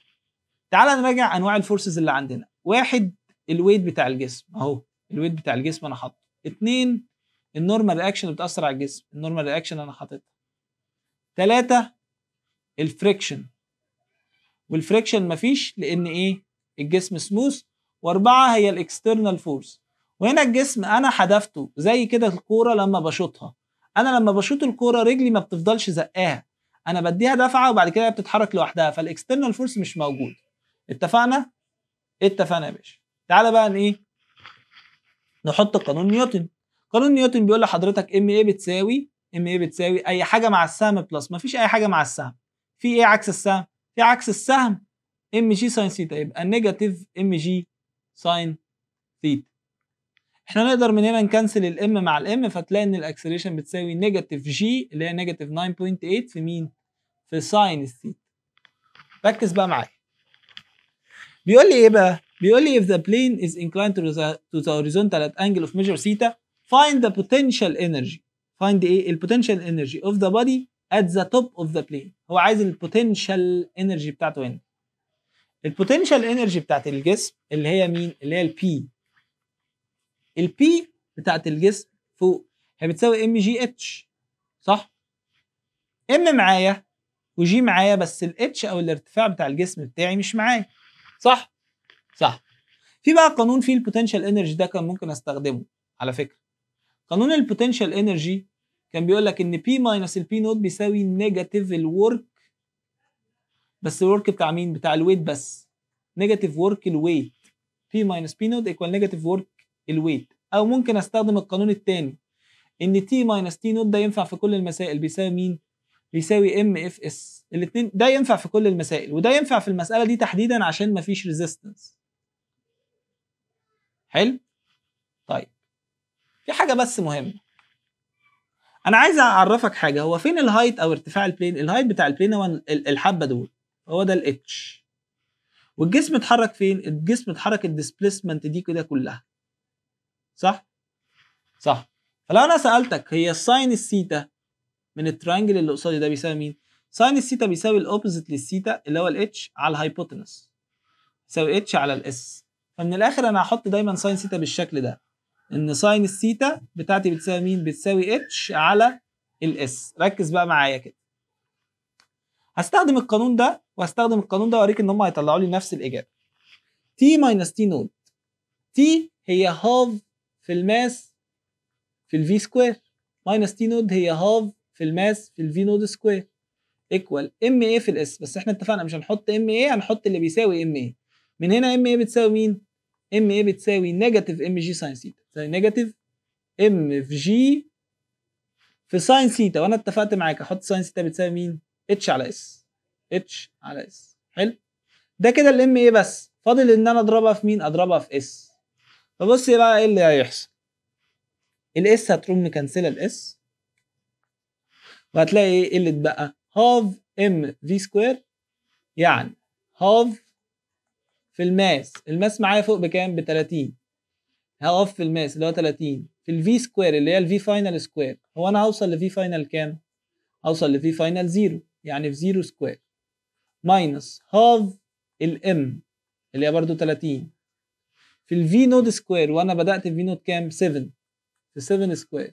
تعال نراجع انواع ال forces اللي عندنا. واحد، ال weight بتاع الجسم اهو، ال weight بتاع الجسم انا حاطه. اتنين، ال normal reaction اللي بتاثر على الجسم، ال normal reaction انا حاططها. تلاتة، ال friction، وال friction مفيش لان ايه؟ الجسم سموث. واربعة هي ال external force. وهنا الجسم انا حدفته زي كده الكورة لما بشوطها، انا لما بشوط الكورة رجلي ما بتفضلش زقاها، انا بديها دفعه وبعد كده بتتحرك لوحدها، فال external force مش موجود. اتفقنا؟ اتفقنا يا باشا. تعالى بقى ايه؟ نحط قانون نيوتن. قانون نيوتن بيقول لحضرتك ma بتساوي، ma بتساوي اي حاجة مع السهم plus، مفيش اي حاجة مع السهم. في ايه عكس السهم؟ في عكس السهم mg sine theta، يبقى negative mg sine theta. احنا نقدر من هنا ن cancel ال m مع ال m، فتلاقي ان ال acceleration بتساوي negative g اللي هي negative 9.8 في مين؟ في sine ال theta. ركز بقى معايا. بيقول لي ايه بقى؟ بيقول لي if the plane is inclined to the horizontal at angle of measure theta، find the potential energy. find ايه؟ ال potential energy of the body at the top of the plane. هو عايز ال potential energy بتاعته هنا. ال potential energy بتاعت الجسم اللي هي مين؟ اللي هي ال P. ال P بتاعت الجسم فوق هي بتساوي ام جي اتش، صح؟ m معايا و g معايا، بس ال h او الارتفاع بتاع الجسم بتاعي مش معايا، صح؟ صح. في بقى قانون فيه ال potential energy ده كان ممكن استخدمه على فكرة. قانون ال potential energy كان بيقول لك ان P minus ال P nought بيساوي negative ال work، بس ال work بتاع مين؟ بتاع ال weight بس. negative work ال weight، P minus P nought equal negative work ال weight. او ممكن استخدم القانون الثاني ان T minus T nought، ده ينفع في كل المسائل، بيساوي مين؟ بيساوي m f s. الاثنين ده ينفع في كل المسائل، وده ينفع في المسالة دي تحديدا عشان مفيش resistance. حلو؟ طيب في حاجة بس مهمة، انا عايز اعرفك حاجة. هو فين ال height او ارتفاع ال plane؟ ال height بتاع ال plane هو الحبة دول، هو ده ال h. والجسم اتحرك فين؟ الجسم اتحرك ال displacement دي كده كلها، صح؟ صح. فلو انا سالتك هي sine ال theta من ال triangle اللي قصادي ده بيساوي مين؟ sine ال theta بيساوي ال opposite لل theta اللي هو ال h على ال hypotenuse، يساوي h على ال s. فمن الاخر انا هحط دايما sine theta بالشكل ده، ان sine ال theta بتاعتي بتساوي مين؟ بتساوي h على ال s. ركز بقى معايا كده، هستخدم القانون ده وهستخدم القانون ده واوريك ان هم هيطلعوا لي نفس الاجابة. T minus T nought، T هي half في في ال mass في ال V square minus T node هي half في ال mass في ال V node square equal M A في ال S. بس احنا اتفقنا مش هنحط M A، هنحط اللي بيساوي M A. من هنا M A بتساوي مين؟ M A بتساوي negative M G sine theta، تساوي negative M في G في sine theta، وانا اتفقت معاك احط sine theta بتساوي مين؟ H على S، H على S. حلو، ده كده ال M A، بس فاضل ان انا اضربها في مين؟ اضربها في S. فبص بقى ايه اللي هيحصل، ال S هتروح مكنسله ال S، وهتلاقي ايه اللي اتبقى؟ half M V square، يعني half في ال mass، ال mass معايا فوق بكام؟ ب 30، half في ال mass اللي هو 30 في ال V square اللي هي ال V final square. هو انا هوصل ل V final كام؟ هوصل ل V final zero، يعني في zero square minus half ال M اللي هي برضو 30 في ال V node square، وانا بدأت في V node كام؟ 7 في 7 square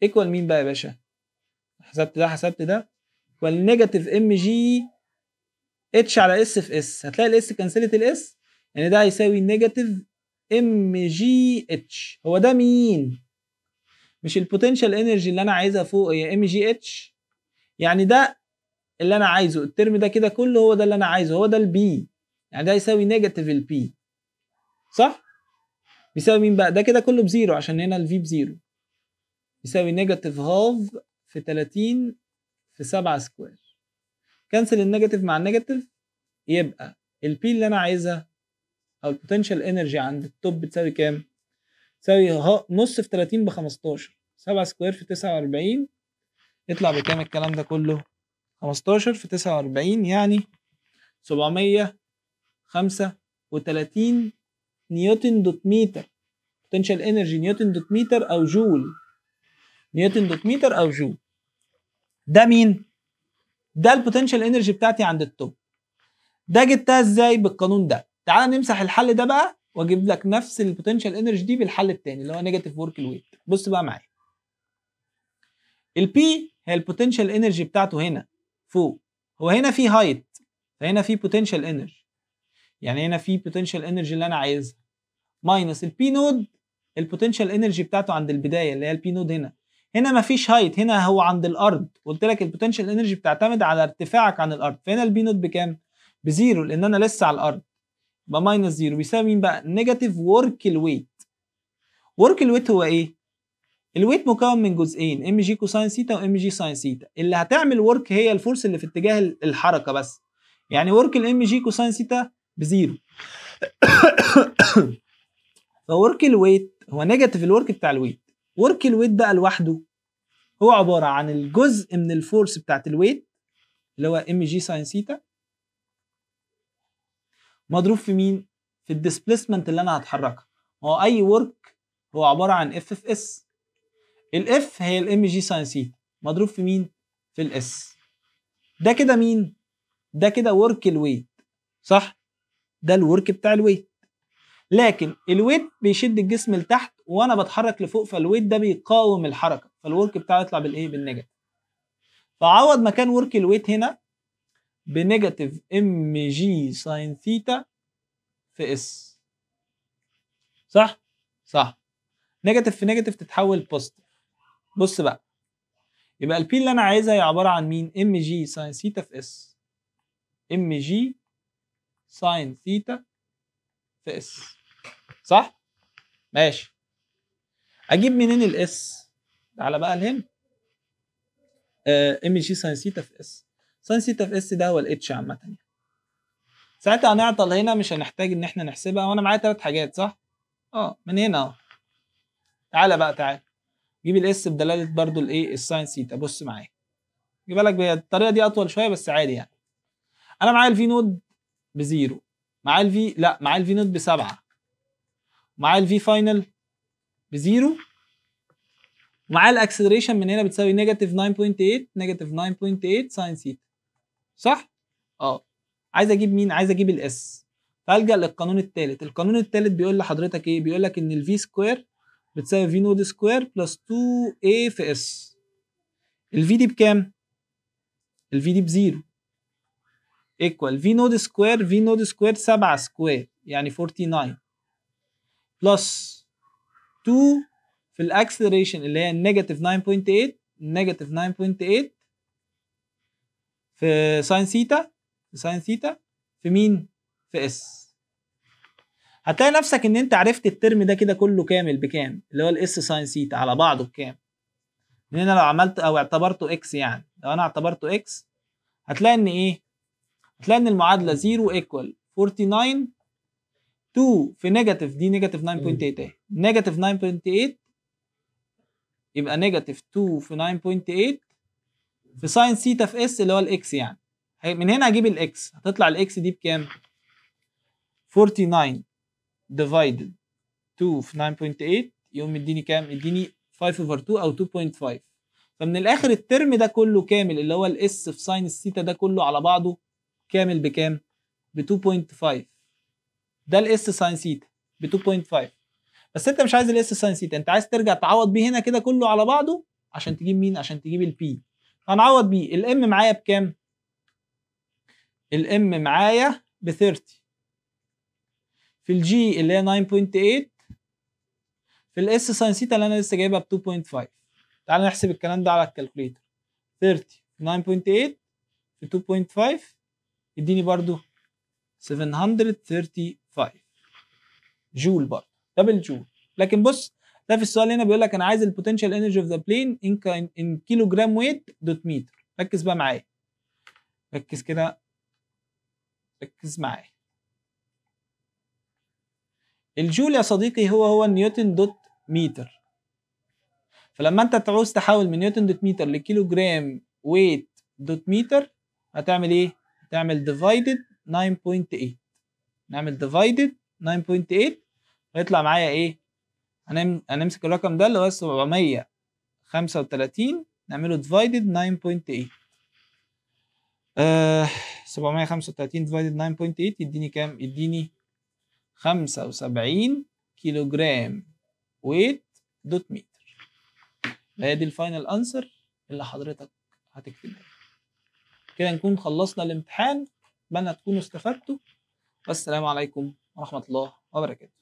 equal مين بقى يا باشا؟ حسبت ده حسبت ده، equal negative M G H على S في S. هتلاقي ال S كنسلت ال S، يعني ده هيساوي negative M G H. هو ده مين؟ مش ال potential energy اللي انا عايزها فوق هي M G H، يعني ده اللي انا عايزه، ال term ده كده كله هو ده اللي انا عايزه، هو ده ال P، يعني ده يساوي negative ال P، صح؟ بيساوي مين بقى؟ ده كده كله ب zero عشان هنا ال V ب zero، يساوي negative half في 30 في 7 square. cancel ال negative مع ال negative، يبقى ال P اللي انا عايزها او ال potential energy عند ال top بتساوي كام؟ تساوي نص في 30 ب 15، 7 square في 49، يطلع بكام الكلام ده كله؟ 15 في 49 يعني 735 newton dot meter. potential energy newton dot meter او جول، newton dot meter او جول. ده مين؟ ده ال potential energy بتاعتي عند ال top. ده جبتها ازاي؟ بالقانون ده. تعال نمسح الحل ده بقى واجيب لك نفس ال potential energy دي بالحل الثاني اللي هو negative work ال weight. بص بقى معايا، ال P هي ال potential energy بتاعته هنا فوق، هو هنا في height فهنا في potential energy، يعني هنا في potential energy اللي انا عايزها minus ال P node ال potential energy بتاعته عند البداية اللي هي ال P node. هنا هنا مفيش height، هنا هو عند الارض، قلت لك ال potential energy بتعتمد على ارتفاعك عن الارض، فهنا ال P node بكام؟ ب zero لان انا لسه على الارض، يبقى minus zero بيساوي مين بقى؟ negative work ال weight. work ال weight هو ايه؟ ال weight مكون من جزئين، M G cosine theta و M G sine theta. اللي هتعمل work هي ال force اللي في اتجاه الحركة بس، يعني work ال M G cosine theta ب zero. ف work ال weight هو negative ال work بتاع ال weight. work ال weight بقى لوحده هو عبارة عن الجزء من ال force بتاعت ال weight اللي هو M G sine theta مضروب في مين؟ في ال displacement اللي انا هتحركها. هو اي work هو عبارة عن F في S، ال F هي ال M G sine theta مضروب في مين؟ في ال S. ده كده مين؟ ده كده work ال weight، صح؟ ده ال work بتاع ال weight. لكن ال weight بيشد الجسم لتحت وانا بتحرك لفوق، فال weight ده بيقاوم الحركة، فال work بتاعه يطلع بالايه؟ بال negative. فعوض مكان work ال weight هنا ب negative M G sine theta في S، صح؟ صح. negative في negative تتحول positive. بص بقى، يبقى ال P اللي انا عايزها هي عبارة عن مين؟ M G sine theta في S، M G sine theta في S، صح؟ ماشي. اجيب منين ال S؟ تعالى بقى لهنا، M G sine theta في S، sine theta في S ده هو ال H عامة يعني. ساعتها هنعطل هنا، مش هنحتاج ان احنا نحسبها، وانا معايا 3 حاجات صح؟ من هنا اهو. تعالى بقى، تعالى جيب ال S بدلالة برضو الايه؟ ال sine theta. بص معايا، جيب لك بالطريقة دي اطول شوية بس عادي يعني. انا معايا ال V node ب zero، معايا ال V، لا معايا ال V node ب7، معايا ال V final ب zero، ومعايا ال acceleration من هنا بتساوي negative 9.8، negative 9.8 sine theta، صح؟ عايز اجيب مين؟ عايز اجيب ال S، فالجا للقانون الثالث. القانون الثالث بيقول لحضرتك ايه؟ بيقول لك ان ال V square بتساوي V node square plus 2 A في S. ال V دي بكام؟ ال V دي ب zero equal V node square، V node square 7 square يعني 49 plus 2 في ال acceleration اللي هي negative 9.8، negative 9.8 في sine theta، في sine theta في مين؟ في S. هتلاقي نفسك ان انت عرفت ال term ده كده كله كامل بكام، اللي هو ال S sine theta على بعضه بكام. من هنا لو عملت او اعتبرته x، يعني لو انا اعتبرته x هتلاقي ان ايه؟ هتلاقي ان المعادلة 0 equal 49 2 في negative، دي negative 9.8 اهي، negative 9.8 يبقى negative 2 في 9.8 في sine theta في S اللي هو ال x يعني. من هنا هجيب ال x، هتطلع ال x دي بكام؟ 49 divided 2 في 9.8 يقوم مديني كام؟ يديني 5 over 2 او 2.5. فمن الاخر ال term ده كله كامل اللي هو ال S في sine ال theta ده كله على بعضه كامل بكام؟ ب 2.5. ده ال S sine theta ب 2.5. بس انت مش عايز ال S sine theta، انت عايز ترجع تعوض بيه هنا كده كله على بعضه عشان تجيب مين؟ عشان تجيب ال P. هنعوض بيه. ال M معايا بكام؟ ال M معايا ب 30 في ال g اللي هي 9.8 في ال S sine theta اللي انا لسه جايبها ب 2.5. تعال نحسب الكلام ده على ال calculator. 30 9.8 في 2.5 يديني برضو 735 جول برضو، ده بالجول. لكن بص ده في السؤال هنا بيقول لك انا عايز ال potential energy of the plane in kilogram weight dot meter. ركز بقى معايا، ركز كده، ركز معايا. الجول يا صديقي هو هو newton dot meter. فلما انت تعوز تحول من newton dot meter ل kilogram weight dot meter هتعمل ايه؟ هتعمل divided 9.8. نعمل divided 9.8 هيطلع معايا ايه؟ هنمسك الرقم ده اللي هو 735 نعمله divided 9.8. 735 divided 9.8 يديني كام؟ يديني 75 kilogram weight dot meter. هي دي ال final answer اللي حضرتك هتكتبها. كده نكون خلصنا الامتحان، اتمنى تكونوا استفدتوا، والسلام عليكم ورحمة الله وبركاته.